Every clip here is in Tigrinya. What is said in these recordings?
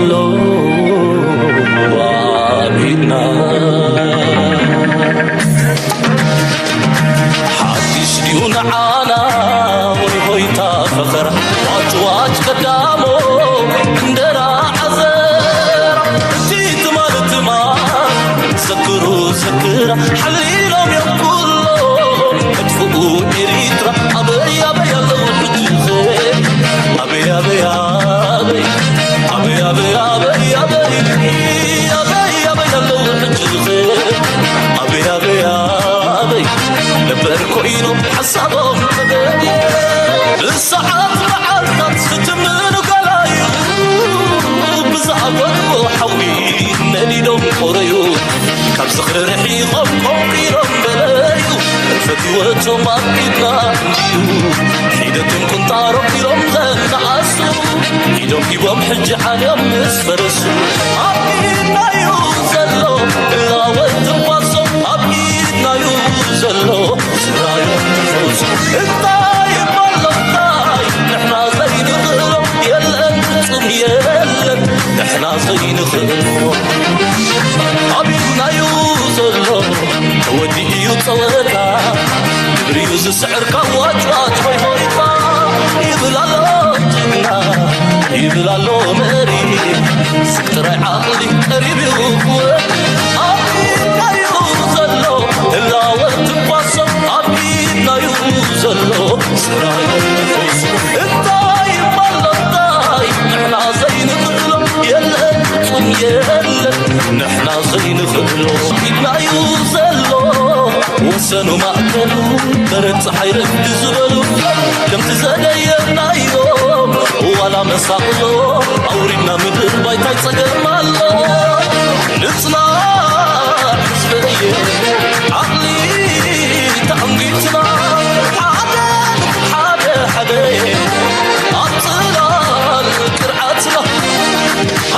ሎ ኣቢልና ሓድሽ ድዩ ንዓና ወይ ሆይታ ፈኸራ ዋጭ ዋጭ ቀዳሞ እንደራ ዓዘራ እቲ ትማል ትማል ዘክሩ ዘክራ ሓሊሎም እዮም ኩሎም መጥፍኡ ኤሪትራ ኣበይ ኣበይ ኣለዉ ሕጂ ኣበይ ኣበይ ኣበይ ኣበይ ኣበይ ኣበይ ኣበይ ኣበይ ኣበይ ኣለዉ ሕጂ ኣበይ ኣበይ ኣበይ ነበር ኮይኖም ሓሳቦም ተገቢ ብሰዓት መዓልታት ዝትምኑ ገላዩ ብዝኣጎድቦ ሓዊ ነዲዶም ቆረዩ ካብ ዝኽሪ ርሒቖም ቆንቂሮም በለዩ ፈትወቶም ኣብ ኢድና እንድዩ ሒደትን ቁንጣሮም ኢሎም ዘነኣሱ ኢዶም ሂቦም ሕጂ ዓልዮም ምስ ፈረሱ ኣብ ኢድናዩ ዘሎ እላወት ትንፋሶም ኣብ ኢድናዩ ዘሎ ስራዮም ትፈውሱ እንታይ ይባሎ እንታይ ንሕና ዘይንኽእሎ የለን ፍጹም የለን ንሕና ዘይንኽእሎ ኣብ ኢድናዩ ዘሎ ተወዲኡ እዩ ጸወታ ግብሪዩ ዝስዕር ካብ ዋጭዋጭ ሆይሆይታ ይብል ኣሎ ጅግና ይብል ኣሎ መሪ ስቅ ጥራይ ዓቕሊ ቀሪብ እዩ ክወድ ኣብ ኢድናዩ ዘሎ ህላወ ትንፋሶም ኣብ ኢድናዩ ዘሎ ስራዮም ትፈውሱ እንታይ ይባሎ እንታይ ንሕና ዘይንኽእሎ የለን ፍጹም የለን ንሕና ዘይንኽእሎ ኢድናዩ ዘሎ ወሰኑ ማእከሉ በረድ ፀሓይ ረግዲ ዝበሉ ከምቲ ዘደየብናዮም ዋላ መሳቕሎ ኣውሪድና ምድር ባይታይ ፀገም ኣሎ ንፅናዕ ህዝበየ ዓቕሊ ተኣንጊትና ሓደ ሓደ ሓደ ኣብ ፅላል ቅርዓትና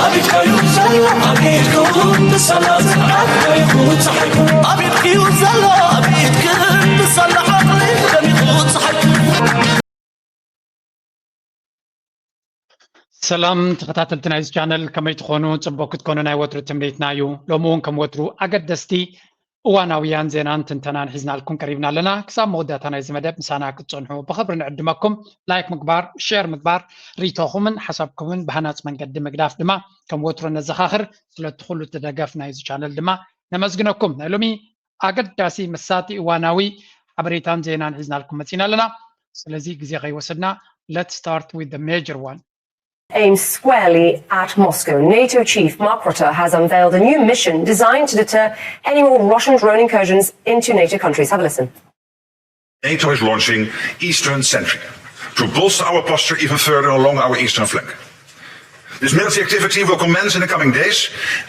ኣቢድካዩ ዘሎ ኣቢድኩም ብሰላት ኣቢድኩ ፀሓይኩ ኣቢድክዩ ዘሎ ኣቢድክን ብሰላ ዓቕሊ ደሚቑ ፀሓይኩ ሰላም ተኸታተልቲ ናይዚ ቻነል ከመይ ትኾኑ? ፅቡቅ ክትኮኑ ናይ ወትሩ ትምኒትና እዩ። ሎሚ እውን ከም ወትሩ ኣገደስቲ እዋናውያን ዜናን ትንተናን ሒዝናልኩም ቀሪብና ኣለና። ክሳብ መወዳእታ ናይዚ መደብ ምሳና ክትፀንሑ ብኽብሪ ንዕድመኩም። ላይክ ምግባር፣ ሼር ምግባር፣ ርኢቶኹምን ሓሳብኩምን ብሃናፂ መንገዲ ምግዳፍ ድማ ከም ወትሩ ነዘኻኽር። ስለቲ ኩሉ እቲ ደገፍ ናይዚ ቻነል ድማ ነመስግነኩም። ናይ ሎሚ ኣገዳሲ መሳጢ እዋናዊ ሓበሬታን ዜናን ሒዝናልኩም መፂና ኣለና። ስለዚ ግዜ ከይወሰድና let's start with the major one. Aimed squarely at Moscow, NATO chief Mark Rutte has unveiled a new mission designed to deter any more Russian drone incursions into NATO countries. Have a listen. NATO is launching Eastern Sentry to bolster our posture even further along our eastern flank. This military activity will commence in the coming days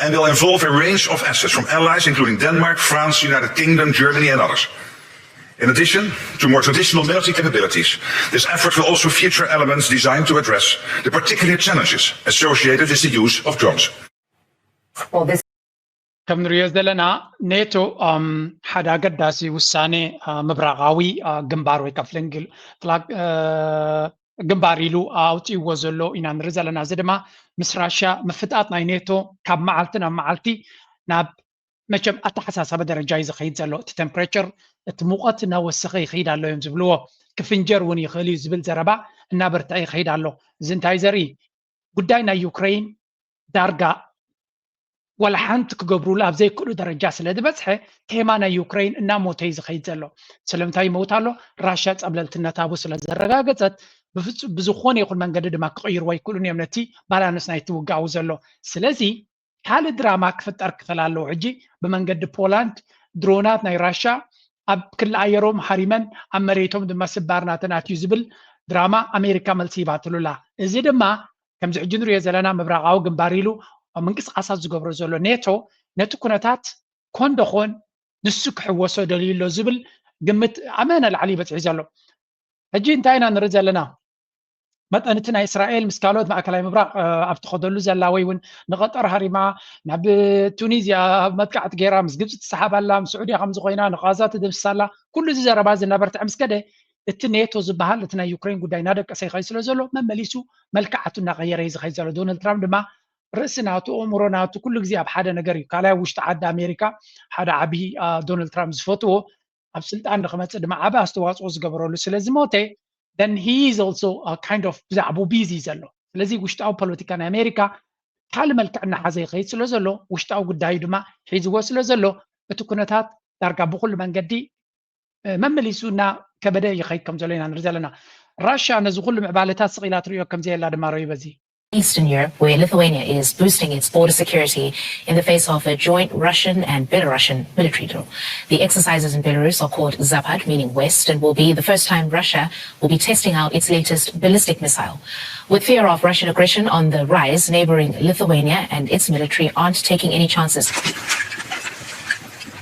and will involve a range of assets from allies including Denmark, France, the United Kingdom, Germany and others. In addition to more traditional military capabilities, this effort will also feature elements designed to address the particular challenges associated with the use of drones. Well, this ከም ንሪኦ ዘለና ኔቶ ሓደ ኣገዳሲ ውሳኔ ምብራቓዊ ግንባር ወይ ከዓ ግንባር ኢሉ ኣውፂእዎ ዘሎ ኢና ንርኢ ዘለና። እዚ ድማ ምስ ራሽያ ምፍጣጥ ናይ ኔቶ ካብ መዓልቲ ናብ መዓልቲ ናብ መቸም ኣተሓሳሰበ ደረጃ እዩ ዝኸይድ ዘሎ። እቲ ቴምፕሬቸር እቲ ሙቐት እናወሰኸ ይኸይድ ኣሎ እዮም ዝብልዎ። ክፍንጀር እውን ይኽእል እዩ ዝብል ዘረባ እናበርትዐ ይኸይድ ኣሎ። እዚ እንታይ ዘርኢ ጉዳይ ናይ ዩክሬን ዳርጋ ዋላ ሓንቲ ክገብሩሉ ኣብ ዘይክእሉ ደረጃ ስለ ዝበፅሐ ቴማ ናይ ዩክሬን እናሞተ እዩ ዝኸይድ ዘሎ። ስለምንታይ ይመውት ኣሎ? ራሽያ ፀብለልትነታ ቡ ስለ ዘረጋገፀት ብዝኾነ ይኹን መንገዲ ድማ ክቕይርዎ ኣይክእሉን እዮም ነቲ ባላንስ ናይቲ ውግኣዊ ዘሎ። ስለዚ ካልእ ድራማ ክፍጠር ክኽእል ኣለዎ። ሕጂ ብመንገዲ ፖላንድ ድሮናት ናይ ራሻ ኣብ ክሊ ኣየሮም ሃሪመን ኣብ መሬቶም ድማ ስባር ናተን ኣትዩ ዝብል ድራማ ኣሜሪካ መልሲ ሂባትሉ ኣላ። እዚ ድማ ከምዚ ሕጂ ንሪኦ ዘለና ምብራቓዊ ግንባር ኢሉ ኣብ ምንቅስቃሳት ዝገብሮ ዘሎ ኔቶ ነቲ ኩነታት ኮን ደኾን ንሱ ክሕወሶ ደልዩ ኣሎ ዝብል ግምት ኣመ ንላዕሊ ይበፅሒ ዘሎ። ሕጂ እንታይ ኢና ንርኢ ዘለና? መጠን እቲ ናይ እስራኤል ምስ ካልኦት ማእከላይ ምብራቕ ኣብ ትኸደሉ ዘላ ወይ እውን ንቐጠር ሃሪማ ናብ ቱኒዝያ መጥቃዕቲ ገይራ ምስ ግብፂ ትሰሓብ ኣላ ምስ ስዑድያ ከምዚ ኮይና ንቓዛ ትድምስስ ኣላ ኩሉ እዚ ዘረባ እዚ እናበርትዐ ምስ ከደ እቲ ኔቶ ዝበሃል እቲ ናይ ዩክሬን ጉዳይ እናደቀሰ ይኸይድ ስለ ዘሎ መመሊሱ መልክዓቱ እናቐየረ እዩ ዝኸይድ ዘሎ። ዶናልድ ትራምፕ ድማ ርእሲ ናቱ ኣእምሮ ናቱ ኩሉ ግዜ ኣብ ሓደ ነገር እዩ። ካልኣይ ውሽጢ ዓዲ ኣሜሪካ ሓደ ዓብዪ ዶናልድ ትራምፕ ዝፈትዎ ኣብ ስልጣን ንክመፅእ ድማ ዓቢ ኣስተዋፅኦ ዝገበረሉ ስለ ዝሞተ then he is also kind of ብዛዕባኡ ቢዚ ዘሎ። ስለዚ ውሽጣዊ ፖለቲካ ናይ ኣሜሪካ ካልእ መልክዕ እናሓዘ ይኸይድ ስለ ዘሎ ውሽጣዊ ጉዳዩ ድማ ሒዝዎ ስለ ዘሎ እቲ ኩነታት ዳርጋ ብኩሉ መንገዲ መመሊሱ እና ከበደ ይኸይድ ከም ዘሎ ኢና ንርኢ ዘለና። ራሽያ ነዚ ኩሉ ምዕባለታት ስቕ ኢላ ትርእዮ ከም ዘየላ ድማ ርእዩ በዚ Eastern Europe, where Lithuania is boosting its border security in the face of a joint Russian and Belarusian military drill. The exercises in Belarus are called Zapad, meaning West, and will be the first time Russia will be testing out its latest ballistic missile. With fear of Russian aggression on the rise, neighboring Lithuania and its military aren't taking any chances.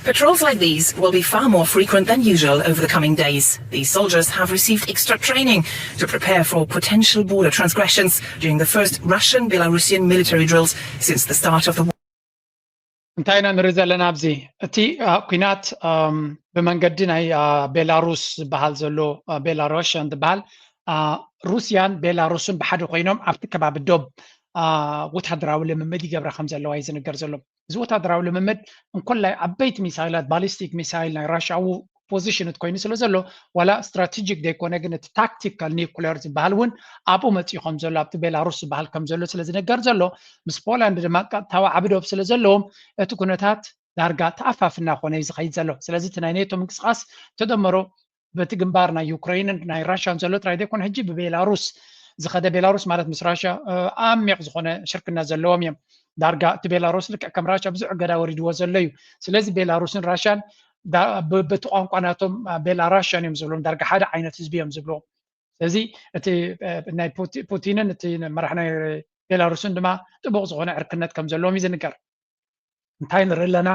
Patrols like these will be far more frequent than usual over the coming days. These soldiers have received extra training to prepare for potential border transgressions during the first Russian-Belarusian military drills since the start of the war. እንታይ ኢና ንርኢ ዘለና ኣብዚ? እቲ ኩናት ብመንገዲ ናይ ቤላሩስ ዝበሃል ዘሎ ቤላሩሽያን ዝበሃል ሩስያን ቤላሩስን ብሓደ ኮይኖም ኣብቲ ከባቢ ዶብ ወታደራዊ ልምምድ ይገብራ ከም ዘለዋ እዩ ዝንገር ዘሎ። እዚ ወታደራዊ ልምምድ እንኮላይ ዓበይቲ ሚሳይላት ባሊስቲክ ሚሳይል ናይ ራሽያዊ ፖዚሽን እቲ ኮይኑ ስለ ዘሎ ዋላ ስትራቴጂክ ዘይኮነ ግን እቲ ታክቲካል ኒኩለር ዝበሃል እውን ኣብኡ መፅኡ ከም ዘሎ ኣብቲ ቤላሩስ ዝበሃል ከም ዘሎ ስለ ዝነገር ዘሎ ምስ ፖላንድ ድማ ቀጥታዊ ዓቢ ዶብ ስለ ዘለዎም እቲ ኩነታት ዳርጋ ተኣፋፍና ኮነ እዩ ዝኸይድ ዘሎ። ስለዚ እቲ ናይ ኔቶ ምንቅስቃስ ተደመሮ በቲ ግንባር ናይ ዩክሬንን ናይ ራሽያን ዘሎ ጥራይ ዘይኮነ ሕጂ ብቤላሩስ ዝኸደ ቤላሩስ ማለት ምስ ራሽያ ኣሚቕ ዝኾነ ሽርክነት ዘለዎም እዮም። ዳርጋ እቲ ቤላሩስ ልክዕ ከም ራሽያ ብዙሕ እገዳ ወሪድዎ ዘሎ እዩ። ስለዚ ቤላሩስን ራሽያን በቲ ቋንቋ ናቶም ቤላራሽያን እዮም ዝብሎም ዳርጋ ሓደ ዓይነት ህዝቢ እዮም ዝብልዎም። ስለዚ እቲ ናይ ፑቲንን እቲ መራሕ ናይ ቤላሩስን ድማ ጥቡቕ ዝኾነ ዕርክነት ከም ዘለዎም እዩ ዝንገር። እንታይ ንርኢ ኣለና?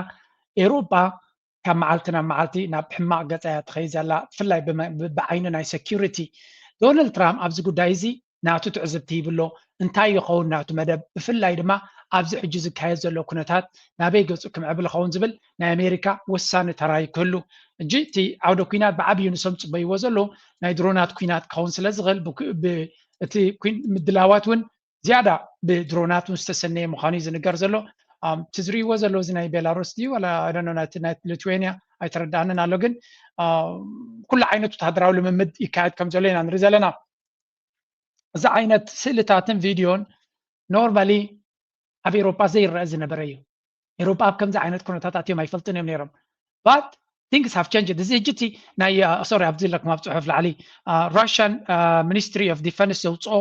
ኤውሮጳ ካብ መዓልቲ ናብ መዓልቲ ናብ ሕማቕ ገጻ እያ ትኸይድ ዘላ፣ ብፍላይ ብዓይኒ ናይ ሰኪሪቲ። ዶናልድ ትራምፕ ኣብዚ ጉዳይ እዚ ናቱ ትዕዝብቲ ሂብሎ፣ እንታይ ይኸውን ናቱ መደብ፣ ብፍላይ ድማ ኣብዚ ሕጂ ዝካየድ ዘሎ ኩነታት ናበይ ገጹ ክምዕብል ይኸውን ዝብል ናይ ኣሜሪካ ወሳኒ ተራ እዩ ክህሉ። ሕጂ እቲ ዓውደ ኲናት ብዓብዩ ንሶም ጽበይዎ ዘለዉ ናይ ድሮናት ኲናት ክኸውን ስለ ዝኽእል እቲ ምድላዋት እውን ዝያዳ ብድሮናት እውን ዝተሰነየ ምዃኑ እዩ ዝንገር ዘሎ። እቲ ዝርእይዎ ዘለዉ እዚ ናይ ቤላሩስ ድዩ ዋላ ናይ ሊትዌንያ ኣይተረዳእንን ኣሎ፣ ግን ኩሉ ዓይነት ወታደራዊ ልምምድ ይካየድ ከም ዘሎ ኢና ንርኢ ዘለና። እዚ ዓይነት ስእልታትን ቪድዮን ኖርማሊ ኣብ ኤሮፓ ዘይረአ ዝነበረ እዩ። ኤሮፓ ኣብ ከምዚ ዓይነት ኩነታት ኣትዮም ኣይፈልጥን እዮም ነይሮም። But things have changed። እዚ ሕጂ እቲ ናይ ሶሪ ኣብዚ ኣለኩም ኣብ ፅሑፍ ላዕሊ Russian Ministry of Defense ዘውፅኦ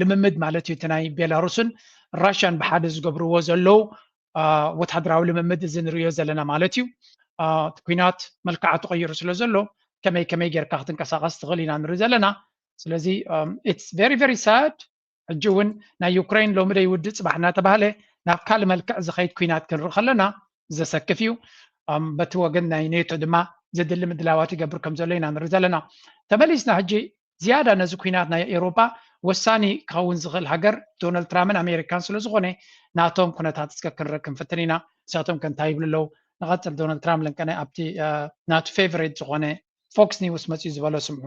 ልምምድ ማለት እዩ። እቲ ናይ ቤላሩስን ራሽያን ብሓደ ዝገብርዎ ዘለዉ ወታደራዊ ልምምድ እዚ ንርእዮ ዘለና ማለት እዩ። ኩናት መልክዓ ተቐይሩ ስለ ዘሎ ከመይ ከመይ ጌርካ ክትንቀሳቐስ ትኽእል ኢና ንርኢ ዘለና። ስለዚ it's very very sad። ሕጂ እውን ናይ ዩክሬን ሎሚ ደይውድእ ፅባሕ እናተባህለ ናብ ካልእ መልክዕ ዝኸይድ ኩናት ክንርኢ ከለና ዘሰክፍ እዩ። በቲ ወገን ናይ ኔቶ ድማ ዘድሊ ምድላዋት ይገብር ከም ዘሎ ኢና ንርኢ ዘለና። ተመሊስና ሕጂ ዝያዳ ነዚ ኩናት ናይ ኤውሮጳ ወሳኒ ክኸውን ዝኽእል ሃገር ዶናልድ ትራምፕን ኣሜሪካን ስለ ዝኾነ ናቶም ኩነታት እስከ ክንርኢ ክንፍትን ኢና። ንሳቶም ከ እንታይ ይብሉ ኣለዉ? ንቐጽል። ዶናልድ ትራምፕ ለንቀነ ኣብቲ ናቱ ፌቨሬት ዝኾነ ፎክስ ኒውስ መጺኡ ዝበሎ ስምዑ።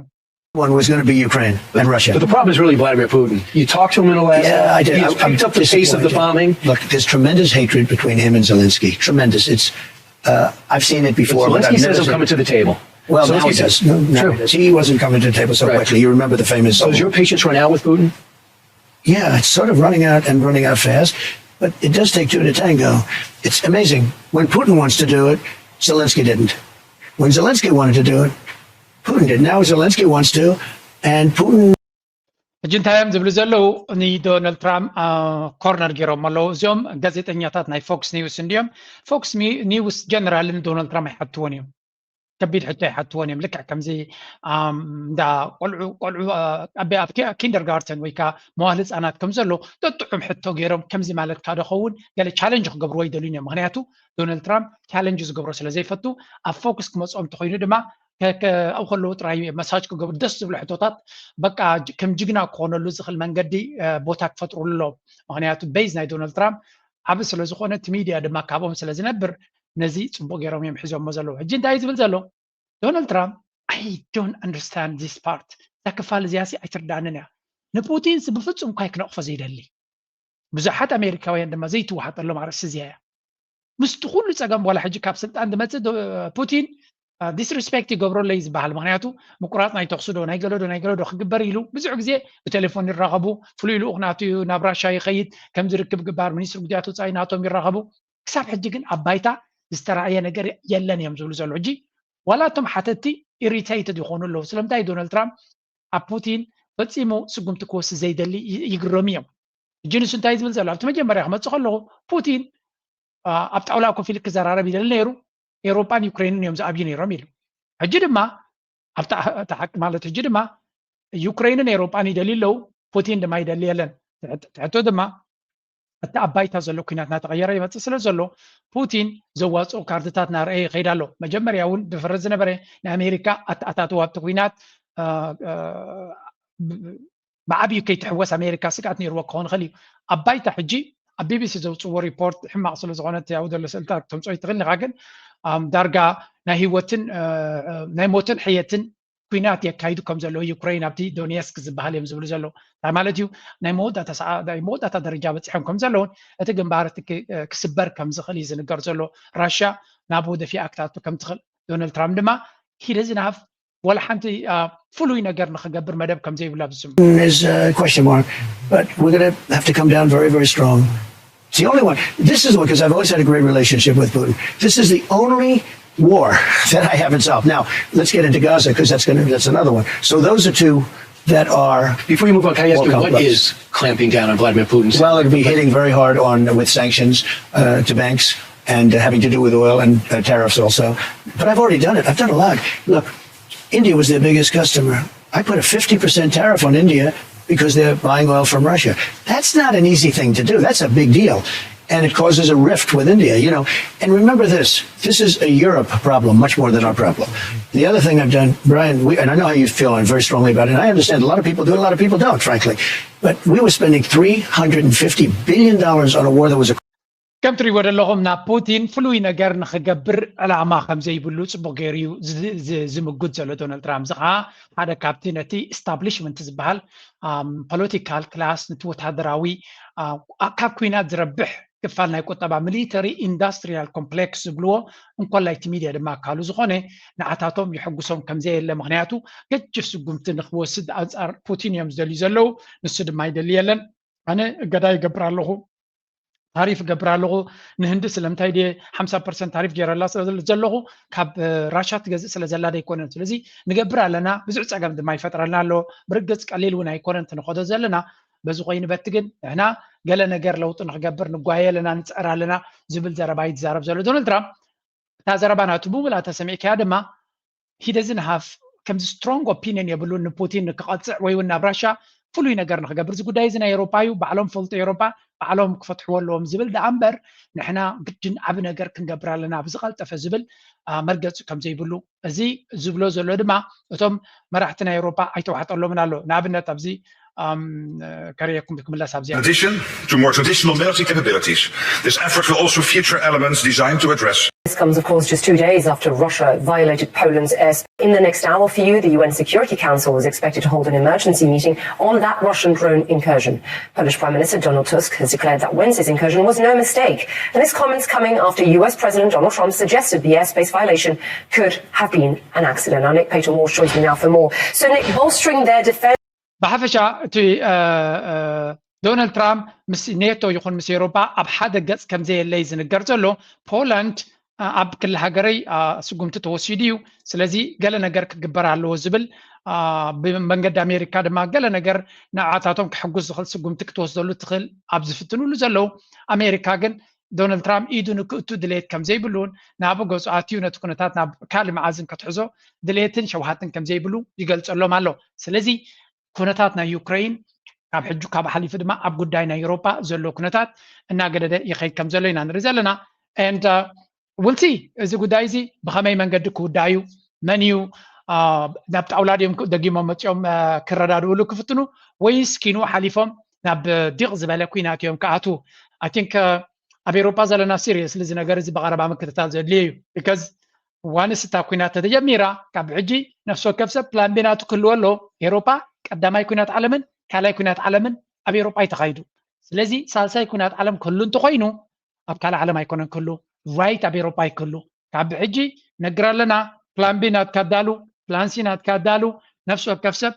One was going to be Ukraine and Russia. But the problem is really Vladimir Putin. You talked to him in Alaska. Yeah, I did. He has I'm, I'm picked up the pace of the disappointed. Bombing. Look, there's tremendous hatred between him and Zelensky. Tremendous. It's uh, I've seen it before. But I've Zelensky never says he'll seen come to the table. Well, now Zelensky he says does. No, now True. he does. He wasn't coming to the table so Right. quickly. You remember the famous. So is your patience run out with Putin? Yeah, it's sort of running out and running out fast, but it does take two to tango. It's amazing. When Putin wants to do it, Zelensky didn't. When Zelensky wanted to do it, Putin did. Now Zelensky wants to, and Putin ሕጂ እንታይ እዮም ዝብሉ ዘለዉ? ንዶናልድ ትራምፕ ኮርነር ገይሮም ኣለዉ። እዚኦም ጋዜጠኛታት ናይ ፎክስ ኒውስ እንዲዮም። ፎክስ ኒውስ ጀነራል ንዶናልድ ትራምፕ ኣይሓትዎን እዮም። ከቢድ ሕቶ ኣይሓትዎን እዮም። ልክዕ ከምዚ እንዳ ቆልዑ ቆልዑ ኣብ ኪንደርጋርተን ወይ ከዓ መዋል ህፃናት ከም ዘሎ ጥዑም ሕቶ ገይሮም ከምዚ ማለትካ ዶ ኸውን ገለ ቻለንጅ ክገብርዎ ይደልዩን እዮም። ምክንያቱ ዶናልድ ትራምፕ ቻለንጅ ዝገብሮ ስለ ዘይፈቱ ኣብ ፎክስ ክመፅኦም እንተኮይኑ ድማ ኣብኡ ከለዉ ጥራይ መሳጅ ክገብሩ ደስ ዝብሉ ሕቶታት በቃ ከም ጅግና ክኾነሉ ዝኽእል መንገዲ ቦታ ክፈጥሩሉ ኣለዎም። ምክንያቱ ቤዝ ናይ ዶናልድ ትራምፕ ዓቢ ስለ ዝኾነ እቲ ሚድያ ድማ ካብኦም ስለ ዝነብር ነዚ ፅቡቅ ገይሮም እዮም ሒዞሞ ዘለዉ። ሕጂ እንታይ እዩ ዝብል ዘሎ ዶናልድ ትራምፕ? I don't understand this part። እዛ ክፋል እዚኣ ሲ ኣይትርዳንን እያ። ንፑቲን ሲ ብፍጹም እኳ ክነቕፎ ዘይደሊ ብዙሓት ኣሜሪካውያን ድማ ዘይትወሓጠሎም ኣርእስቲ እዚኣ እያ። ምስቲ ኩሉ ፀገም ዋላ ሕጂ ካብ ስልጣን ዝመፅእ ዶ- ፑቲን ዲስሪስፔክት ይገብሮ ኣለይ ዝበሃል። ምክንያቱ ምቁራፅ ናይ ተኽሲ ዶ ናይ ገለ ዶ ናይ ገለ ዶ ክግበር ኢሉ ብዙሕ ግዜ ብቴሌፎን ይራኸቡ። ፍሉይ ልኡኽ ናቱ እዩ ናብ ራሻ ይኸይድ፣ ከም ዝርክብ ግባር ሚኒስትሪ ጉዳያት ወፃኢ ናቶም ይራኸቡ። ክሳብ ሕጂ ግን ኣብ ባይታ ዝተረኣየ ነገር የለን እዮም ዝብሉ ዘለዉ። ሕጂ ዋላ እቶም ሓተትቲ ኢሪቴትድ ይኾኑ ኣለዉ። ስለምንታይ ዶናልድ ትራምፕ ኣብ ፑቲን ፈፂሙ ስጉምቲ ክወስድ ዘይደሊ ይ- ይግረሙ እዮም። ሕጂ ንሱ እንታይ ዝብል ዘሎ ኣብቲ መጀመርያ ክመፅእ ከለኹ ፑቲን ኣብ ጣውላ ኮፍ ኢሉ ክዘራረብ ይደሊ ነይሩ። ኤውሮጳን ዩክሬንን እዮም ዝኣብዩ ነይሮም ኢሉ። ሕጂ ድማ ኣብቲ ሓቂ ማለት ሕጂ ድማ ዩክሬንን ኤውሮጳን ይደልዩ ኣለዉ፣ ፑቲን ድማ ይደሊ የለን። ትሕቶ ድማ እቲ ኣብ ባይታ ዘሎ ኩናት እናተቐየረ ይመፅእ ስለ ዘሎ ፑቲን ዘዋፅኦ ካርድታት እናረኣየ ይኸይድ ኣሎ። መጀመርያ እውን ድፍረት ዝነበረ ንኣሜሪካ ኣተኣታትዋ ኣብቲ ኩናት ብዓብዩ ከይትሕወስ ኣሜሪካ ስግኣት ነይርዎ ክኸውን ይኽእል እዩ። ኣብ ባይታ ሕጂ ኣብ ቢቢሲ ዘውፅዎ ሪፖርት ሕማቕ ስለ ዝኾነ እቲ ኣብኡ ዘሎ ስእልታት ክተምፅኦ ይትኽእል ኢኻ፣ ግን ዳርጋ ናይ ህይወትን ናይ ሞትን ሕየትን ኩናት የካይዱ ከም ዘለዉ ዩክሬን ኣብቲ ዶኔስክ ዝበሃል እዮም ዝብሉ ዘለዉ። እንታይ ማለት እዩ? ናይ መወዳእታ ደረጃ በፂሖም ከም ዘለዉን እቲ ግንባር ክስበር ከም ዝኽእል እዩ ዝንገር ዘሎ። ራሽያ ናብኡ ደፊኣ ክትኣቱ ከም ትኽእል፣ ዶናልድ ትራምፕ ድማ ሂደዝናፍ ወላ ሓንቲ ፍሉይ ነገር ንክገብር መደብ ከም ዘይብሉ ኣብዝም is a question mark, but we're going to have to come down very, very strong. It's the only one. This is the one, because I've always had a great relationship with Putin. This is the only war that I haven't solved. Now, let's get into Gaza, because that's going to, that's another one. So those are two that are Before you move on, can I ask you, what is clamping down on Vladimir Putin? Well, it'd be hitting very hard on with sanctions uh, to banks and uh, having to do with oil and uh, tariffs also. But I've already done it. I've done a lot. Look, India was their biggest customer. I put a fifty percent tariff on India because they're buying oil from Russia. That's not an easy thing to do. That's a big deal. And it causes a rift with India, you know. And remember this, this is a Europe problem, much more than our problem. The other thing I've done, Brian, we, and I know how you feel and very strongly about it, and I understand a lot of people do, a lot of people don't, frankly. But we were spending three hundred fifty billion dollars on a war that was a ከም ትሪእዎ ዘለኹም ናብ ፑቲን ፍሉይ ነገር ንክገብር ዕላማ ከም ዘይብሉ ፅቡቅ ገይሩ እዩ ዝምጉት ዘሎ ዶናልድ ትራምፕ። እዚ ከዓ ሓደ ካብቲ ነቲ ኢስታብሊሽመንት ዝበሃል ፖለቲካል ክላስ፣ ነቲ ወታደራዊ ካብ ኩናት ዝረብሕ ክፋል ናይ ቁጠባ ሚሊተሪ ኢንዳስትሪያል ኮምፕሌክስ ዝብልዎ እንኮላይ እቲ ሚድያ ድማ ኣካሉ ዝኾነ ንዓታቶም የሐጉሶም ከምዘየለ፣ ምክንያቱ ገጅፍ ስጉምቲ ንክወስድ ኣንፃር ፑቲን እዮም ዝደልዩ ዘለዉ። ንሱ ድማ ይደሊ የለን። ኣነ እገዳ ይገብር ኣለኹ፣ ታሪፍ እገብር ኣለኹ ንህንዲ። ስለምንታይ ድየ ሓምሳ ፐርሰንት ታሪፍ ገይረላ ስለ ዘለኹ ካብ ራሻ ትገዝእ ስለ ዘላ ደይኮነን። ስለዚ ንገብር ኣለና፣ ብዙሕ ፀገም ድማ ይፈጥረልና ኣሎ። ብርግፅ ቀሊል እውን ኣይኮነን ትንኸዶ ዘለና። በዚ ኮይኑ በቲ ግን ንሕና ገለ ነገር ለውጢ ንክገብር ንጓየ ኣለና፣ ንፅዕር ኣለና ዝብል ዘረባ ይዛረብ ዘሎ ዶናልድ ትራምፕ። እታ ዘረባ ናቱ ብሙላ ተሰሚዕካያ ድማ ሂደዝን ሃፍ ከምዚ ስትሮንግ ኦፒኒየን የብሉን ንፑቲን ንክቐፅዕ ወይ እውን ናብ ራሻ ፍሉይ ነገር ንክገብር። እዚ ጉዳይ እዚ ናይ ኤሮፓ እዩ፣ ባዕሎም ፈልጡ ኤሮፓ ባዕሎም ክፈትሕዎ ኣለዎም ዝብል ደኣ እምበር ንሕና ግድን ዓብ ነገር ክንገብር ኣለና ብዝቐልጠፈ ዝብል መርገፂ ከም ዘይብሉ እዚ ዝብሎ ዘሎ ድማ እቶም መራሕቲ ናይ ኤሮፓ ኣይተዋሕጠሎምን ኣሎ። ንኣብነት ኣብዚ ከርእየኩም ክምለስ ኣብዚኣ addition to more traditional military capabilities, this effort will also feature elements designed to address This comes, of course, just two days after Russia violated Poland's airspace. In the next hour for you, the U N Security Council was expected to hold an emergency meeting on that Russian drone incursion. Polish Prime Minister Donald Tusk has declared that Wednesday's incursion was no mistake. And this comment's coming after U S President Donald Trump suggested the airspace violation could have been an accident. Our Nick Payton Walsh joins me now for more. So, Nick, bolstering their defense. ብሓፈሻ እቲ ዶናልድ ትራምፕ ምስ ኔቶ ይኹን ምስ ኤሮፓ ኣብ ሓደ ገፅ ከም ዘየለይ ዝንገር ዘሎ። ፖላንድ ኣብ ክሊ ሃገረይ ስጉምቲ ተወሲዱ እዩ፣ ስለዚ ገለ ነገር ክግበር ኣለዎ ዝብል ብመንገዲ ኣሜሪካ ድማ ገለ ነገር ንዓታቶም ክሕጉስ ዝኽእል ስጉምቲ ክትወስደሉ ትኽእል ኣብ ዝፍትኑሉ ዘለዉ፣ ኣሜሪካ ግን ዶናልድ ትራምፕ ኢዱ ንክእቱ ድሌት ከም ዘይብሉን ናብ ገፁ ኣትዩ ነቲ ኩነታት ናብ ካልእ መዓዝን ከትሕዞ ድሌትን ሸውሃትን ከም ዘይብሉ ይገልፀሎም ኣሎ። ስለዚ ኩነታት ናይ ዩክሬን ካብ ሕጂ ካብ ሓሊፉ ድማ ኣብ ጉዳይ ናይ ኤሮፓ ዘሎ ኩነታት እናገደደ ይኸይድ ከም ዘሎ ኢና ንርኢ ዘለና። And we'll see እዚ ጉዳይ እዚ ብኸመይ መንገዲ ክውዳእ እዩ፣ መን እዩ ናብ ጣውላ ድዮም ደጊሞም መፂኦም ክረዳድእሉ ክፍትኑ ወይስ ኪኑ ሓሊፎም ናብ ዲቕ ዝበለ ኩናት እዮም ክኣትዉ? I think ኣብ ኤሮፓ ዘለና ሲሪየስሊ እዚ ነገር እዚ ብቐረባ ምክትታል ዘድልዮ እዩ። ቢካዝ ዋንስ እታ ኩናት ተተጀሚራ ካብ ሕጂ ነፍሲ ወከፍ ሰብ ፕላን ቢ ናቱ ክህልዎ ኣለዎ። ኤሮፓ ቀዳማይ ኩናት ዓለምን ካልኣይ ኩናት ዓለምን ኣብ ኤሮፓ እዩ ተኻይዱ። ስለዚ ሳልሳይ ኩናት ዓለም ክህሉ እንተኮይኑ ኣብ ካልእ ዓለም ኣይኮነን ክህሉ፣ right ኣብ ኤሮፓ ኣይክህሉ። ካብ ሕጂ ነግር ኣለና። ፕላን ቢ ናትካ ኣዳሉ፣ ፕላን ሲ ናትካ ኣዳሉ። ነፍሲ ወከፍ ሰብ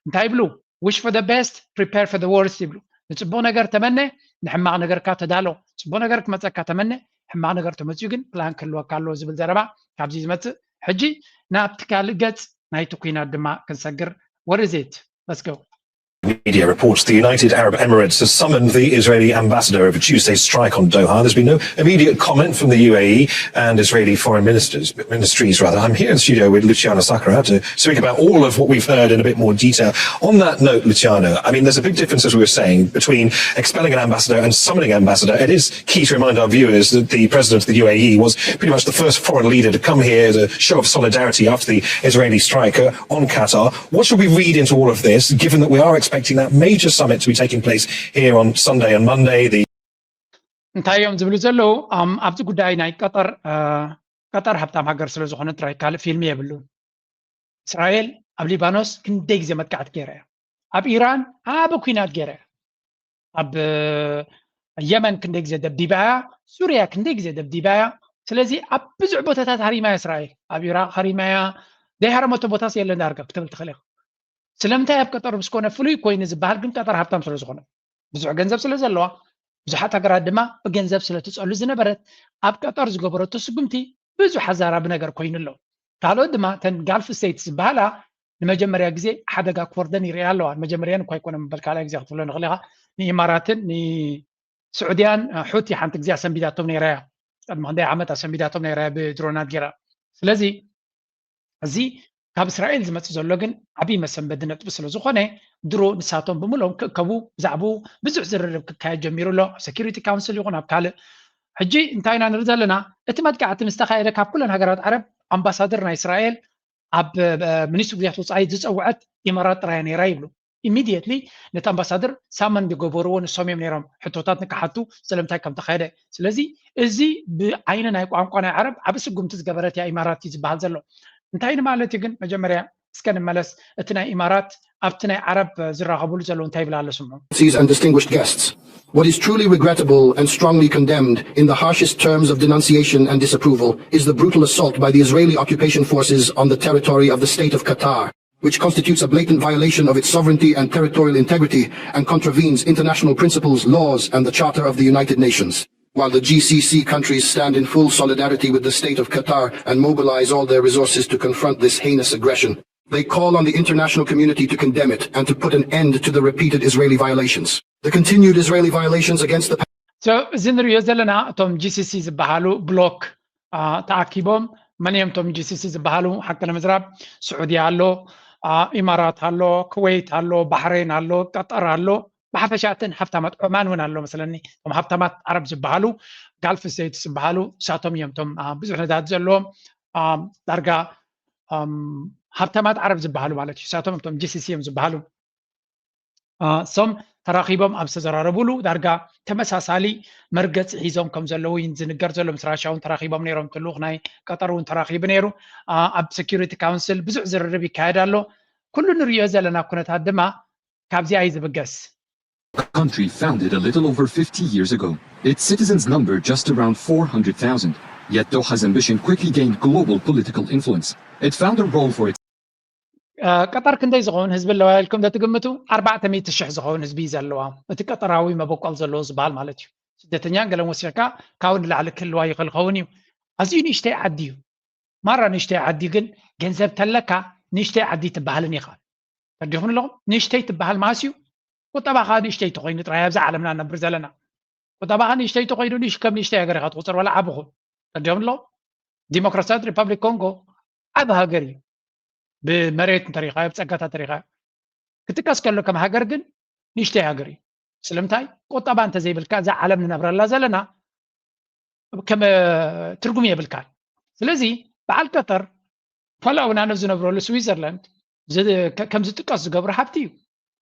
እንታይ ይብሉ? Wish for the best, prepare for the worst ይብሉ። ንፅቡቅ ነገር ተመነ፣ ንሕማቅ ነገርካ ተዳሎ። ፅቡቅ ነገር ክመፀካ ተመነ፣ ሕማቅ ነገር ተመፅኡ ግን ፕላን ክህልወካ ኣለዎ ዝብል ዘረባ ካብዚ ዝመፅእ። ሕጂ ናብቲ ካልእ ገፅ ናይቲ ኩናት ድማ ክንሰግር። What is it? Let's go. Media reports the United Arab Emirates has summoned the Israeli ambassador over Tuesday's strike on Doha. There's been no immediate comment from the U A E and Israeli foreign ministers, ministries rather. I'm here in the studio with Luciano Sakara to speak about all of what we've heard in a bit more detail. On that note, Luciano, I mean, there's a big difference, as we were saying, between expelling an ambassador and summoning an ambassador. It is key to remind our viewers that the president of the U A E was pretty much the first foreign leader to come here as a show of solidarity after the Israeli strike on Qatar. What should we read into all of this, given that we are expecting that major summit to be taking place here on Sunday and Monday? The እንታይ እዮም ዝብሉ ዘለዉ ኣብዚ ጉዳይ ናይ ቀጠር? ቀጠር ሃብታም ሃገር ስለ ዝኾነ ጥራይ ካልእ ፊልም የብሉን። እስራኤል ኣብ ሊባኖስ ክንደይ ግዜ መጥቃዕቲ ገይራ እያ። ኣብ ኢራን ዓቢ ኩናት ገይራ እያ። ኣብ የመን ክንደይ ግዜ ደብዲባ እያ። ሱርያ ክንደይ ግዜ ደብዲባ እያ። ስለዚ ኣብ ብዙሕ ቦታታት ሃሪማ እያ እስራኤል። ኣብ ኢራቅ ሃሪማ እያ። ዘይሃረመቶ ቦታስ የለን ዳርጋ ክትብል ትኽእል ኢኻ። ስለምንታይ ኣብ ቀጠር ምስ ኮነ ፍሉይ ኮይኑ ዝበሃል ግን ቀጠር ሃብታም ስለ ዝኾነ ብዙሕ ገንዘብ ስለ ዘለዋ ብዙሓት ሃገራት ድማ ብገንዘብ ስለ ትጸሉ ዝነበረት ኣብ ቀጠር ዝገበረቶ ስጉምቲ ብዙሕ ኣዛራቢ ነገር ኮይኑ ኣሎ። ካልኦት ድማ ተን ጋልፍ ስቴትስ ዝበሃላ ንመጀመርያ ግዜ ሓደጋ ክወርደን ይርእያ ኣለዋ። ንመጀመርያን እኳ ኣይኮነ ምበል ካልኣይ ግዜ ክትብሎ ንኽእል ኢኻ። ንኢማራትን ንስዑድያን ሑቲ ሓንቲ ግዜ ኣሰንቢዳቶም ነይራ እያ። ቅድሚ ክንደይ ዓመት ኣሰንቢዳቶም ነይራ እያ ብድሮናት ገይራ። ስለዚ እዚ ካብ እስራኤል ዝመፅእ ዘሎ ግን ዓብዪ መሰንበዲ ነጥቢ ስለ ዝኾነ ድሮ ንሳቶም ብምሎም ክእከቡ ብዛዕባኡ ብዙሕ ዝርርብ ክካየድ ጀሚሩ ኣሎ። ኣብ ሴኪሪቲ ካውንስል ይኹን ኣብ ካልእ ሕጂ እንታይ ኢና ንርኢ ዘለና? እቲ መጥቃዕቲ ምስ ተኻየደ ካብ ኩለን ሃገራት ዓረብ ኣምባሳደር ናይ እስራኤል ኣብ ሚኒስትሪ ጉዳያት ወፃኢ ዝፀውዐት ኢማራት ጥራያ ነይራ ይብሉ። ኢሚድየትሊ ነቲ ኣምባሳደር ሳመን ዝገበርዎ ንሶም እዮም ነይሮም ሕቶታት ንክሓቱ ስለምንታይ ከም ተኻየደ። ስለዚ እዚ ብዓይኒ ናይ ቋንቋ ናይ ዓረብ ዓብ ስጉምቲ ዝገበረት እያ ኢማራት እዩ ዝበሃል ዘሎ። እንታይ ንማለት እዩ ግን መጀመርያ እስከ ንመለስ። እቲ ናይ ኢማራት ኣብቲ ናይ ዓረብ ዝራኸብሉ ዘለዉ እንታይ ይብል ኣሎ ስምዑ። And distinguished guests, what is truly regrettable and strongly condemned in the harshest terms of denunciation and disapproval is the brutal assault by the Israeli occupation forces on the territory of the state of Qatar, which constitutes a blatant violation of its sovereignty and territorial integrity and contravenes international principles, laws, and the Charter of the United Nations. While the G C C countries stand in full solidarity with the state of Qatar and mobilize all their resources to confront this heinous aggression, they call on the international community to condemn it and to put an end to the repeated Israeli violations. The continued Israeli violations against the እዚ ንሪኦ ዘለና እቶም ጂሲሲ ዝበሃሉ ብሎክ ተኣኪቦም፣ መን እዮም እቶም ጂሲሲ ዝበሃሉ? ሓቂ ንምዝራብ ስዑድያ ኣሎ፣ ኢማራት ኣሎ፣ ኩወይት ኣሎ፣ ባሕሬን ኣሎ፣ ቀጠር ኣሎ፣ ብሓፈሻ እተን ሃብታማት ዑማን እውን ኣሎ መስለኒ። እቶም ሃብታማት ዓረብ ዝበሃሉ ጋልፍ ስቴትስ ዝበሃሉ እሳቶም እዮም እቶም ብዙሕ ነዳዲ ዘለዎም ዳርጋ ሃብታማት ዓረብ ዝበሃሉ ማለት እዩ። እሳቶም እቶም ጂሲሲ እዮም ዝበሃሉ። እሶም ተራኺቦም ኣብ ዝተዘራረቡሉ ዳርጋ ተመሳሳሊ መርገፂ ሒዞም ከም ዘለዉ ዝንገር ዘሎ። ምስ ራሻ እውን ተራኺቦም ነይሮም። ትልኡኽ ናይ ቀጠር እውን ተራኺቡ ነይሩ። ኣብ ሴኪሪቲ ካውንስል ብዙሕ ዝርርብ ይካየድ ኣሎ። ኩሉ ንሪኦ ዘለና ኩነታት ድማ ካብዚኣ እዩ ዝብገስ። A country founded a little over fifty years ago. Its citizens number just around four hundred thousand. Yet Doha's ambition quickly gained global political influence. It found a role for its ቀጠር ክንደይ ዝኸውን ህዝቢ ኣለዋ ኢልኩም ዶ ትግምቱ? ኣርባዕተ ሚእቲ ሽሕ ዝኸውን ህዝቢ እዩ ዘለዋ። እቲ ቀጠራዊ መበቆል ዘለዎ ዝበሃል ማለት እዩ። ስደተኛን ገለን ወሲኽካ ካብኡ ንላዕሊ ክህልዋ ይኽእል ኸውን እዩ። ኣዝዩ ንእሽተይ ዓዲ እዩ። ማራ ንእሽተይ ዓዲ ግን ገንዘብ ተለካ ንእሽተይ ዓዲ ትበሃልን ኢኻ። ተዲኹም ኣለኹም ንእሽተይ ትበሃል ማስዩ ቁጠባኻ ንእሽተይ ተኾይኑ ጥራይ ኣብዛ ዓለምና ነብር ዘለና። ቁጠባኻ ንእሽተይ ተኾይኑ ንሽ ከም ንእሽተይ ሃገር ኢኻ ትቑፀር ዋላ ዓብኹም። ተዲኹም ኣለኹም ዲሞክራሲያዊት ሪፐብሊክ ኮንጎ ዓብ ሃገር እዩ። ብመሬት እንተሪኻዮ ብፀጋታት ተሪኻዮ ክጥቀስ ከሎ ከም ሃገር ግን ንእሽተይ ሃገር እዩ። ስለምንታይ ቁጠባ እንተዘይብልካ እዛ ዓለም ንነብረላ ዘለና ከም ትርጉም የብልካን። ስለዚ በዓል ቀጠር ፈላው ናነብ ዝነብረሉ ስዊዘርላንድ ከም ዝጥቀስ ዝገብሩ ሃብቲ እዩ።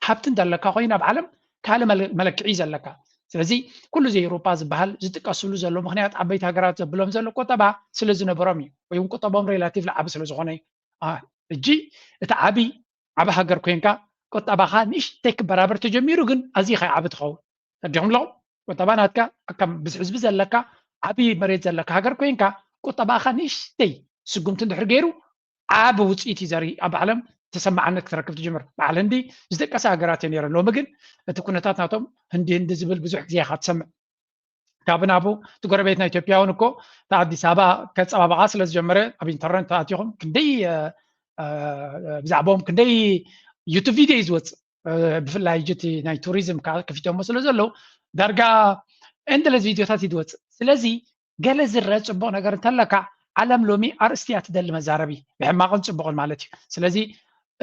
ሃብቲ እንዳለካ ኮይኑ ኣብ ዓለም ካልእ መለክዒ ዘለካ። ስለዚ ኩሉ እዚ ኤውሮጳ ዝበሃል ዝጥቀስሉ ዘሎ ምክንያት ዓበይቲ ሃገራት ዘብሎም ዘሎ ቁጠባ ስለ ዝነበሮም እዩ። ወይ እውን ቁጠቦም ሬላቲቭሊ ዓቢ ስለ ዝኾነ እዩ። ሕጂ እቲ ዓቢ ዓቢ ሃገር ኮይንካ ቁጠባኻ ንእሽተይ ክበራበር ተጀሚሩ ግን ኣዚኻ ዓቢ ትኸውን። ተረዲኹም ኣለኹም? ቁጠባ ናትካ ከም ብዝሒ ህዝቢ ዘለካ ዓብዪ መሬት ዘለካ ሃገር ኮይንካ ቁጠባኻ ንእሽተይ ስጉምቲ እንድሕር ገይሩ ዓቢ ውፅኢት እዩ ዘርኢ ኣብ ዓለም ተሰማዓነት ክትረክብ ትጅምር። በዓል ህንዲ ዝደቀሰ ሃገራት እየ ነይረን። ሎሚ ግን እቲ ኩነታት ናቶም ህንዲ ህንዲ ዝብል ብዙሕ ግዜ ኢኻ ትሰምዕ። ካብ ናቡ እቲ ጎረቤትና ኢትዮጵያ እውን እኮ እታ ኣዲስ ኣበባ ከፀባበቓ ስለ ዝጀመረ ኣብ ኢንተርነት ተኣቲኹም ክንደይ ብዛዕባኦም ክንደይ ዩቱብ ቪድዮ እዩ ዝወፅእ። ብፍላይ ሕጂ እቲ ናይ ቱሪዝም ከዓ ከፊቶሞ ስለ ዘለዉ ዳርጋ ኤንድለስ ቪድዮታት እዩ ዝወፅእ። ስለዚ ገለ ዝረአ ፅቡቕ ነገር እንተለካ ዓለም ሎሚ ኣርእስቲ እያ ትደሊ መዛረቢ ብሕማቕን ፅቡቕን ማለት እዩ። ስለዚ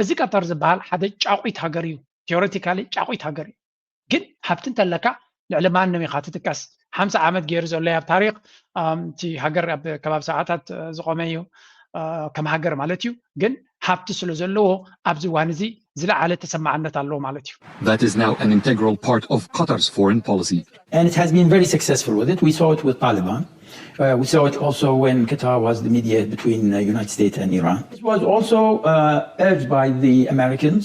እዚ ቀጠር ዝበሃል ሓደ ጫቑት ሃገር እዩ። ቴዎሬቲካሊ ጫቑት ሃገር እዩ። ግን ሃብቲ እንተለካ ልዕሊ ማንም ኢኻ ትጥቀስ። ሓምሳ ዓመት ገይሩ ዘሎ ኣብ ታሪክ እቲ ሃገር ኣብ ከባቢ ሰብዓታት ዝቆመ እዩ ከም ሃገር ማለት እዩ። ግን ሃብቲ ስለ ዘለዎ ኣብዚ እዋን እዚ ዝለዓለ ተሰማዕነት ኣለዎ ማለት እዩ። That is now an integral part of Qatar's foreign policy. And it has been very successful with it. We saw it with Taliban. Uh, we saw it also when Qatar was the mediator between the United States and Iran. It was also uh, urged by the Americans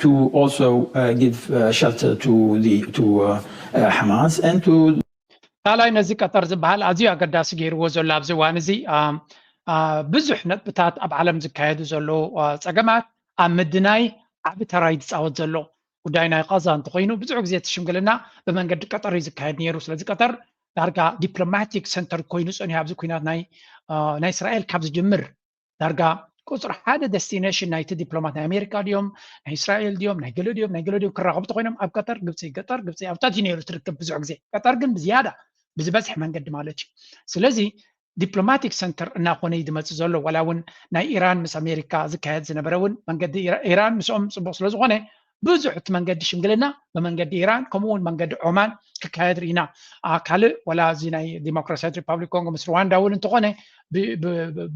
to also uh, give uh, shelter to the to uh, uh, Hamas and to ካልኣይ ነዚ ቀጠር ዝበሃል ኣዝዩ ኣገዳሲ ገይርዎ ዘሎ ኣብዚ እዋን እዚ ብዙሕ ነጥብታት ኣብ ዓለም ዝካየዱ ዘለዉ ፀገማት ኣብ ምድናይ ዓቢ ተራ እዩ ዝፃወት ዘሎ። ጉዳይ ናይ ቃዛ እንተኮይኑ ብዙሕ ግዜ እቲ ሽምግልና ብመንገዲ ቀጠር እዩ ዝካየድ ነይሩ። ስለዚ ቀጠር ዳርጋ ዲፕሎማቲክ ሰንተር ኮይኑ ፀኒሑ ኣብዚ ኩናት ናይ እስራኤል ካብ ዝጅምር ዳርጋ ቁፅሪ ሓደ ደስቲነሽን ናይቲ ዲፕሎማት ናይ ኣሜሪካ ድዮም ናይ እስራኤል ድዮም ናይ ገለ ድዮም ናይ ገለ ድዮም ክራኸቡ ተኮይኖም ኣብ ቀጠር ግብፂ ገጠር ግብፂ ኣብታት እዩ ነይሩ ትርክብ ብዙሕ ግዜ ቀጠር ግን ብዝያዳ ብዝበዝሕ መንገዲ ማለት እዩ። ስለዚ ዲፕሎማቲክ ሰንተር እናኮነ እዩ ዝመፅእ ዘሎ። ዋላ እውን ናይ ኢራን ምስ ኣሜሪካ ዝካየድ ዝነበረ እውን መንገዲ ኢራን ምስኦም ፅቡቅ ስለዝኮነ ብዙሕ እቲ መንገዲ ሽምግልና ብመንገዲ ኢራን ከምኡ እውን መንገዲ ዖማን ክካየድ ርኢና። ካልእ ዋላ እዚ ናይ ዲሞክራሲያዊት ሪፓብሊክ ኮንጎ ምስ ሩዋንዳ እውን እንተኾነ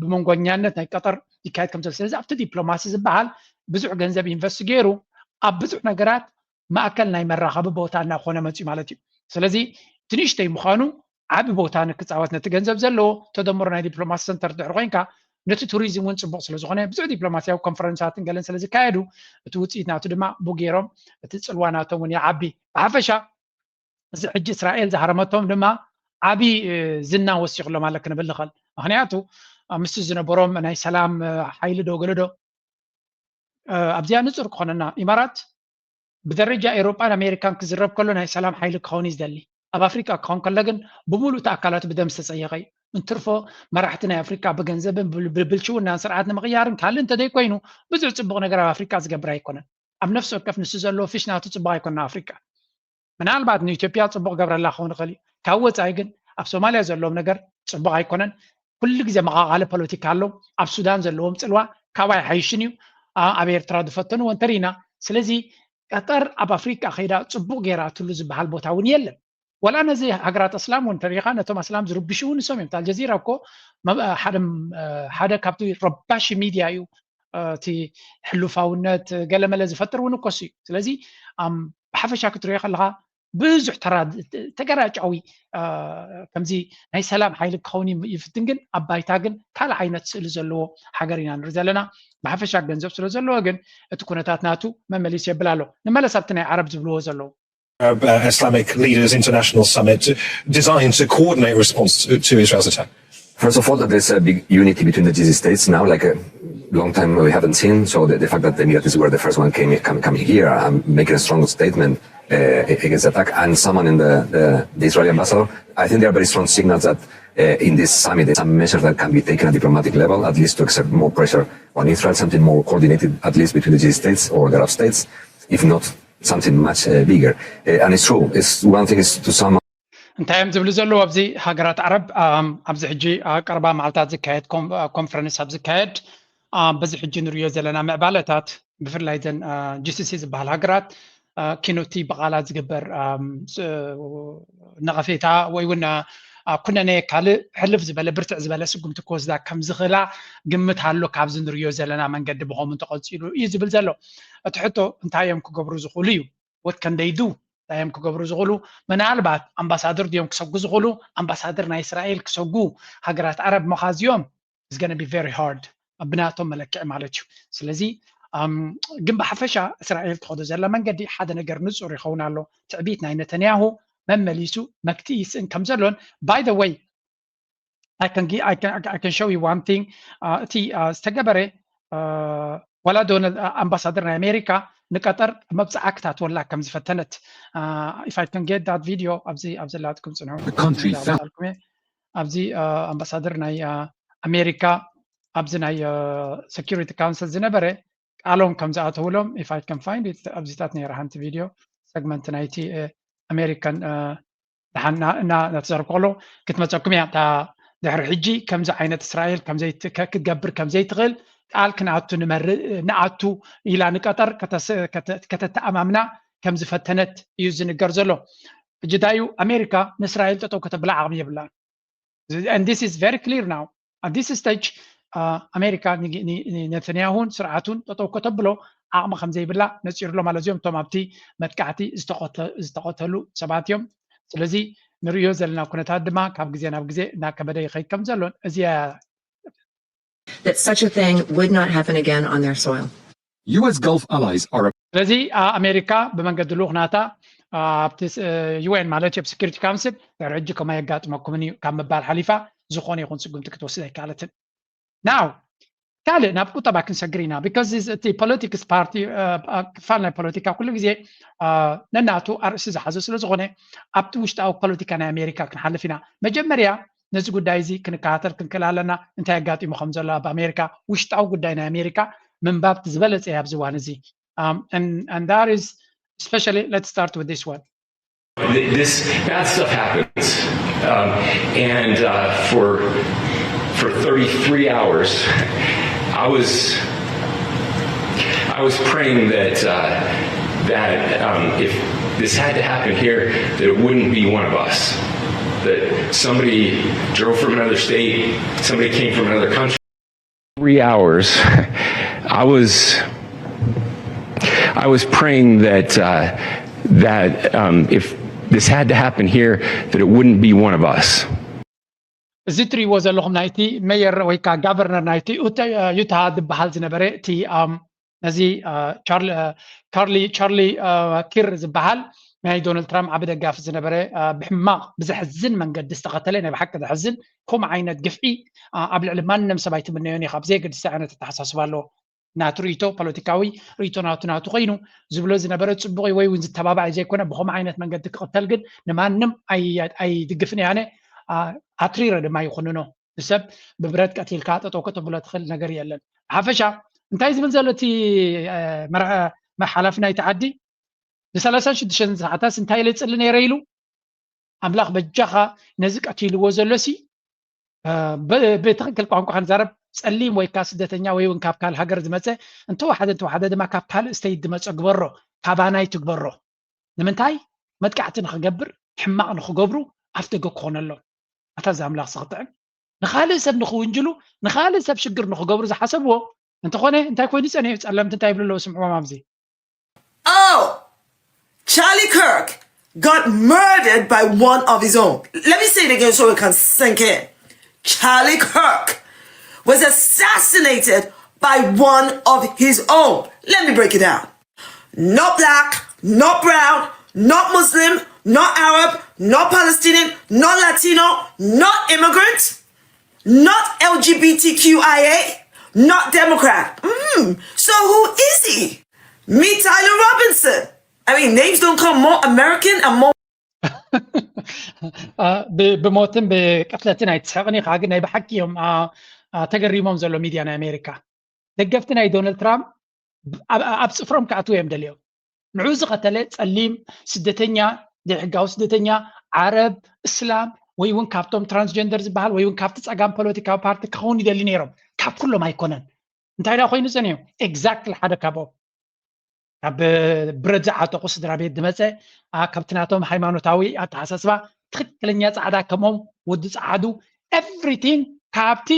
ብመንጎኛነት ናይ ቀጠር ይካየድ ከም ዘሎ። ስለዚ ኣብቲ ዲፕሎማሲ ዝበሃል ብዙሕ ገንዘብ ኢንቨስት ገይሩ ኣብ ብዙሕ ነገራት ማእከል ናይ መራኸቢ ቦታ እናኾነ መፅዩ ማለት እዩ። ስለዚ እቲ ንእሽተይ ምዃኑ ዓቢ ቦታ ንክፃወት ነቲ ገንዘብ ዘለዎ ተደምሮ ናይ ዲፕሎማሲ ሰንተር ድሕሪ ኮይንካ ነቲ ቱሪዝም እውን ፅቡቅ ስለዝኾነ ብዙሕ ዲፕሎማሲያዊ ኮንፈረንሳትን ገለን ስለዝካየዱ እቲ ውፅኢት ናቱ ድማ ቡ ገይሮም እቲ ፅልዋ ናቶም እውን ይዓቢ። ብሓፈሻ እዚ ሕጂ እስራኤል ዝሃረመቶም ድማ ዓቢ ዝና ወሲኽሎም ኣለ ክንብል ንኽእል። ምክንያቱ ምስቲ ዝነበሮም ናይ ሰላም ሓይሊ ዶ ገለ ዶ ኣብዚኣ ንፁር ክኾነና ኢማራት ብደረጃ ኤውሮጳን ኣሜሪካን ክዝረብ ከሎ ናይ ሰላም ሓይሊ ክኸውን እዩ ዝደሊ። ኣብ ኣፍሪቃ ክኸውን ከሎ ግን ብምሉእ እቲ ኣካላቱ ብደም ዝተፀየቐ እዩ። እንትርፎ መራሕቲ ናይ ኣፍሪቃ ብገንዘብን ብብልሽውናን ስርዓት ንምቕያርን ካልእ እንተዘይኮይኑ ብዙሕ ፅቡቕ ነገር ኣብ ኣፍሪቃ ዝገብር ኣይኮነን። ኣብ ነፍሲ ወከፍ ንሱ ዘለዎ ፍሽ ናቱ ፅቡቕ ኣይኮነን ኣብ ኣፍሪቃ። ምናልባት ንኢትዮጵያ ፅቡቕ ገብረላ ክኸውን ይኽእል እዩ። ካብ ወፃኢ ግን ኣብ ሶማልያ ዘለዎም ነገር ፅቡቕ ኣይኮነን። ኩሉ ግዜ መቓቓሊ ፖለቲካ ኣሎ። ኣብ ሱዳን ዘለዎም ፅልዋ ካብ ኣይሓይሽን እዩ። ኣብ ኤርትራ ዝፈተንዎ እንተሪኢና። ስለዚ ቀጠር ኣብ ኣፍሪቃ ከይዳ ፅቡቕ ገይራ ትሉ ዝበሃል ቦታ እውን የለን። ወላ ነዚ ሃገራት ኣስላም እውን እንተሪኢኻ ነቶም ኣስላም ዝርብሹ እውን ንሶም እዮም። ኣልጀዚራ እኮ ሓደ ካብቲ ረባሺ ሚድያ እዩ። እቲ ሕሉፋውነት ገለመለ ዝፈጥር እውን እኮ እዩ። ስለዚ ብሓፈሻ ክትሪኦ ከለካ ብዙሕ ተራ ተገራጫዊ ከምዚ ናይ ሰላም ሓይሊ ክኸውን ይፍትን ግን ኣብ ባይታ ግን ካልእ ዓይነት ስእሊ ዘለዎ ሃገር ኢና ንርኢ ዘለና። ብሓፈሻ ገንዘብ ስለ ዘለዎ ግን እቲ ኩነታት ናቱ መመሊስ የብል ኣሎ። ንመለስ ኣብቲ ናይ ዓረብ ዝብልዎ ዘለዉ። Arab uh, Islamic Leaders International Summit designed to coordinate response to, to Israel's attack? First of all, that there's a big unity between the G C C states now, like a long time we haven't seen. So the, the fact that the Emiratis were the first one came, come, coming here and making a strong statement uh, against the attack, and someone in the, the, the Israeli ambassador, I think there are very strong signals that uh, in this summit, some measures that can be taken at diplomatic level, at least to exert more pressure on Israel, something more coordinated, at least between the G C C states or the Arab states, if not something much uh, bigger. Uh, and it's true. It's one thing is to some. እንታይ እዮም ዝብሉ ዘለዉ ኣብዚ ሃገራት ዓረብ ኣብዚ ሕጂ ቀረባ መዓልታት ዝካየድ ኮንፈረንስ ኣብ ዝካየድ በዚ ሕጂ ንሪዮ ዘለና ምዕባለታት ብፍላይ ዘን ጂሲሲ ዝበሃል ሃገራት ኪኖቲ ብቓላት ዝግበር ነቐፌታ ወይ እውን ኩነነ ካልእ ሕልፍ ዝበለ ብርትዕ ዝበለ ስጉምቲ ክወስዳ ከም ዝኽእላ ግምት ኣሎ። ካብዚ ንሪዮ ዘለና መንገዲ ብኸምኡ እንተቐፂሉ እዩ ዝብል ዘሎ። እቲ ሕቶ እንታይ እዮም ክገብሩ ዝኽእሉ እዩ። What can they do? እንታይ እዮም ክገብሩ ዝኽእሉ? ምናልባት ኣምባሳደር ድዮም ክሰጉ ዝኽእሉ? ኣምባሳደር ናይ እስራኤል ክሰጉ ሃገራት ዓረብ ምኻዝዮም is gonna be very hard ብናቶም መለክዒ ማለት እዩ። ስለዚ ግን ብሓፈሻ እስራኤል ትኸዶ ዘላ መንገዲ ሓደ ነገር ንፁር ይኸውን ኣሎ። ትዕቢት ናይ ነተንያሁ መመሊሱ መክቲ ይስእን ከም ዘሎን። By the way, I can gi- I can I can show you one thing. Uh, እቲ uh, ዝተገበረ uh, ዋላ ዶናልድ uh, ኣምባሳደር ናይ ኣሜሪካ ንቀጠር መብፅዓ ክታትወላ ከም ዝፈተነት uh, if I can get that video ኣብዚ ኣብዚ ላትኩም ፅንሑ The country ላልኩም ኣብዚ uh, ኣምባሳደር ናይ uh, ኣሜሪካ ኣብዚ ናይ uh, security council ዝነበረ ቃሎም ከም ዝኣተውሎም if I can find it ኣብዚታት ነይራ ሓንቲ ቪድዮ ሰግመንት ናይቲ uh, ኣሜሪካን uh, ደሓን እና እናተዘርኮ ከሎ ክትመፀኩም እያ እታ ድሕሪ ሕጂ ከምዚ ዓይነት እስራኤል ክትገብር ከም ዘይትኽእል ቃል ክንኣቱ ንመርእ ንኣቱ ኢላ ንቀጠር ከተተኣማምና ከም ዝፈተነት እዩ ዝንገር ዘሎ። ሕጂ ዳዩ ኣሜሪካ ንእስራኤል ጠጠው ከተብላ ዓቕሚ የብላን። And this is very clear now. At this stage ኣሜሪካ ነተንያሁን ስርዓቱን ጠጠው ከተብሎ ዓቕሚ ከም ዘይብላ ነፂሩ ኣሎ ማለት እዮም። እቶም ኣብቲ መጥቃዕቲ ዝተቐተሉ ሰባት እዮም። ስለዚ ንርእዮ ዘለና ኩነታት ድማ ካብ ግዜ ናብ ግዜ እናከበደ ይኸይድ ከም ዘሎን እዚ that such a thing would not happen again on their soil. U S Gulf allies are ስለዚ ኣሜሪካ ብመንገዲ ልኡኽ ናታ ኣብቲ ዩኤን ማለት እዩ ኣብ security council ድሕሪ ሕጂ ከምኡ ኣየጋጥመኩምን እዩ ካብ ምባል ሓሊፋ ዝኾነ ይኹን ስጉምቲ ክትወስድ ኣይከኣለትን። Now ካልእ ናብ ቁጠባ ክንሰግር ኢና። Because እቲ politics party ክፋል ናይ ፖለቲካ ኩሉ ግዜ ነናቱ ኣርእስቲ ዝሓዘ ስለ ዝኾነ ኣብቲ ውሽጣዊ ፖለቲካ ናይ ኣሜሪካ ክንሓልፍ ኢና። መጀመርያ ነዚ ጉዳይ እዚ ክንከታተል ክንክእል ኣለና። እንታይ ኣጋጢሙ ከም ዘሎ ኣብ ኣሜሪካ ውሽጣዊ ጉዳይ ናይ ኣሜሪካ ምንባብ ዝበለፀ እዩ ኣብዚ እዋን እዚ። And that is especially let's start with this one. This bad stuff happens, um, and uh, for for thirty-three hours, I was I was praying that uh, that um, if this had to happen here, that it wouldn't be one of us. That somebody drove from another state, somebody came from another country. Three hours, I was I was praying that uh, that um, if this had to happen here, that it wouldn't be one of us. እዚ እትሪእዎ ዘለኹም ናይቲ ሜየር ወይ ከዓ ጋቨርነር ናይቲ ዩታ ዝበሃል ዝነበረ እቲ ነዚ ካርሊ ቻርሊ ኪር ዝበሃል ናይ ዶናልድ ትራምፕ ዓቢ ደጋፊ ዝነበረ ብሕማቕ ብዘሕዝን መንገዲ ዝተኸተለ ናይ ብሓቂ ዘሕዝን ከምኡ ዓይነት ግፍዒ ኣብ ልዕሊ ማንም ሰብ ኣይትምነዮን ኢኻ ብዘየገድስ ዓይነት ኣተሓሳስባ ኣለዎ። ናቱ ርእይቶ ፖለቲካዊ ርእይቶ ናቱ ናቱ ኮይኑ ዝብሎ ዝነበረ ፅቡቕ ወይ እውን ዝተባባዕ ዘይኮነ ብኸምኡ ዓይነት መንገዲ ክቕተል ግን ንማንም ኣይድግፍን እያነ ኣትሪረ ድማ ይኹንኖ። ንሰብ ብብረት ቀቲልካ ጠጠው ከተብሎ ትኽእል ነገር የለን። ብሓፈሻ እንታይ ዝብል ዘሎ እቲ ሓላፊ ናይቲ ዓዲ ንሰላሳን ሽዱሽተን ሰዓታት እንታይ ኢለ ይፅሊ ነይረ ኢሉ ኣምላኽ በጃኻ ነዚ ቀቲልዎ ዘሎሲ ብትኽክል ቋንቋ ክንዛረብ ፀሊም ወይ ከዓ ስደተኛ ወይ እውን ካብ ካልእ ሃገር ዝመፀ እንተወሓደ እንተወሓደ ድማ ካብ ካልእ ስተይት ዝመፀ ግበሮ ካባናይ ትግበሮ ንምንታይ መጥቃዕቲ ንክገብር ሕማቕ ንክገብሩ ኣፍ ደገ ክኾነሎም ኣታ እዚ ኣምላኽ ዝኽጥዕም ንኻልእ ሰብ ንክውንጅሉ ንኻልእ ሰብ ሽግር ንክገብሩ ዝሓሰብዎ እንተኾነ እንታይ ኮይኑ ፀኒሑ ፀለምቲ እንታይ ይብሉ ኣለዉ ስምዕዎም ኣብዚ Oh, Charlie Kirk got murdered by one of his own. Let me say it again so it can sink in. Charlie Kirk was assassinated by one of his own. Let me break it down. Not black, not brown, not Muslim, not Arab, not Palestinian, not Latino, not immigrant, not LGBTQIA, not Democrat. Mm, so who is he? Meet Tyler Robinson. I mean, names don't come more American and more ብሞትን ብቅትለትን ኣይትስሕቕን ኢኻ ግን ናይ ብሓቂ እዮም ተገሪሞም ዘሎ ሚድያ ናይ ኣሜሪካ ደገፍቲ ናይ ዶናልድ ትራምፕ ኣብ ፅፍሮም ክኣትዉ እዮም ደልዮም ንዑ ዝኸተለ ፀሊም ስደተኛ ዘይሕጋዊ ስደተኛ ዓረብ እስላም ወይ እውን ካብቶም ትራንስጀንደር ዝበሃል ወይ እውን ካብቲ ፀጋም ፖለቲካዊ ፓርቲ ክኸውን ይደሊ ነይሮም ካብ ኩሎም ኣይኮነን እንታይ ዳ ኮይኑ ፀኒሑ ኤግዛክትሊ ሓደ ካብኦም ካብ ብረት ዝዓጠቑ ስድራ ቤት ዝመፀ ካብቲ ናቶም ሃይማኖታዊ ኣተሓሳስባ ትኽክለኛ ፃዕዳ ከምኦም ወዲ ፀዓዱ everything ካብቲ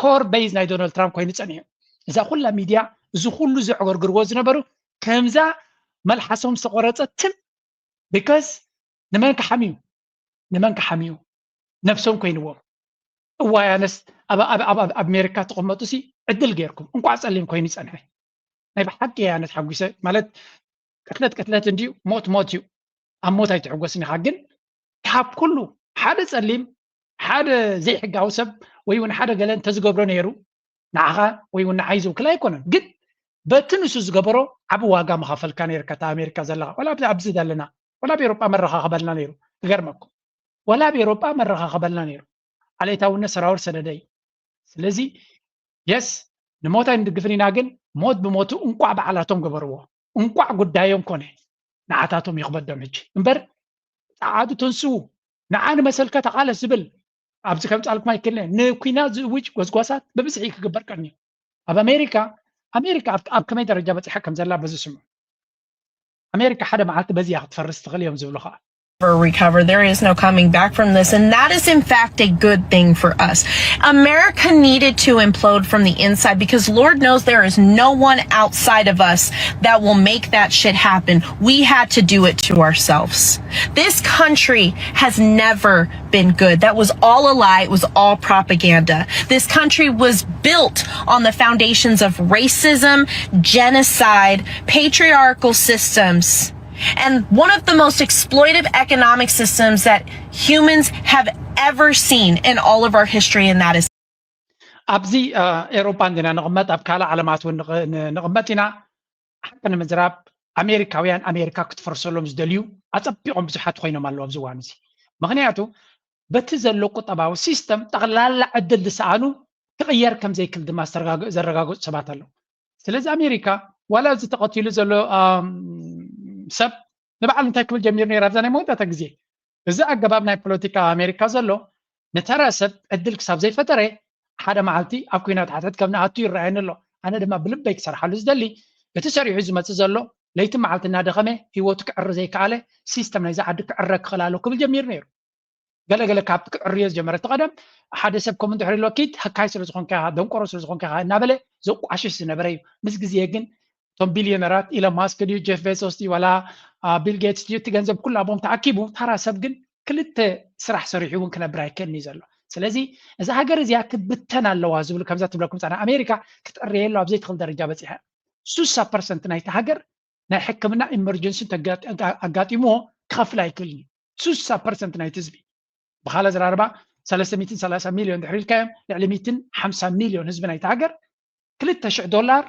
ኮር ቤዝ ናይ ዶናልድ ትራምፕ ኮይኑ ፀኒሑ እዛ ኩላ ሚድያ እዚ ኩሉ ዘዕገርግርዎ ዝነበሩ ከምዛ መልሓሶም ዝተቆረፀ ትም because ንመን ክሓምዩ ንመን ክሓምዩ ነብሶም ኮይንዎም እዋይ ኣነስ ኣብ ኣሜሪካ ትቕመጡ ሲ ዕድል ገይርኩም እንቋዕ ፀሊም ኮይኑ ይፀንሐ ናይ ብሓቂ ኣነ ተሓጒሰ ማለት ቅትለት ቅትለት እንድዩ ሞት ሞት እዩ ኣብ ሞት ኣይትሕጎስን ኢኻ ግን ካብ ኩሉ ሓደ ጸሊም ሓደ ዘይሕጋዊ ሰብ ወይ እውን ሓደ ገለ እንተዝገብሮ ነይሩ ንዓኻ ወይ እውን ንዓይ ዝውክል ኣይኮነን። ግን በቲ ንሱ ዝገበሮ ዓቢ ዋጋ ምኸፈልካ ነይርካ። እታ ኣሜሪካ ዘለኻ ዋላ ኣብዚ ዘለና ዋላ ኣብ ኤሮጳ መረኻኸበልና ነይሩ። ክገርመኩም ዋላ ኣብ ኤሮጳ መረኻኸበልና ነይሩ። ዓሌታውነት ሰራውር ሰደደይ። ስለዚ የስ ንሞት ኣይንድግፍን ኢና፣ ግን ሞት ብሞቱ እንቋዕ በዓላቶም ገበርዎ፣ እንቋዕ ጉዳዮም ኮነ። ንዓታቶም ይኽበዶም ሕጂ እምበር ጸዓዱ ተንስኡ ንዓ ንመሰልካ ተቓለስ ዝብል ኣብዚ ከምጻልኩም ኣይክእልን። ንኩናት ዝእውጅ ጎስጓሳት ብብዝሒ ክግበር ቀንዩ። ኣብ ኣሜሪካ ኣሜሪካ ኣብ ከመይ ደረጃ በፂሓ ከም ዘላ በዚ ስምዑ። ኣሜሪካ ሓደ መዓልቲ በዚያ ክትፈርስ ትኽእል እዮም ዝብሉ ከዓ recover. There is no coming back from this. And that is, in fact, a good thing for us. America needed to implode from the inside because Lord knows there is no one outside of us that will make that shit happen. We had to do it to ourselves. This country has never been good. That was all a lie. It was all propaganda. This country was built on the foundations of racism, genocide, patriarchal systems, and one of the most exploitive economic systems that humans have ever seen in all of our history, and that is ኣብዚ ኤሮፓ እንዲና ንቕመጥ ኣብ ካልእ ዓለማት እውን ንቕመጥ ኢና። ሓቂ ንምዝራብ ኣሜሪካውያን ኣሜሪካ ክትፈርሰሎም ዝደልዩ ኣጸቢቖም ብዙሓት ኮይኖም ኣለዉ ኣብዚ እዋን እዚ። ምኽንያቱ በቲ ዘሎ ቁጠባዊ ሲስተም ጠቕላላ ዕድል ዝሰኣኑ ክቕየር ከም ዘይክል ድማ ዘረጋግጹ ሰባት ኣለዉ። ስለዚ ኣሜሪካ ዋላ እዚ ተቐቲሉ ዘሎ ሰብ ንባዕሉ እንታይ ክብል ጀሚሩ ነይሩ ኣብዛ ናይ መወዳእታ ግዜ እዚ ኣገባብ ናይ ፖለቲካ ኣሜሪካ ዘሎ ንተራ ሰብ ዕድል ክሳብ ዘይፈጠረ ሓደ መዓልቲ ኣብ ኩናት ሓትሕት ከም ንኣቱ ይረኣየኒ ኣሎ። ኣነ ድማ ብልበይ ክሰርሓሉ ዝደሊ እቲ ሰሪሑ ዝመፅእ ዘሎ ለይቲ መዓልቲ እናደኸመ ህይወቱ ክዕሪ ዘይከኣለ ሲስተም ናይዛ ዓዲ ክዕረ ክኽእል ኣሎ ክብል ጀሚሩ ነይሩ። ገለገለ ካብ ክዕርዮ ዝጀመረ እቲ ቀደም ሓደ ሰብ ከምኡ እንድሕር ኢልዎ ኪድ ህካይ ስለ ዝኾንካ ኢኻ ደንቆሮ ስለ ዝኾንካ ኢኻ እናበለ ዘቋሽሽ ዝነበረ እዩ። ምስ ግዜ ግን እቶም ቢልዮነራት ኢሎን ማስክ ድዩ ጀፍ ቤሶስ ድዩ ዋላ ቢል ጌትስ ድዩ እቲ ገንዘብ ኩሉ ኣቦም ተኣኪቡ ታራ ሰብ ግን ክልተ ስራሕ ሰሪሑ እውን ክነብር ኣይክእልን እዩ ዘሎ። ስለዚ እዛ ሃገር እዚኣ ክትብተን ኣለዋ ዝብሉ ከምዛ ትብለኩም ፃና ኣሜሪካ ክትዕርየ ኣሎ ኣብ ዘይትኽእል ደረጃ በፂሐ ሱሳ ፐርሰንት ናይቲ ሃገር ናይ ሕክምና ኢመርጀንሲ ኣጋጢምዎ ክኸፍል ኣይክእልን እዩ። ሱሳ ፐርሰንት ናይቲ ህዝቢ ብኻለ ዝራርባ ሰለስተ ሚእትን ሰላሳ ሚልዮን ድሕሪ ኢልካዮም ልዕሊ ሚእትን ሓምሳ ሚልዮን ህዝቢ ናይቲ ሃገር ክልተ ሽሕ ዶላር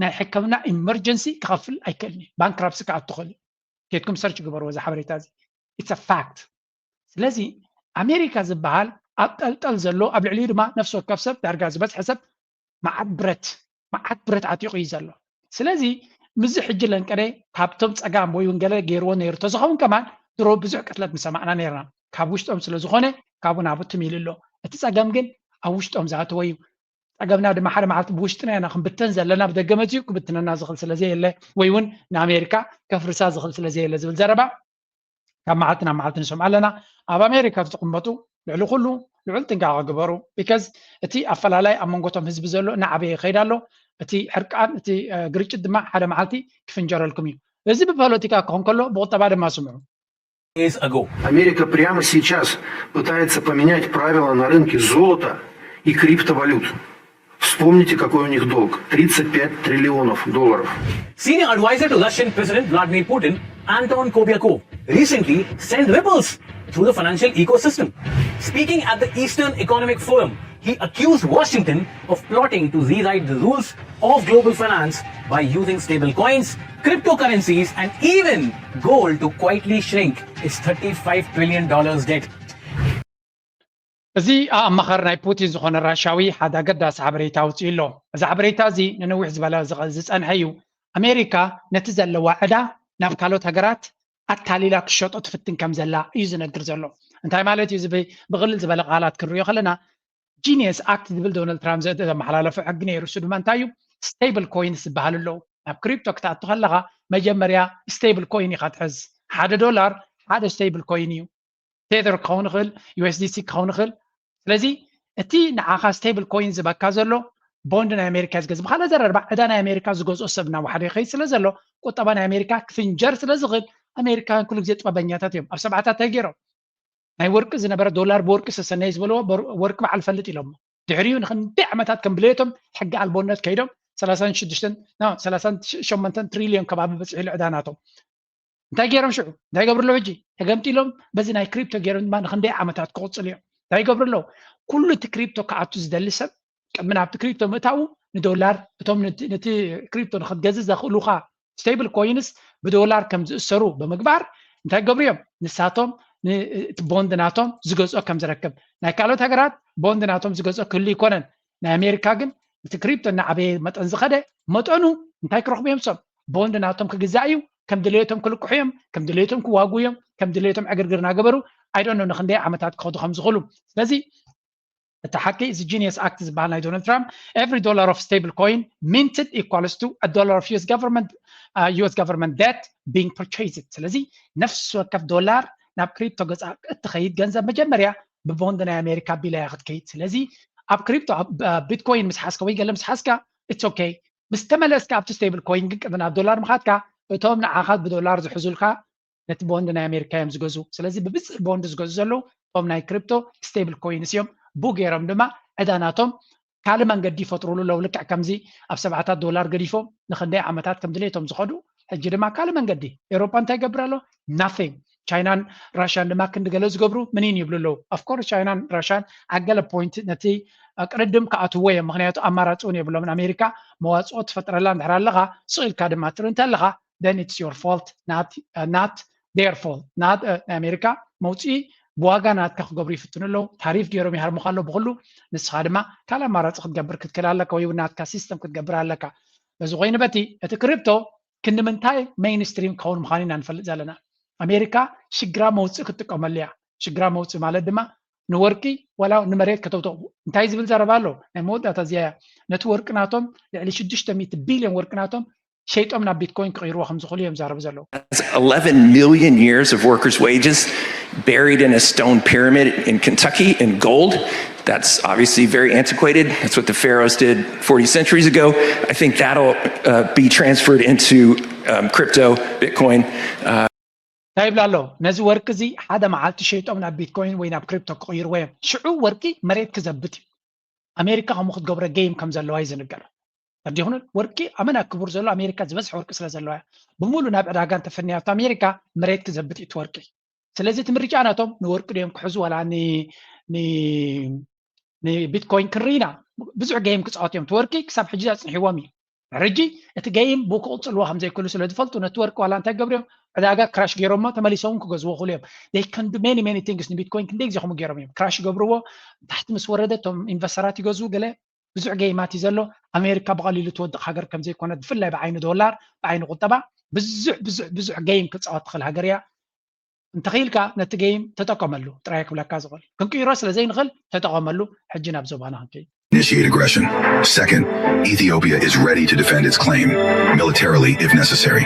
ናይ ሕክምና ኢመርጀንሲ ክኸፍል ኣይክእልን እዩ። ባንክራፕሲ ክኣቱ ክእል እዩ። ኬድኩም ሰርች ግበርዎ እዚ ሓበሬታ እዚ። ኢትስ ፋክት። ስለዚ ኣሜሪካ ዝበሃል ኣብ ጠልጠል ዘሎ ኣብ ልዕሊኡ ድማ ነፍሲ ወከፍ ሰብ ዳርጋ ዝበዝሐ ሰብ መዓት ብረት መዓት ብረት ዓጢቑ እዩ ዘሎ። ስለዚ ምዚ ሕጂ ለንቀደ ካብቶም ፀጋም ወይ እውን ገለ ገይርዎ ነይሩ ተዝኸውን ከማን ድሮ ብዙሕ ቅትለት ምሰማዕና ነይርና። ካብ ውሽጦም ስለ ዝኾነ ካብኡ ናብኡ ትም ኢሉ ኣሎ። እቲ ፀገም ግን ኣብ ውሽጦም ዝኣተወ እዩ። ፀገምና ድማ ሓደ መዓልቲ ብውሽጥና ኢና ክንብተን ዘለና ብደገ መፅኡ ክብትነና ዝኽእል ስለ ዘየለ ወይ እውን ንኣሜሪካ ከፍርሳ ዝኽእል ስለ ዘየለ ዝብል ዘረባ ካብ መዓልቲ ናብ መዓልቲ ንሰምዖ ኣለና። ኣብ ኣሜሪካ ዝቕመጡ ልዕሊ ኩሉ ልዑል ጥንቃቐ ግበሩ። ቢካዝ እቲ ኣፈላላይ ኣብ መንጎቶም ህዝቢ ዘሎ እናዓበየ ይኸይድ ኣሎ። እቲ ሕርቃን እቲ ግርጭት ድማ ሓደ መዓልቲ ክፍንጀረልኩም እዩ። እዚ ብፖለቲካ ክኾን ከሎ ብቁጠባ ድማ ስምዑ። Days ago. Америка прямо сейчас пытается поменять правила на рынке золота и криптовалют. Вспомните, какой у них долг. Тридцать пять триллионов долларов. Senior advisor to Russian President Vladimir Putin, Anton Kobiakov, recently sent ripples through the financial ecosystem. Speaking at the Eastern Economic Forum, he accused Washington of plotting to rewrite the rules of global finance by using stable coins, cryptocurrencies, and even gold to quietly shrink its thirty-five trillion dollars debt. እዚ ኣማኻሪ ናይ ፑቲን ዝኾነ ራሻዊ ሓደ ኣገዳሲ ሓበሬታ ኣውፅኡ ኣሎ። እዚ ሓበሬታ እዚ ንነዊሕ ዝበለ ዝፀንሐ እዩ። ኣሜሪካ ነቲ ዘለዋ ዕዳ ናብ ካልኦት ሃገራት ኣታሊላ ክሸጦ ትፍትን ከም ዘላ እዩ ዝነግር ዘሎ። እንታይ ማለት እዩ? ብቕልል ዝበለ ቃላት ክንሪኦ ከለና ጂኒየስ ኣክት ዝብል ዶናልድ ትራምፕ ዘመሓላለፎ ሕጊ ነይሩ። እሱ ድማ እንታይ እዩ? ስቴብል ኮይንስ ዝበሃል ኣለዉ። ናብ ክሪፕቶ ክትኣቱ ከለኻ መጀመርያ ስቴብል ኮይን ኢኻ ትሕዝ። ሓደ ዶላር ሓደ ስቴብል ኮይን እዩ። ቴዘር ክኸውን ይኽእል፣ ዩ ኤስ ዲ ሲ ክኸውን ይኽእል። ስለዚ እቲ ንዓኻ ስቴብል ኮይን ዝበካ ዘሎ ቦንድ ናይ ኣሜሪካ ዝገዝ ብካልእ ዘረርባ ዕዳ ናይ ኣሜሪካ ዝገዝኦ ሰብ እናወሓደ ይኸይድ ስለ ዘሎ ቁጠባ ናይ ኣሜሪካ ክፍንጀር ስለ ዝኽእል ኣሜሪካውያን ኩሉ ግዜ ጥበበኛታት እዮም። ኣብ ሰብዓታት እንታይ ገይሮም ናይ ወርቂ ዝነበረ ዶላር ብወርቂ ሰሰነይ ዝበልዎ ወርቂ በዓል ፈልጥ ኢሎሞ ድሕሪኡ ንክንደይ ዓመታት ከም ብሌቶም ሕጊ ኣልቦነት ከይዶም ሰላሳን ሽዱሽተን ሰላሳን ሸሞንተን ትሪልዮን ከባቢ በፂሑ ልዕዳ ናቶም እንታይ ገይሮም ሽዑ እንታይ ገብሩ ኣለዉ ሕጂ ተገምጢሎም በዚ ናይ ክሪፕቶ ገይሮም ድማ ንክንደይ ዓመታት ክቕፅሉ እዮም እንታይ ይገብሩ ኣለዉ ኩሉ እቲ ክሪፕቶ ክኣቱ ዝደሊ ሰብ ቅድሚ ናብቲ ክሪፕቶ ምእታዉ ንዶላር እቶም ነቲ ክሪፕቶ ንክትገዝእ ዘኽእሉካ stable coins ብዶላር ከም ዝእሰሩ ብምግባር እንታይ ገብሩ እዮም ንሳቶም እቲ ቦንድ ናቶም ዝገዝኦ ከም ዝረክብ ናይ ካልኦት ሃገራት ቦንድ ናቶም ዝገዝኦ ክህሉ ይኮነን ናይ ኣሜሪካ ግን እቲ ክሪፕቶ እናዓበየ መጠን ዝኸደ መጠኑ እንታይ ክረኽቡ እዮም ሰብ ቦንድ ናቶም ክግዛእ እዩ ከም ድሌቶም ክልቅሑ እዮም ከም ድሌቶም ክዋጉ እዮም ከም ድሌቶም ዕግርግር እናገበሩ ኣይዶኖ ንክንደይ ዓመታት ክኸዱ ከም ዝኽእሉ ስለዚ እቲ ሓቂ እዚ genius act ዝበሃል ናይ ዶናልድ ትራምፕ every dollar of stable coin minted equals to a dollar of US government uh, US government debt being purchased ስለዚ ነፍሲ ወከፍ ዶላር ናብ ክሪፕቶ ገፃ እትኸይድ ገንዘብ መጀመርያ ብቦንድ ናይ ኣሜሪካ ቢላ እያ ክትከይድ ስለዚ ኣብ ክሪፕቶ ቢትኮይን ምስ ሓዝካ ወይ ገለ ምስ ሓዝካ it's okay ምስ ተመለስካ ኣብቲ stable coin ግን ቅድሚ ናብ ዶላር ምኻድካ እቶም ንዓኻ ብዶላር ዝሕዙልካ ነቲ ቦንድ ናይ ኣሜሪካ እዮም ዝገዝኡ ስለዚ ብብዝሒ ቦንድ ዝገዝኡ ዘለዉ እቶም ናይ ክሪፕቶ stable coins እዮም ብኡ ገይሮም ድማ ዕዳ ናቶም ካልእ መንገዲ ይፈጥሩሉ ኣለዉ ልክዕ ከምዚ ኣብ ሰብዓታት ዶላር ገዲፎም ንክንደይ ዓመታት ከም ድሌቶም ዝኸዱ ሕጂ ድማ ካልእ መንገዲ ኤውሮጳ እንታይ ይገብር ኣሎ nothing ቻይናን ራሽያን ድማ ክንዲ ገለ ዝገብሩ ምኒን ይብሉ ኣለዉ of course ቻይናን ራሽያን at ገለ point ነቲ ቅድድም ክኣትዎ እዮም ምክንያቱ ኣማራፂ እውን የብሎምን ኣሜሪካ መዋፅኦ ትፈጥረላ እንድሕር ኣለካ ስቕ ኢልካ ድማ ትርኢ እንተ ኣለካ then it's your fault not uh, not their fault not uh, ናይ ኣሜሪካ መውፅኢ ብዋጋ ናትካ ክገብሩ ይፍትኑ ኣለዉ ታሪፍ ገይሮም ይሃርሙካ ኣለዉ ብኩሉ ንስኻ ድማ ካልእ ኣማራፂ ክትገብር ክትክእል ኣለካ ወይ እውን ናትካ ሲስተም ክትገብር ኣለካ በዚ ኮይኑ በቲ እቲ ክሪፕቶ ክንዲ ምንታይ mainstream ክኸውን ምዃኑ ኢና ንፈልጥ ዘለና ኣሜሪካ ሽግራ መውፅእ ክትጥቀመሉ እያ ሽግራ መውፅእ ማለት ድማ ንወርቂ ወላ ንመሬት ከተውተቑ እንታይ ዝብል ዘረባ ኣሎ ናይ መወዳእታ እዚያ እያ ነቲ ወርቂ ናቶም ልዕሊ ሽዱሽተ ሚእቲ ቢልዮን ወርቂ ናቶም ሸይጦም ናብ ቢትኮይን ክቕይርዎ ከም ዝኽእሉ እዮም ዛረቡ ዘለዉ eleven million years of workers' wages buried in a stone pyramid in Kentucky in gold. That's obviously very antiquated. That's what the pharaohs did forty centuries ago. I think that'll uh, be transferred into um, crypto, Bitcoin. Uh, እንታይ ይብላ ኣሎ ነዚ ወርቂ እዚ ሓደ መዓልቲ ሸይጦም ናብ ቢትኮይን ወይ ናብ ክሪፕቶ ክቕይርዎ እዮም ሽዑ ወርቂ መሬት ክዘብጥ እዩ ኣሜሪካ ከምኡ ክትገብሮ game ከም ዘለዋ እዩ ዝንገር ተዲኹን ወርቂ ኣመና ክቡር ዘሎ ኣሜሪካ ዝበዝሕ ወርቂ ስለ ዘለዋ እያ ብምሉ ናብ ዕዳጋ እንተፈንያቶ ኣሜሪካ መሬት ክዘብጥ እዩ ወርቂ ስለዚ እቲ ምርጫ ናቶም ንወርቂ ድዮም ክሕዙ ወላ ንቢትኮይን ክንርኢና ብዙሕ game ክፃወት እዮም እቲ ወርቂ ክሳብ ሕጂ ኣፅንሕዎም እዩ ሕጂ እቲ game ብኡ ክቕፅልዎ ከም ዘይክእሉ ስለ ዝፈልጡ ነቲ ወርቂ ዋላ እንታይ ገብርዮም ዕዳጋ crash ገይሮሞ ተመሊሶም ክገዝዎ ክእሉ እዮም they can do many many things ንቢትኮይን ክንደይ ግዜ ከምኡ ገይሮም እዮም crash ይገብርዎ ታሕቲ ምስ ወረደ እቶም ኢንቨስተራት ይገዝኡ ገለ ብዙሕ ገይማት እዩ ዘሎ ኣሜሪካ ብቐሊሉ ትወድቕ ሃገር ከም ዘይኮነት ብፍላይ ብዓይኒ ዶላር ብዓይኒ ቁጠባ ብዙሕ ብዙሕ ብዙሕ game ክፃወት ትኽእል ሃገር እያ እንተኽኢልካ ነቲ game ተጠቀመሉ ጥራይ ክብለካ ዝኽእል ክንቅይሮ ስለ ዘይንኽእል ተጠቐመሉ ሕጂ ናብ ዞባና ክንከይድ Initiate aggression. Second, Ethiopia is ready to defend its claim, militarily if necessary.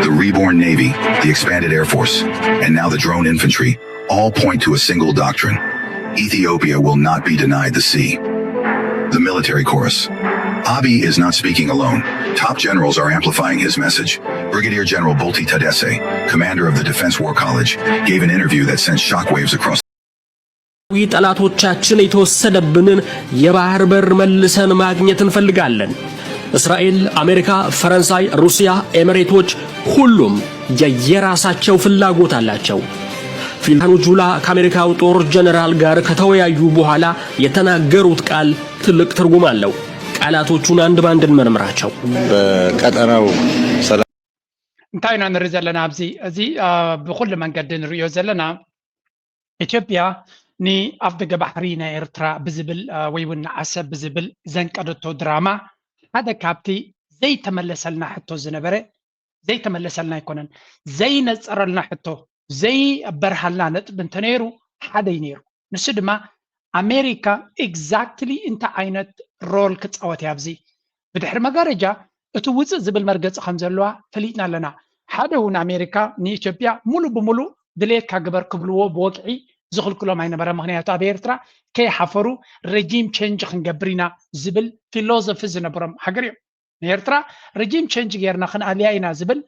The reborn navy, the expanded air force, and now the drone infantry all point to a single doctrine. Ethiopia will not be denied the sea. The military chorus. Abiy is not speaking alone. Top generals are amplifying his message. Brigadier General Bulti Tadesse, commander of the Defense War College, gave an interview that sent shockwaves across ጠላቶቻችን የተወሰደብንን የባህር በር መልሰን ማግኘት እንፈልጋለን። እስራኤል፣ አሜሪካ፣ ፈረንሳይ፣ ሩሲያ፣ ኤምሬቶች ሁሉም የየራሳቸው ፍላጎት አላቸው። ፊልሃኑ ጁላ ከአሜሪካው ጦር ጀነራል ጋር ከተወያዩ በኋላ የተናገሩት ቃል ትልቅ ትርጉም አለው። ቃላቶቹን አንድ ባንድ እንመርምራቸው። በቀጠናው ሰላም እንታይ ኢና ንርኢ ዘለና ኣብዚ እዚ ብኩሉ መንገዲ ንርእዮ ዘለና ኢትዮጵያ ንኣፍ ደገ ባሕሪ ናይ ኤርትራ ብዝብል ወይ እውን ንዓሰብ ብዝብል ዘንቀደቶ ድራማ ሓደ ካብቲ ዘይተመለሰልና ሕቶ ዝነበረ ዘይተመለሰልና ኣይኮነን ዘይነፀረልና ሕቶ ዘይበርሃልና ነጥቢ እንተነይሩ ሓደ እዩ ነይሩ ንሱ ድማ ኣሜሪካ exactly እንታይ ዓይነት role ክፃወት እያ ኣብዚ ብድሕሪ መጋረጃ እቲ ውፅእ ዝብል መርገፂ ከም ዘለዋ ፈሊጥና ኣለና ሓደ እውን ኣሜሪካ ንኢትዮጵያ ሙሉ ብሙሉ ድሌትካ ግበር ክብልዎ ብወግዒ ዝኽልክሎም ኣይነበረ ምክንያቱ ኣብ ኤርትራ ከይሓፈሩ regime change ክንገብር ኢና ዝብል philosophy ዝነብሮም ሃገር እዮም ንኤርትራ regime change ጌርና ክንኣልያ ኢና ዝብል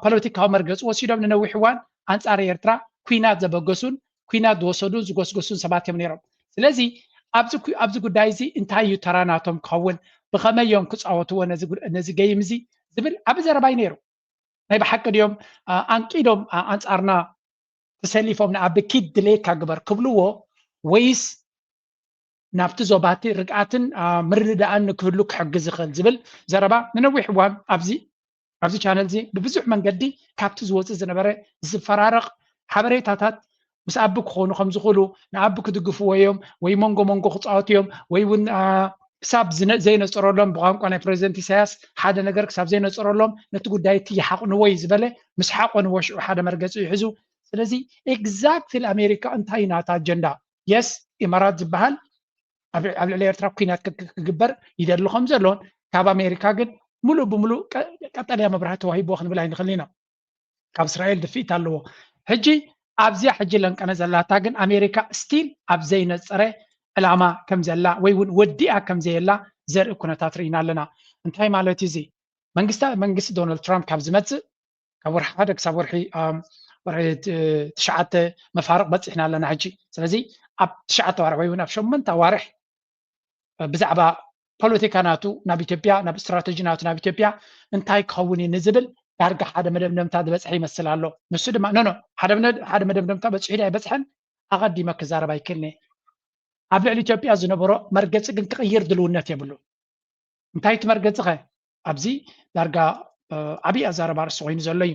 ፖለቲካዊ መርገፂ ወሲዶም ንነዊሕ እዋን ኣንፃር ኤርትራ ኩናት ዘበገሱን ኩናት ዝወሰዱን ዝጎስጎሱን ሰባት እዮም ነይሮም ስለዚ ኣብዚ ጉዳይ እዚ እንታይ እዩ ተራ ናቶም ክኸውን ብኸመይ እዮም ክፃወትዎ ነዚ game እዚ ዝብል ዓቢ ዘረባ እዩ ነይሩ ናይ ብሓቂ ድዮም ኣንቂዶም ኣንፃርና ተሰሊፎም ንኣቢ ኪድ ድሌካ ግበር ክብልዎ፣ ወይስ ናብቲ ዞባቲ ርግኣትን ምርድዳእን ንክህሉ ክሕግዝ ይኽእል ዝብል ዘረባ ንነዊሕ እዋን ኣብዚ ኣብዚ ቻነል እዚ ብብዙሕ መንገዲ ካብቲ ዝወፅእ ዝነበረ ዝፈራረቕ ሓበሬታታት ምስ ኣቢ ክኾኑ ከም ዝኽእሉ ንኣቢ ክድግፍዎ እዮም ወይ መንጎ መንጎ ክፃወቱ እዮም ወይ እውን ክሳብ ዘይነፅረሎም ብቋንቋ ናይ ፕሬዚደንት ኢሳያስ ሓደ ነገር ክሳብ ዘይነፅረሎም ነቲ ጉዳይ እቲ ይሓቕንዎ እዩ ዝበለ ምስ ሓቆንዎ ሽዑ ሓደ መርገፂ እዩ ሒዙ። ስለዚ ኤግዛክትሊ ኣሜሪካ እንታይ ናታ ኣጀንዳ የስ ኢማራት ዝበሃል ኣብ ልዕሊ ኤርትራ ኩናት ክግበር ይደሊ ከም ዘሎን ካብ ኣሜሪካ ግን ሙሉእ ብሙሉእ ቀጠልያ መብራህቲ ተዋሂብዎ ክንብል ኣይንኽእል ኢና። ካብ እስራኤል ድፍኢት ኣለዎ። ሕጂ ኣብዚኣ ሕጂ ለንቀነ ዘላታ ግን ኣሜሪካ ስቲል ኣብ ዘይነፀረ ዕላማ ከም ዘላ ወይ እውን ወዲኣ ከም ዘየላ ዘርኢ ኩነታት ርኢና ኣለና። እንታይ ማለት እዩ እዚ? መንግስቲ መንግስቲ ዶናልድ ትራምፕ ካብ ዝመፅእ ካብ ወርሒ ሓደ ክሳብ ወርሒ ወርሒ ትሽዓተ መፋርቕ በፂሕና ኣለና ሕጂ። ስለዚ ኣብ ትሽዓተ ዋርሕ ወይ እውን ኣብ ሸመንተ ዋርሕ ብዛዕባ ፖለቲካ ናቱ ናብ ኢትዮጵያ ናብ ስትራተጂ ናቱ ናብ ኢትዮጵያ እንታይ ክኸውን እዩ ንዝብል ዳርጋ ሓደ መደምደምታ ዝበፅሐ ይመስል ኣሎ። ንሱ ድማ ኖ ኖ ሓደ መደምደምታ በፂሑ ኣይበፅሐን ኣቐዲመ ክዛረብ ኣይክእልኒ። ኣብ ልዕሊ ኢትዮጵያ ዝነበሮ መርገፂ ግን ክቕይር ድልውነት የብሉ። እንታይ እቲ መርገፂ ኸ? ኣብዚ ዳርጋ ዓብዪ ኣዛረባ ርእሲ ኮይኑ ዘሎ እዩ።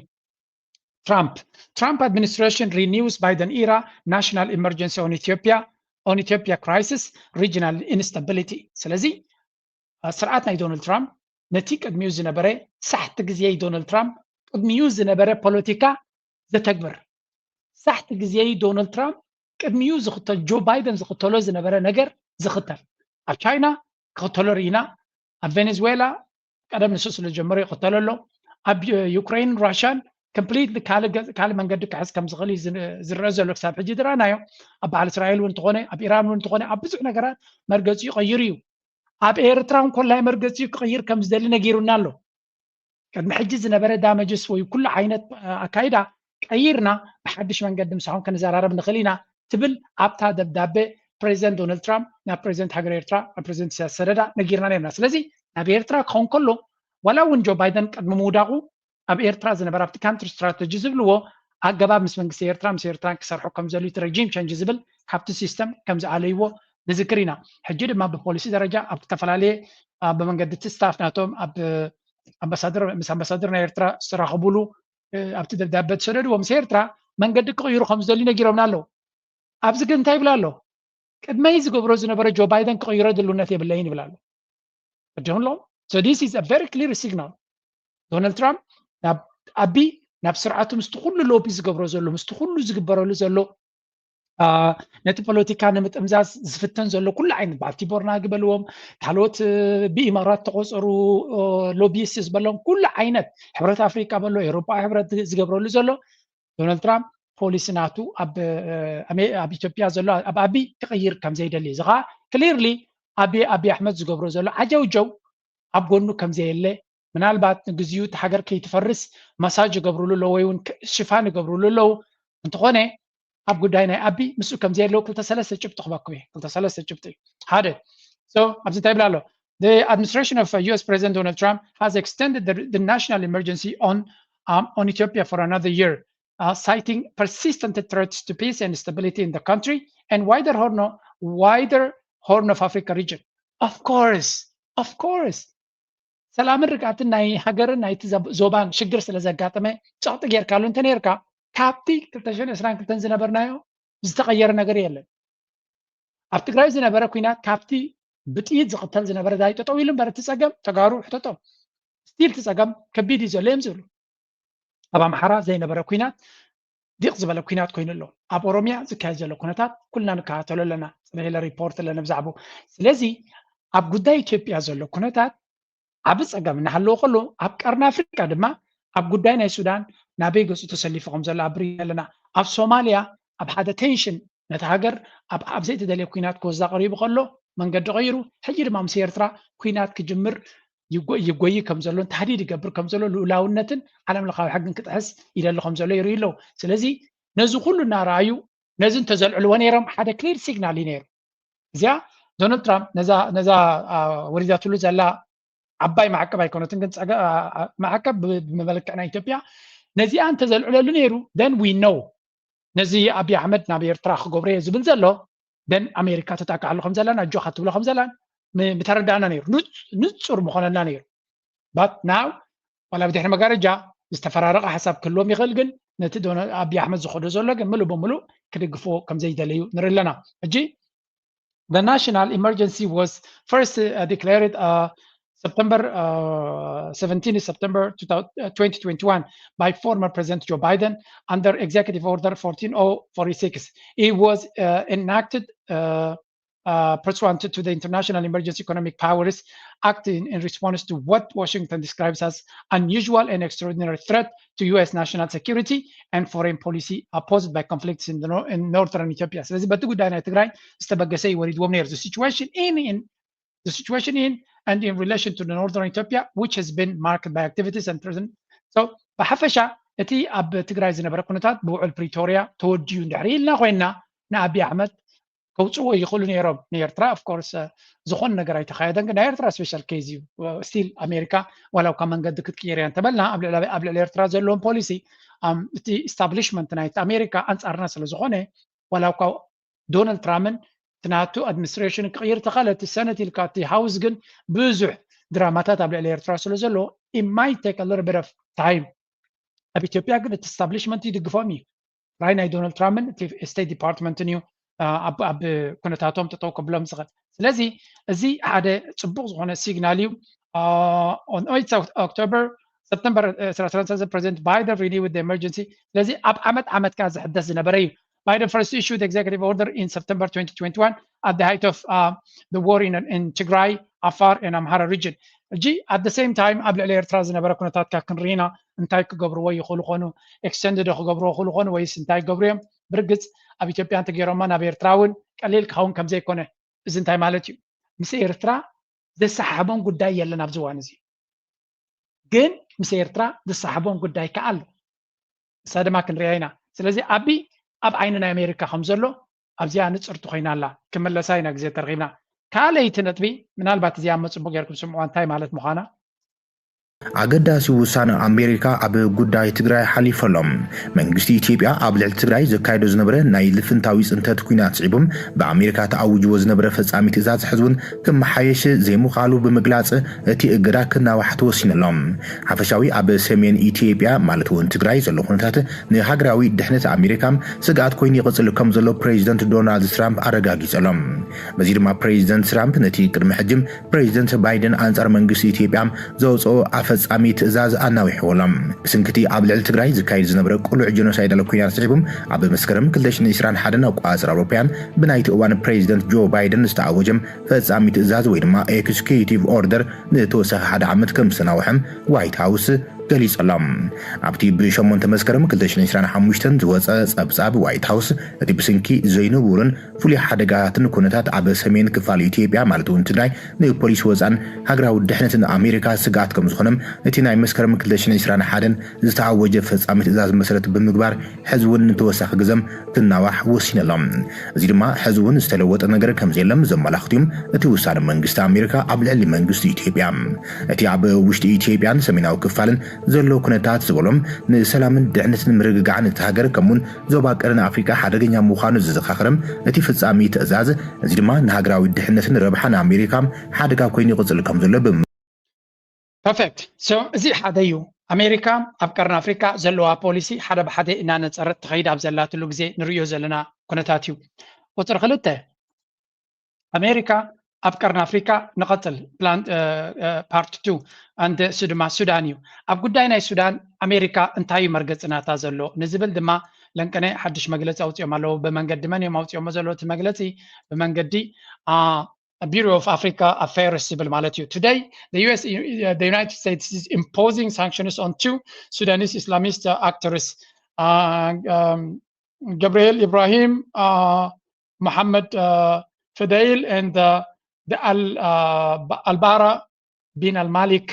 ትራምፕ ትራምፕ administration renews Biden era national emergency on Ethiopia on Ethiopia crisis regional instability። ስለዚ ስርዓት ናይ ዶናልድ ትራምፕ ነቲ ቅድሚኡ ዝነበረ ሳሕቲ ግዜ ዶናልድ ትራምፕ ቅድሚኡ ዝነበረ ፖለቲካ ዘተግብር ሳሕቲ ግዜ ዶናልድ ትራምፕ ቅድሚኡ ዝኽተል ጆ ባይደን ዝኽተሎ ዝነበረ ነገር ዝኽተል ኣብ ቻይና ክኽተሎ ርኢና ኣብ ቬኔዝዌላ ቀደም ንሱ ስለ ዝጀመሮ ይኽተሎ ኣሎ ኣብ ዩክሬን ራሽያን ኮምፕሊትሊ ካልእ መንገዲ ክሕዝ ከም ዝኽእል ዝረአ ዘሎ ክሳብ ሕጂ ዝረኣናዮ ኣብ በዓል እስራኤል እውን እንተኾነ ኣብ ኢራን እውን እንተኾነ ኣብ ብዙሕ ነገራት መርገፂ ይቐይሩ እዩ። ኣብ ኤርትራ እውን ኮላይ መርገፂ ክቕይር ከም ዝደሊ ነጊሩና ኣሎ። ቅድሚ ሕጂ ዝነበረ ዳመጅስ ወይ ኩሉ ዓይነት ኣካይዳ ቀይርና ብሓድሽ መንገዲ ምሳኹም ክንዘራረብ ንኽእል ኢና ትብል ኣብታ ደብዳቤ ፕሬዚደንት ዶናልድ ትራምፕ ናብ ፕሬዚደንት ሃገር ኤርትራ ናብ ፕሬዚደንት ኢሳያስ ሰደዳ ነጊርና ነርና። ስለዚ ናብ ኤርትራ ክኸውን ከሎ ዋላ እውን ጆ ባይደን ቅድሚ ምውዳቑ ኣብ ኤርትራ ዝነበረ ኣብቲ ካንትሪ ስትራተጂ ዝብልዎ ኣገባብ ምስ መንግስቲ ኤርትራ ምስ ኤርትራን ክሰርሑ ከም ዘልዩ እቲ ረጂም ቸንጅ ዝብል ካብቲ ሲስተም ከም ዝኣለይዎ ንዝክር ኢና። ሕጂ ድማ ብፖሊሲ ደረጃ ኣብ ዝተፈላለየ ብመንገዲ እቲ ስታፍ ናቶም ኣብ ኣምባሳደር ምስ ኣምባሳደር ናይ ኤርትራ ዝተራኸቡሉ ኣብቲ ደብዳበ ዝሰደድዎ ምስ ኤርትራ መንገዲ ክቕይሩ ከም ዝደልዩ ነጊሮምና ኣለዉ። ኣብዚ ግን እንታይ ይብል ኣሎ? ቅድመይ ዝገብሮ ዝነበረ ጆ ባይደን ክቕይሮ ድልውነት የብለይን ይብል ኣሎ። ጆን ሎ so this is a very clear signal። ዶናልድ ትራምፕ ናብ ኣቢ ናብ ስርዓቱ ምስቲ ኩሉ ሎቢ ዝገብሮ ዘሎ ምስቲ ኩሉ ዝግበረሉ ዘሎ ነቲ ፖለቲካ ንምጥምዛዝ ዝፍተን ዘሎ ኩሉ ዓይነት በዓል ቲቦር ናጊ በልዎም ካልኦት ብኢማራት ተቆፀሩ ሎቢስት ዝበሎም ኩሉ ዓይነት ሕብረት ኣፍሪካ በሎ ኤሮፓ ሕብረት ዝገብረሉ ዘሎ ዶናልድ ትራምፕ ፖሊሲ ናቱ ኣብ ኢትዮጵያ ዘሎ ኣብ ኣቢ ክቕይር ከም ዘይደሊ እዚ ከዓ ክሊርሊ ኣቢ ኣቢ ኣሕመድ ዝገብሮ ዘሎ ዓጀውጀው ኣብ ጎኑ ከም ዘየለ ምናልባት ንግዚኡ እቲ ሃገር ከይትፈርስ መሳጅ ይገብርሉ ኣለዉ ወይ እውን ሽፋን ይገብርሉ ኣለዉ። እንተኾነ ኣብ ጉዳይ ናይ ኣቢ ምስኡ ከም ዘየለዉ ክልተ ሰለስተ ጭብጢ ክበኩም እየ። ክልተ ሰለስተ ጭብጢ ሓደ ኣብዚ እንታይ ይብል ኣሎ? The administration of uh, U S President Donald Trump has extended the, the national emergency on um, on Ethiopia for another year, uh, citing persistent threats to peace and stability in the country and wider Horn, wider Horn of Africa region. Of course, of course. ሰላምን ርግኣትን ናይ ሃገርን ናይቲ ዞባን ሽግር ስለ ዘጋጠመ ጸቕጢ ጌርካሉ እንተ ነርካ ካብቲ ክልተ ሽሕን ዕስራን ክልተን ዝነበርናዮ ዝተቐየረ ነገር የለን። ኣብ ትግራይ ዝነበረ ኩናት ካብቲ ብጥይት ዝቕተል ዝነበረ ዳይ ጠጠው ኢሉ እምበር እቲ ጸገም ተጋሩ ሕተቶም ስቲል እቲ ጸገም ከቢድ እዩ ዘሎ እዮም ዝብሉ። ኣብ ኣምሓራ ዘይነበረ ኩናት ዲቕ ዝበለ ኩናት ኮይኑ ኣሎ። ኣብ ኦሮሚያ ዝካየድ ዘሎ ኩነታት ኩልና ንከታተሎ ኣለና። ጽንሒለ ሪፖርት ኣለና ብዛዕባኡ። ስለዚ ኣብ ጉዳይ ኢትዮጵያ ዘሎ ኩነታት ዓቢ ጸገም እናሃለወ ከሎ ኣብ ቀርኒ ኣፍሪቃ ድማ ኣብ ጉዳይ ናይ ሱዳን ናበይ ገጹ ተሰሊፉ ከም ዘሎ ኣብሪና ኣለና። ኣብ ሶማልያ ኣብ ሓደ ቴንሽን ነቲ ሃገር ኣብ ዘይተደልየ ኩናት ክወዛ ቀሪቡ ከሎ መንገዲ ቀይሩ ሕጂ ድማ ምስ ኤርትራ ኩናት ክጅምር ይጎይ ከም ዘሎን ታህዲድ ይገብር ከም ዘሎ ልኡላውነትን ዓለም ለኻዊ ሕግን ክጥሕስ ይደሊ ከም ዘሎ ይርእዩ ኣለዉ። ስለዚ ነዚ ኩሉ እናረኣዩ ነዚ እንተዘልዕልዎ ነይሮም ሓደ ክሊር ሲግናል እዩ ነይሩ። እዚኣ ዶናልድ ትራምፕ ነዛ ወሪዳትሉ ዘላ ዓባይ ማዕቀብ ኣይኮነትን፣ ግን ማዕቀብ ብመለክዕ ናይ ኢትዮጵያ ነዚኣ እንተዘልዕለሉ ነይሩ፣ then we know ነዚ ኣብይ ኣሕመድ ናብ ኤርትራ ክገብሮ እየ ዝብል ዘሎ፣ then ኣሜሪካ ተጣቅዓሉ ከም ዘላን ኣጆኻ ትብሎ ከም ዘላን ምተረዳእና ነይሩ፣ ንጹር ምኾነልና ነይሩ። But now ዋላ ብድሕሪ መጋረጃ ዝተፈራረቐ ሓሳብ ክህልዎም ይኽእል፣ ግን ነቲ ኣብይ ኣሕመድ ዝኸዶ ዘሎ ግን ምሉእ ብምሉእ ክድግፍዎ ከም ዘይደለዩ ንርኢ ኣለና። ሕጂ the national emergency was first uh, declared uh, September uh, seventeen, September twenty twenty-one by former President Joe Biden under Executive Order fourteen oh forty-six. It was uh, enacted uh, uh, pursuant to the International Emergency Economic Powers Act in, in response to what Washington describes as unusual and extraordinary threat to U S national security and foreign policy uh, posed by conflicts in, the, in northern Ethiopia. ስለዚ በቲ ጉዳይ ናይ ትግራይ ዝተበገሰ እዩ ወሪድዎም ነይሩ። The situation in, in the situation in and in relation to the northern Ethiopia, which has been marked by activities and present. So ብሓፈሻ እቲ ኣብ ትግራይ ዝነበረ ኩነታት ብውዕል ፕሪቶሪያ ተወዲኡ እንድሕር ኢልና ኮይንና ንኣብይ ኣሕመድ ከውፅዎ ይኽእሉ ነይሮም ንኤርትራ። Of course ዝኾነ ነገር ኣይተኻየደን፣ ግን ናይ ኤርትራ special case እዩ። Still ኣሜሪካ ዋላ እኳ መንገዲ ክትቅይር እያ እንተበልና ኣብ ልዕሊ ኤርትራ ዘለዎም ፖሊሲ እቲ establishment ናይ ኣሜሪካ ኣንፃርና ስለዝኾነ ዋላ እኳ ዶናልድ ትራምፕን እቲ ናቱ administration ክቕይር ተኻለ እቲ ሰነት ኢልካ እቲ ሃውስ ግን ብዙሕ ድራማታት ኣብ ልዕሊ ኤርትራ ስለ ዘሎ it might take a little bit of time። ኣብ ኢትዮጵያ ግን እቲ establishment ይድግፎም እዩ። ራይ ናይ ዶናልድ ትራምፕን እቲ ስቴት ዲፓርትመንትን እዩ ኣብ ኩነታቶም ጠጠው ከብሎም ዝኽእል። ስለዚ እዚ ሓደ ፅቡቅ ዝኾነ ሲግናል እዩ። On eight October September President Biden renewed the emergency። ስለዚ ኣብ ዓመት ዓመት ከኣ ዝሕደስ ዝነበረ እዩ። Biden first issued executive order in September twenty twenty-one at the height of uh, the war in, in Tigray, Afar and Amhara region. ሕጂ at the same time ኣብ ልዕሊ ኤርትራ ዝነበረ ኩነታት ካ ክንርኢና እንታይ ክገብርዎ ይኽእሉ ኾኑ፣ extend ዶ ክገብርዎ ይኽእሉ ኾኑ ወይስ እንታይ ክገብሩ እዮም? ብርግፅ ኣብ ኢትዮጵያ እንተገይሮማ ናብ ኤርትራ እውን ቀሊል ክኸውን ከም ዘይኮነ። እዚ እንታይ ማለት እዩ? ምስ ኤርትራ ዘሰሓሕቦም ጉዳይ የለን ኣብዚ እዋን እዚ። ግን ምስ ኤርትራ ዘሰሓሕቦም ጉዳይ ከኣ ኣሎ። ንሳ ድማ ክንሪኣ ኢና። ስለዚ ኣቢ ኣብ ዓይኒ ናይ ኣሜሪካ ከም ዘሎ ኣብዚኣ ንፅርቲ ኮይና ኣላ። ክምለሳ ኢና ግዜ ተረኺብና። ካልኣይቲ ነጥቢ ምናልባት እዚኣ መፅቡቅ ጌርኩም ስምዕዋ እንታይ ማለት ምዃና። ኣገዳሲ ውሳነ ኣሜሪካ ኣብ ጉዳይ ትግራይ ሓሊፈሎም። መንግስቲ ኢትዮጵያ ኣብ ልዕሊ ትግራይ ዘካየዶ ዝነበረ ናይ ልፍንታዊ ፅንተት ኲናት ስዒቡ ብኣሜሪካ ተኣዊጅዎ ዝነበረ ፈፃሚ ትእዛዝ ሕዚ እውን ክመሓየሽ ዘይምኽኣሉ ብምግላፅ እቲ እገዳ ክናዋሕ ተወሲኑ ኣሎ። ሓፈሻዊ ኣብ ሰሜን ኢትዮጵያ ማለት እውን ትግራይ ዘሎ ኩነታት ንሃገራዊ ድሕነት ኣሜሪካ ስግኣት ኮይኑ ይቕፅል ከም ዘሎ ፕሬዚደንት ዶናልድ ትራምፕ ኣረጋጊፁ ኣሎ። በዚ ድማ ፕሬዚደንት ትራምፕ ነቲ ቅድሚ ሕጂ ፕሬዚደንት ባይደን ኣንፃር መንግስቲ ኢትዮጵያ ዘውፅኦ ኣፈፃሚ ትእዛዝ ኣናዊሕዎ ኣሎ። ብስንክቲ ኣብ ልዕሊ ትግራይ ዝካየድ ዝነበረ ቅሉዕ ጀኖሳይዳል ኲናት ስዒቡ ኣብ መስከረም ክልተ ሽሕን ዕስራን ሓደን ኣቆፃፅራ ኣውሮፓውያን ብናይቲ እዋን ፕሬዚደንት ጆ ባይደን ዝተኣወጀ ፈፃሚ ትእዛዝ ወይ ድማ ኤክስኪዩቲቭ ኦርደር ንተወሳኺ ሓደ ዓመት ከም ዝተናውሐ ዋይት ሃውስ ገሊጹ ኣሎ። ኣብቲ ብሸሞንተ መስከረም ክልተ ሽሕን ዕስራን ሓሙሽተን ዝወጸ ጸብጻብ ዋይት ሃውስ እቲ ብስንኪ ዘይንቡርን ፍሉይ ሓደጋታትን ኩነታት ኣብ ሰሜን ክፋል ኢትዮጵያ ማለት እውን ትግራይ ንፖሊሲ ወፃን ሃገራዊ ድሕነትን ኣሜሪካ ስግኣት ከም ዝኾነ እቲ ናይ መስከረም ክልተ ሽሕን ዕስራን ሓደን ዝተኣወጀ ፈጻሚ ትእዛዝ መሰረት ብምግባር ሕዚ እውን ንተወሳኺ ግዘም ክናዋሕ ወሲኑ ኣሎ። እዚ ድማ ሕዚ እውን ዝተለወጠ ነገር ከም ዘየለ ዘመላኽት እዩ እቲ ውሳነ መንግስቲ ኣሜሪካ ኣብ ልዕሊ መንግስቲ ኢትዮጵያ። እቲ ኣብ ውሽጢ ኢትዮጵያን ሰሜናዊ ክፋልን ዘሎ ኩነታት ዝበሎም ንሰላምን ድሕነትን ምርግጋዕን እቲ ሃገር ከምኡውን ዞባ ቀርኒ ኣፍሪቃ ሓደገኛ ምዃኑ ዘዘኻኽረ እቲ ፍጻሚ ትእዛዝ፣ እዚ ድማ ንሃገራዊ ድሕነትን ረብሓን ኣሜሪካ ሓደጋ ኮይኑ ይቕጽል ከም ዘሎ ፐርፌክት። ሶ እዚ ሓደ እዩ። ኣሜሪካ ኣብ ቀርኒ ኣፍሪካ ዘለዋ ፖሊሲ ሓደ ብሓደ እናነፀረት ትኸይድ ኣብ ዘላትሉ ግዜ ንርእዮ ዘለና ኩነታት እዩ። ቁፅሪ ክልተ፣ ኣሜሪካ ኣብ ቀርኒ ኣፍሪካ ንቐፅል። ፕላን ፓርት ቱ ኣንድ ሱ ድማ ሱዳን እዩ። ኣብ ጉዳይ ናይ ሱዳን ኣሜሪካ እንታይ እዩ መርገፂ ናታ ዘሎ ንዝብል ድማ ለንቀነ ሓድሽ መግለፂ ኣውፅኦም ኣለዉ። ብመንገዲ መን እዮም ኣውፅኦሞ ዘለዉ እቲ መግለፂ? ብመንገዲ Bureau of Africa Affairs ዝብል ማለት እዩ። Today the US, the United States is imposing sanctions on two Sudanese Islamist actors, Gabriel Ibrahim, Mohammed Fadel and the Al Bara bin Al Malik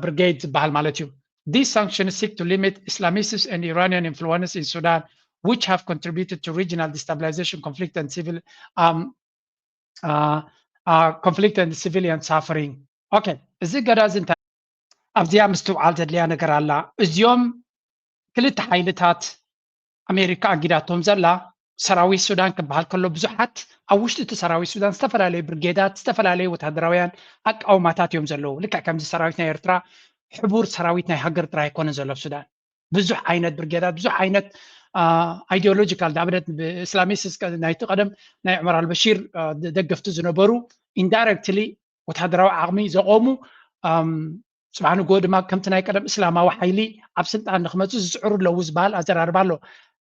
Brigade ዝበሃል ማለት እዩ። These sanctions seek to limit Islamists and Iranian influence in Sudan, which have contributed to regional destabilization, conflict and civil um, uh, uh, conflict and civilian suffering. ኦኬ፣ እዚ እገዳ እዚ እንታይ ኣብዚኣ ምስትውዓል ዘድልያ ነገር ኣላ። እዚኦም ክልተ ሓይልታት ኣሜሪካ ኣጊዳቶም ዘላ ሰራዊት ሱዳን ክበሃል ከሎ ብዙሓት ኣብ ውሽጢ እቲ ሰራዊት ሱዳን ዝተፈላለዩ ብርጌዳት ዝተፈላለዩ ወታደራውያን ኣቃውማታት እዮም ዘለዉ። ልክዕ ከምዚ ሰራዊት ናይ ኤርትራ ሕቡር ሰራዊት ናይ ሃገር ጥራይ ኣይኮነን ዘሎ ኣብ ሱዳን። ብዙሕ ዓይነት ብርጌዳት ብዙሕ ዓይነት ኣይዲዮሎጂካል ንኣብነት ብእስላሚስት ናይቲ ቀደም ናይ ዑመር ኣልበሺር ደገፍቲ ዝነበሩ ኢንዳይረክትሊ ወታደራዊ ዓቕሚ ዘቆሙ ጽባሕ ንግሆ ድማ ከምቲ ናይ ቀደም እስላማዊ ሓይሊ ኣብ ስልጣን ንክመፁ ዝፅዕሩ ኣለዉ ዝበሃል ኣዘራርባ ኣሎ።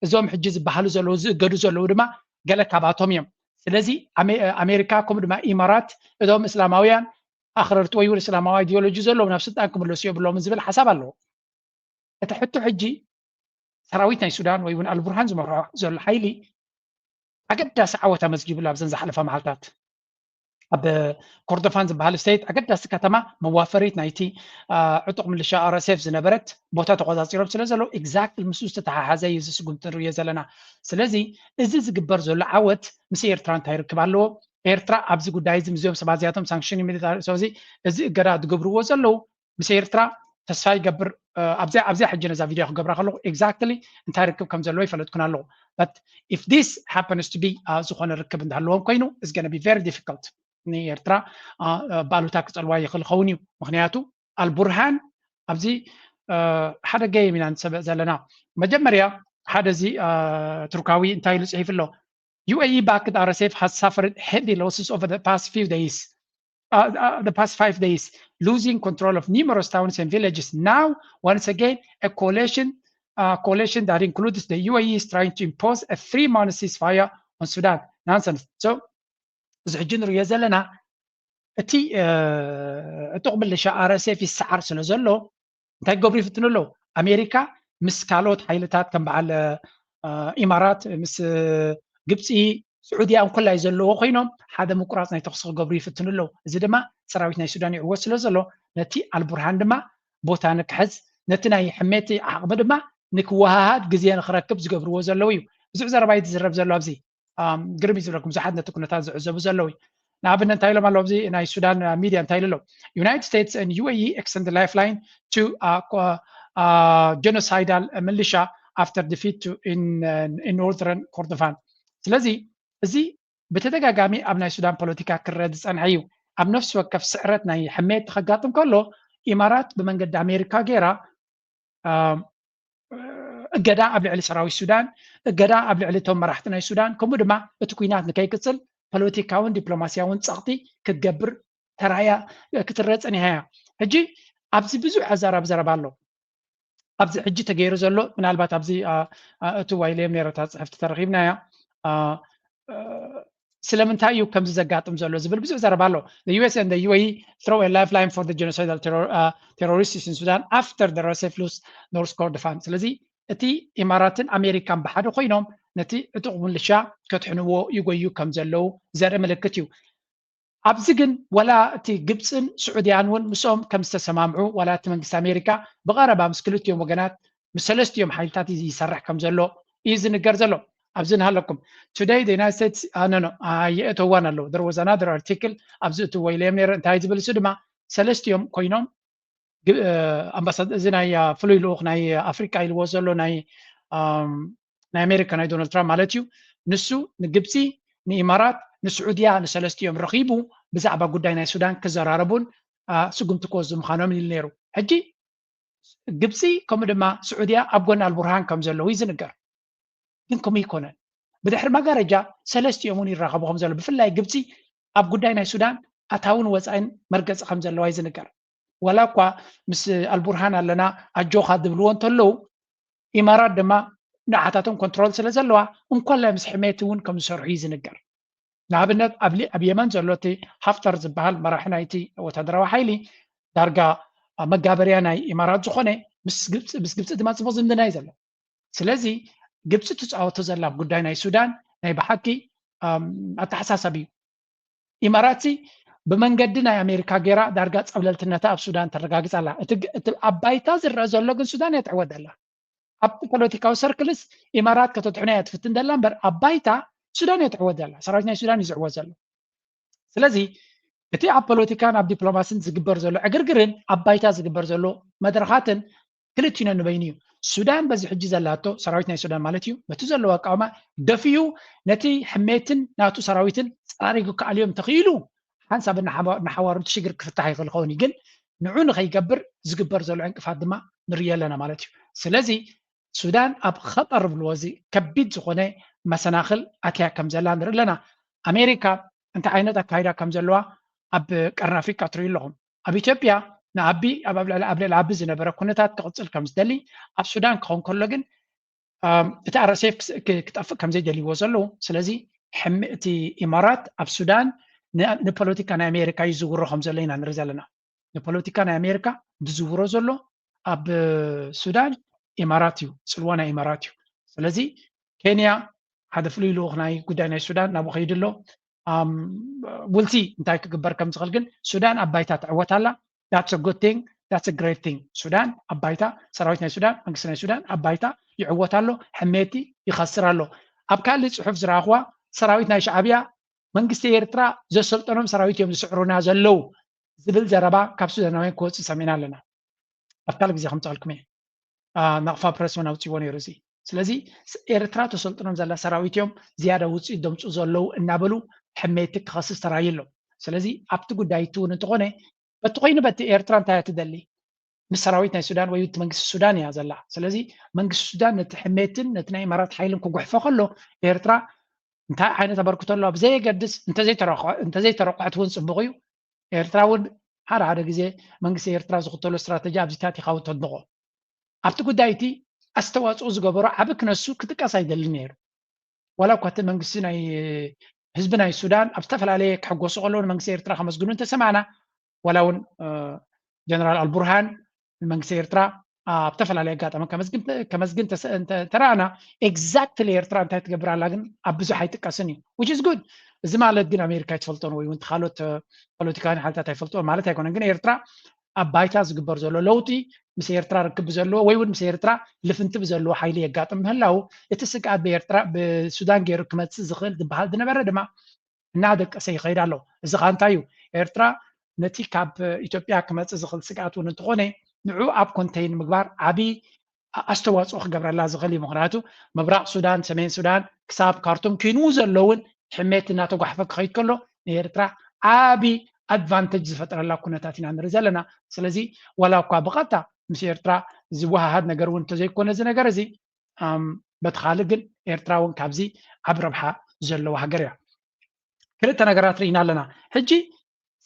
እዞም ሕጂ ዝበሃሉ ዘለዉ ዝእገዱ ዘለዉ ድማ ገለ ካባቶም እዮም። ስለዚ ኣሜሪካ ከምኡ ድማ ኢማራት እዞም እስላማውያን ኣኽረርቲ ወይ እውን እስላማዊ ኣይዲዮሎጂ ዘለዎም ናብ ስልጣን ክምለሱ የብሎምን ዝብል ሓሳብ ኣለዎ። እቲ ሕቶ ሕጂ ሰራዊት ናይ ሱዳን ወይ እውን ኣልቡርሃን ዝመርሖ ዘሎ ሓይሊ ኣገዳሲ ዓወት ኣመዝጊብሉ ኣብዘን ዝሓለፋ መዓልታት ኣብ ኮርዶፋን ዝበሃል ስቴት ኣገዳሲ ከተማ መዋፈሪት ናይቲ ዕጡቕ ምልሻ ኣርኤስኤፍ ዝነበረት ቦታ ተቆፃፂሮም ስለ ዘለዉ ኤግዛክትሊ ምስኡ ዝተተሓሓዘ እዩ እዚ ስጉምቲ ንሪኦ ዘለና። ስለዚ እዚ ዝግበር ዘሎ ዓወት ምስ ኤርትራ እንታይ ርክብ ኣለዎ? ኤርትራ ኣብዚ ጉዳይ እዚ ምስዚኦም ሰባት እዚኣቶም ሳንክሽን ሚሊታሪ ሰዚ እዚ እገዳ ዝገብርዎ ዘለዉ ምስ ኤርትራ ተስፋ ይገብር ኣብዚኣ ኣብዚኣ ሕጂ ነዛ ቪድዮ ክገብራ ከለኹ ኤግዛክትሊ እንታይ ርክብ ከም ዘለዎ ይፈለጥኩን ኣለኹ። But if this happens to be ዝኾነ ርክብ እንዳሃለዎም ኮይኑ is gonna be very difficult ንኤርትራ ባሉታ ክፀልዋ ይኽእል ኸውን እዩ። ምክንያቱ ኣልቡርሃን ኣብዚ ሓደ ገይም ኢና ንሰበእ ዘለና። መጀመርያ ሓደ እዚ ቱርካዊ እንታይ ኢሉ ፅሒፍ ኣሎ? U A E backed R S F has suffered heavy losses over the past few days, uh, uh, the past five days, losing control of numerous towns and villages. Now, once again, a coalition, uh, coalition that includes the U A E is trying to impose a three-month ceasefire on Sudan. Nonsense. So, እዚ ሕጂ ንሪኦ ዘለና እቲ ዕጡቕ ምልሻ R S F ይሰዓር ስለ ዘሎ እንታይ ክገብሩ ይፍትኑ ኣለዉ? ኣሜሪካ ምስ ካልኦት ሓይልታት ከም በዓል ኢማራት ምስ ግብፂ ስዑድያ እንኮላይ ዘለዎ ኮይኖም ሓደ ምቁራፅ ናይ ተኽሲ ክገብሩ ይፍትኑ ኣለዉ። እዚ ድማ ሰራዊት ናይ ሱዳን ይዕወት ስለ ዘሎ ነቲ ኣልቡርሃን ድማ ቦታ ንክሕዝ ነቲ ናይ ሕሜት ዓቕሚ ድማ ንክወሃሃድ ግዜ ንክረክብ ዝገብርዎ ዘለዉ እዩ። ብዙሕ ዘረባ እዩ ዝዝረብ ዘሎ ኣብዚ። ግርም እዩ ዝብለኩም ብዙሓት ነቲ ኩነታት ዝዕዘቡ ዘለዉ እዩ። ንኣብነት እንታይ ኢሎም ኣለዉ ኣብዚ ናይ ሱዳን ሚድያ እንታይ ኢሉ ኣለዉ? United States and U A E extend lifeline to genocidal militia after defeat in northern Kordofan. ስለዚ እዚ ብተደጋጋሚ ኣብ ናይ ሱዳን ፖለቲካ ክረአ ዝፀንሐ እዩ። ኣብ ነፍሲ ወከፍ ስዕረት ናይ ሕሜት ከጋጥም ከሎ ኢማራት ብመንገዲ ኣሜሪካ ገይራ እገዳ ኣብ ልዕሊ ሰራዊት ሱዳን፣ እገዳ ኣብ ልዕሊ እቶም መራሕቲ ናይ ሱዳን፣ ከምኡ ድማ እቲ ኲናት ንከይቅፅል ፖለቲካውን ዲፕሎማስያውን ፀቕጢ ክትገብር ተራእያ ክትረአ ፀኒሓ እያ። ሕጂ ኣብዚ ብዙሕ ኣዛራቢ ዘረባ ኣሎ። ኣብዚ ሕጂ ተገይሩ ዘሎ ምናልባት ኣብዚ እቲ ዋይልዮም ነይረታ ፅሕፍቲ ተረኺብናያ ስለምንታይ እዩ ከምዚ ዘጋጥም ዘሎ ዝብል ብዙሕ ዘረባ ኣሎ። The U S and the U A E throw a lifeline for the genocidal terror, uh, terrorists in Sudan after the R S F lose North Kordofan. ስለዚ እቲ ኢማራትን ኣሜሪካን ብሓደ ኮይኖም ነቲ ዕጡቕ ምልሻ ከድሕንዎ ይጎዩ ከም ዘለዉ ዘርኢ ምልክት እዩ። ኣብዚ ግን ወላ እቲ ግብፅን ስዑድያን እውን ምስኦም ከም ዝተሰማምዑ ዋላ እቲ መንግስቲ ኣሜሪካ ብቐረባ ምስ ክልቲኦም ወገናት ምስ ሰለስቲኦም ሓይልታት ይሰርሕ ከም ዘሎ እዩ ዝንገር ዘሎ። ኣብዚ ንሃለኩም Today the United States ኣነኖ ኣየእተዋን ኣለዉ። There was another article ኣብዚ እቲ ወይለዮም ነይረ እንታይ ዝብል እሱ ድማ ሰለስቲኦም ኮይኖም ኣምባሳደር እዚ ናይ ፍሉይ ልኡኽ ናይ ኣፍሪቃ ኢልዎ ዘሎ ናይ ናይ ኣሜሪካ ናይ ዶናልድ ትራምፕ ማለት እዩ። ንሱ ንግብፂ ንኢማራት ንስዑድያ ንሰለስቲኦም ረኺቡ ብዛዕባ ጉዳይ ናይ ሱዳን ክዘራረቡን ስጉምቲ ክወስዱ ምዃኖም ኢሉ ነይሩ። ሕጂ ግብፂ ከምኡ ድማ ስዑድያ ኣብ ጎኒ ኣልቡርሃን ከም ዘለዉ እዩ ዝንገር። ግን ከምኡ ይኮነን። ብድሕሪ መጋረጃ ሰለስቲኦም እውን ይራኸቡ ከም ዘለዉ ብፍላይ ግብፂ ኣብ ጉዳይ ናይ ሱዳን ኣታውን ወፃኢን መርገፂ ከም ዘለዋ እዩ ዝንገር። ዋላ እኳ ምስ ኣልቡርሃን ኣለና ኣጆኻ ዝብልዎ እንተለዉ ኢማራት ድማ ንዓታቶም ኮንትሮል ስለ ዘለዋ እንኮላይ ምስ ሕሜቲ እውን ከም ዝሰርሑ እዩ ዝንገር። ንኣብነት ኣብ የመን ዘሎ እቲ ሃፍተር ዝበሃል መራሒ ናይቲ ወታደራዊ ሓይሊ ዳርጋ መጋበርያ ናይ ኢማራት ዝኾነ ምስ ግብፂ ድማ ፅቡቅ ዝምድና እዩ ዘሎ። ስለዚ ግብፂ ትፃወቶ ዘላ ኣብ ጉዳይ ናይ ሱዳን ናይ ብሓቂ ኣተሓሳሰብ እዩ። ኢማራት ብመንገዲ ናይ ኣሜሪካ ገይራ ዳርጋ ፀብለልትነታ ኣብ ሱዳን ተረጋግፅ ኣላ። እቲ ኣብ ባይታ ዝረአ ዘሎ ግን ሱዳን እያ ትዕወት ዘላ። ኣብቲ ፖለቲካዊ ሰርክልስ ኢማራት ከተድሕኖ እያ ትፍትን ዘላ እምበር ኣብ ባይታ ሱዳን እያ ትዕወት ዘላ። ሰራዊት ናይ ሱዳን እዩ ዝዕወት ዘሎ። ስለዚ እቲ ኣብ ፖለቲካን ኣብ ዲፕሎማስን ዝግበር ዘሎ ዕግርግርን ኣብ ባይታ ዝግበር ዘሎ መድረኻትን ክልቲኡ ነንበይኑ እዩ። ሱዳን በዚ ሕጂ ዘላቶ ሰራዊት ናይ ሱዳን ማለት እዩ በቲ ዘለዎ ኣቃውማ ደፊኡ ነቲ ሕሜትን ናቱ ሰራዊትን ጸራሪጉ ክኣልዮም ተኽኢሉ ሓንሳብ እናሓዋሩ እቲ ሽግር ክፍታሕ ይኽእል ኸውን እዩ። ግን ንዑ ንኸይገብር ዝግበር ዘሎ ዕንቅፋት ድማ ንርኢ ኣለና ማለት እዩ። ስለዚ ሱዳን ኣብ ኸጠር ብልዎ እዚ ከቢድ ዝኾነ መሰናኽል ኣትያ ከም ዘላ ንርኢ ኣለና። ኣሜሪካ እንታይ ዓይነት ኣካይዳ ከም ዘለዋ ኣብ ቀርኒ ኣፍሪቃ ትርእዩ ኣለኹም። ኣብ ኢትዮጵያ ንኣቢ ኣብ ልዕሊ ኣቢ ዝነበረ ኩነታት ክቕፅል ከም ዝደሊ ኣብ ሱዳን ክኸውን ከሎ ግን እቲ ኣረሴፍ ክጠፍእ ከም ዘይደልይዎ ዘለዉ። ስለዚ ሕሚ እቲ ኢማራት ኣብ ሱዳን ንፖለቲካ ናይ ኣሜሪካ ይዝውሮ ከም ዘሎ ኢና ንርኢ ዘለና። ንፖለቲካ ናይ ኣሜሪካ ዝዝውሮ ዘሎ ኣብ ሱዳን ኢማራት እዩ፣ ፅልዋ ናይ ኢማራት እዩ። ስለዚ ኬንያ ሓደ ፍሉይ ልኡኽ ናይ ጉዳይ ናይ ሱዳን ናብኡ ከይዱ ኣሎ። ውልሲ እንታይ ክግበር ከም ዝኽእል ግን ሱዳን ኣብ ባይታ ትዕወት ኣላ። That's a good thing, that's a great thing። ሱዳን ኣብ ባይታ ሰራዊት ናይ ሱዳን መንግስቲ ናይ ሱዳን ኣብ ባይታ ይዕወት ኣሎ፣ ሕሜቲ ይኸስር ኣሎ። ኣብ ካልእ ፅሑፍ ዝረኣኽዋ ሰራዊት ናይ ሻዕብያ መንግስቲ ኤርትራ ዘሰልጠኖም ሰራዊት እዮም ዝስዕሩና ዘለዉ ዝብል ዘረባ ካብ ሱዳናውያን ክወፅእ ሰሚዕና ኣለና። ኣብ ካልእ ግዜ ከምፅኣልኩም እየ። ናቕፋ ፕረስ እውን ኣውፅዎ ነይሩ እዚ። ስለዚ ኤርትራ ተሰልጥኖም ዘላ ሰራዊት እዮም ዝያዳ ውፅኢት ደምፁ ዘለዉ እናበሉ ሕሜቲ ክኸስስ ተራእዩ ኣሎ። ስለዚ ኣብቲ ጉዳይ እቲ እውን እንተኾነ በቲ ኮይኑ በቲ ኤርትራ እንታይ እያ ትደሊ? ምስ ሰራዊት ናይ ሱዳን ወይ እቲ መንግስቲ ሱዳን እያ ዘላ። ስለዚ መንግስቲ ሱዳን ነቲ ሕሜትን ነቲ ናይ ኢማራት ሓይልን ክጉሕፎ ከሎ ኤርትራ እንታይ ዓይነት ኣበርክቶ ኣለዋ ብዘየገድስ እንተዘይተረቑዐት እውን ፅቡቕ እዩ። ኤርትራ እውን ሓደ ሓደ ግዜ መንግስቲ ኤርትራ ዝኽተሎ ስትራተጂ ኣብዚታት ኢኻ እውን ተድንቖ። ኣብቲ ጉዳይ እቲ ኣስተዋፅኦ ዝገበሮ ዓቢ ክነሱ ክጥቀስ ኣይደልን ነይሩ። ዋላ እኳ እቲ መንግስቲ ናይ ህዝቢ ናይ ሱዳን ኣብ ዝተፈላለየ ክሕጎሱ ከለዉ ንመንግስቲ ኤርትራ ከመስግኑ እንተሰማዕና ዋላ እውን ጀነራል ኣልቡርሃን ንመንግስቲ ኤርትራ ኣብ ዝተፈላለየ ኣጋጣሚ ከመስግን ተረኣና። ኤግዛክትሊ ኤርትራ እንታይ ትገብር ኣላ ግን ኣብ ብዙሕ ኣይጥቀስን እዩ። Which is good። እዚ ማለት ግን ኣሜሪካ ኣይትፈልጦን ወይ እውን ካልኦት ፖለቲካውያን ሓይልታት ኣይፈልጥዎን ማለት ኣይኮነን። ግን ኤርትራ ኣብ ባይታ ዝግበር ዘሎ ለውጢ ምስ ኤርትራ ርክብ ብዘለዎ ወይ እውን ምስ ኤርትራ ልፍንቲ ብዘለዎ ሓይሊ የጋጥም ምህላው እቲ ስግኣት ብኤርትራ ብሱዳን ገይሩ ክመፅእ ዝኽእል ዝበሃል ዝነበረ ድማ እናደቀሰ ይኸይድ ኣሎ። እዚ ኸኣ እንታይ እዩ? ኤርትራ ነቲ ካብ ኢትዮጵያ ክመፅእ ዝኽእል ስግኣት እውን እንተኾነ ንዑ ኣብ ኮንተይን ምግባር ዓብዪ ኣስተዋፅኦ ክገብረላ ዝኽእል እዩ። ምክንያቱ ምብራቕ ሱዳን፣ ሰሜን ሱዳን ክሳብ ካርቱም ክንኡ ዘለውን ሕሜት እናተጓሕፈ ክኸይድ ከሎ ንኤርትራ ዓቢ ኣድቫንተጅ ዝፈጠረላ ኩነታት ኢና ንርኢ ዘለና። ስለዚ ዋላ እኳ ብቐጥታ ምስ ኤርትራ ዝወሃሃድ ነገር እውን እንተዘይኮነ እዚ ነገር እዚ በቲ ካልእ ግን ኤርትራ እውን ካብዚ ዓቢ ረብሓ ዘለዋ ሃገር እያ። ክልተ ነገራት ርኢና ኣለና። ሕጂ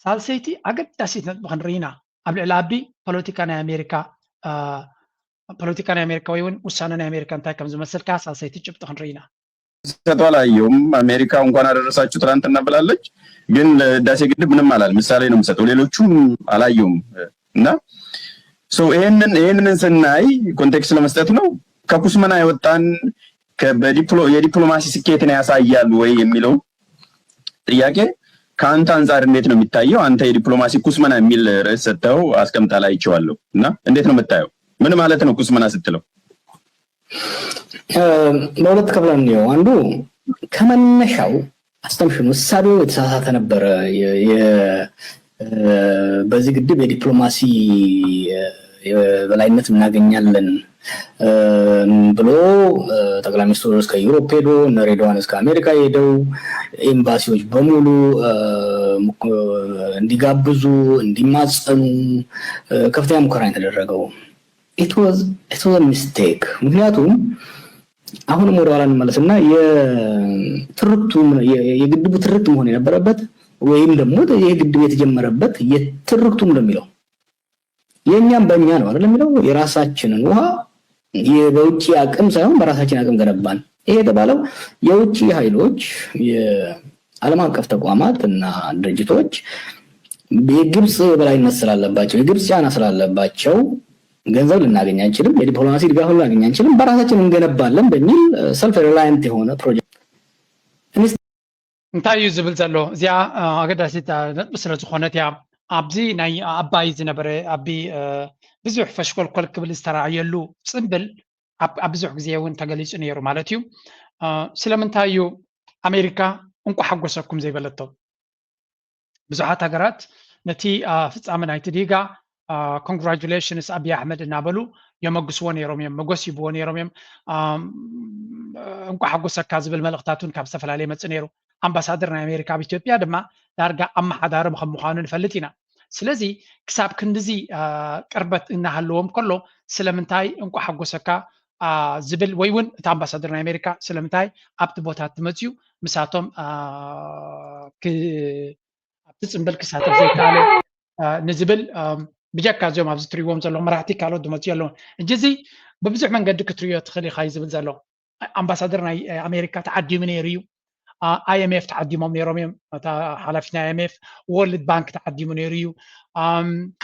ሳልሰይቲ ኣገዳሲት ነጥቢ ክንርኢ ኢና። ኣብ ልዕሊ ኣቢ ፖለቲካ ናይ ኣሜሪካ ፖለቲካ ናይ ኣሜሪካ ወይ እውን ውሳነ ናይ ኣሜሪካ እንታይ ከም ዝመስል ከኣ ሳልሰይቲ ጭብጢ ክንርኢ ኢና። ሰጠው አላየውም። አሜሪካ እንኳን አደረሳችሁ ትላንትና ብላለች፣ ግን ለህዳሴ ግድብ ምንም አላል። ምሳሌ ነው የምሰጠው፣ ሌሎቹም አላየውም። እና so ይሄንን ይሄንን ስናይ ኮንቴክስት ለመስጠት ነው። ከኩስመና የወጣን የዲፕሎማሲ ስኬትን ያሳያል ወይ የሚለው ጥያቄ ከአንተ አንጻር እንዴት ነው የሚታየው? አንተ የዲፕሎማሲ ኩስመና የሚል ርዕስ ሰጥተው አስቀምጣ ላይ አይቼዋለሁ እና እንዴት ነው የምታየው? ምን ማለት ነው ኩስመና ስትለው? በሁለት ከፍለን እንየው። አንዱ ከመነሻው አስተምሽኑ እሳቤው የተሳሳተ ነበረ። በዚህ ግድብ የዲፕሎማሲ የበላይነት እናገኛለን ብሎ ጠቅላይ ሚኒስትሩ እስከ ዩሮፕ ሄዶ እነ ሬድዋን እስከ አሜሪካ ሄደው ኤምባሲዎች በሙሉ እንዲጋብዙ እንዲማጸኑ ከፍተኛ ሙከራ የተደረገው። It was a mistake። ምክንያቱም አሁንም ወደ ኋላ እንመለስና የትርክቱ የግድቡ ትርክት መሆን የነበረበት ወይም ደግሞ ይህ ግድብ የተጀመረበት የትርክቱ እንደሚለው የእኛም በእኛ ነው አይደል የሚለው የራሳችንን ውሃ በውጭ አቅም ሳይሆን በራሳችን አቅም ገነባን። ይሄ የተባለው የውጭ ኃይሎች የዓለም አቀፍ ተቋማት እና ድርጅቶች የግብፅ የበላይነት ስላለባቸው የግብፅ ጫና ስላለባቸው ገንዘብ ልናገኝ አንችልም፣ የዲፕሎማሲ ድጋፍ ልናገኝ አንችልም፣ በራሳችን እንገነባለን በሚል self reliant የሆነ project እንታይ እዩ ዝብል ዘሎ? እዚኣ ኣገዳሲት ነጥቢ ስለ ዝኾነት እያ። ኣብዚ ናይ ኣባይ ዝነበረ ኣቢ ብዙሕ ፈሽኮልኮል ክብል ዝተረኣየሉ ፅምብል ኣብ ብዙሕ ግዜ እውን ተገሊፁ ነይሩ ማለት እዩ። ስለምንታይ እዩ ኣሜሪካ እንኳ ሓጎሰኩም ዘይበለቶ? ብዙሓት ሃገራት ነቲ ፍፃመ ናይቲ ዲጋ ኮንግራጁሌሽንስ ኣብይ ኣሕመድ እናበሉ የመግስዎ ነይሮም እዮም፣ መጎስ ይብዎ ነይሮም እዮም። እንኳ ሓጎሰካ ዝብል መልእኽታት እውን ካብ ዝተፈላለየ መፅእ ነይሩ። ኣምባሳደር ናይ ኣሜሪካ ኣብ ኢትዮጵያ ድማ ዳርጋ ኣመሓዳሪ ከም ምዃኑ ንፈልጥ ኢና። ስለዚ ክሳብ ክንድዚ ቅርበት እናሃለዎም ከሎ ስለምንታይ እንኳ ሓጎሰካ ዝብል ወይ እውን እቲ ኣምባሳደር ናይ ኣሜሪካ ስለምንታይ ኣብቲ ቦታ ትመፅዩ ምሳቶም ኣብቲ ፅምብል ክሳተፍ ዘይከኣለ ንዝብል ብጀካ እዚኦም ኣብዚ ትሪዎም ዘለኹ መራሕቲ ካልኦት ዝመፅኡ ኣለውን። እጂ እዚ ብብዙሕ መንገዲ ክትሪዮ ትኽእል ኢኻ እዩ ዝብል ዘሎ። ኣምባሳደር ናይ ኣሜሪካ ተዓዲሙ ነይሩ እዩ። ኣይኤምኤፍ ተዓዲሞም ነይሮም እዮም። እታ ሓላፊት ናይ ኣይኤምኤፍ፣ ወርልድ ባንክ ተዓዲሙ ነይሩ እዩ።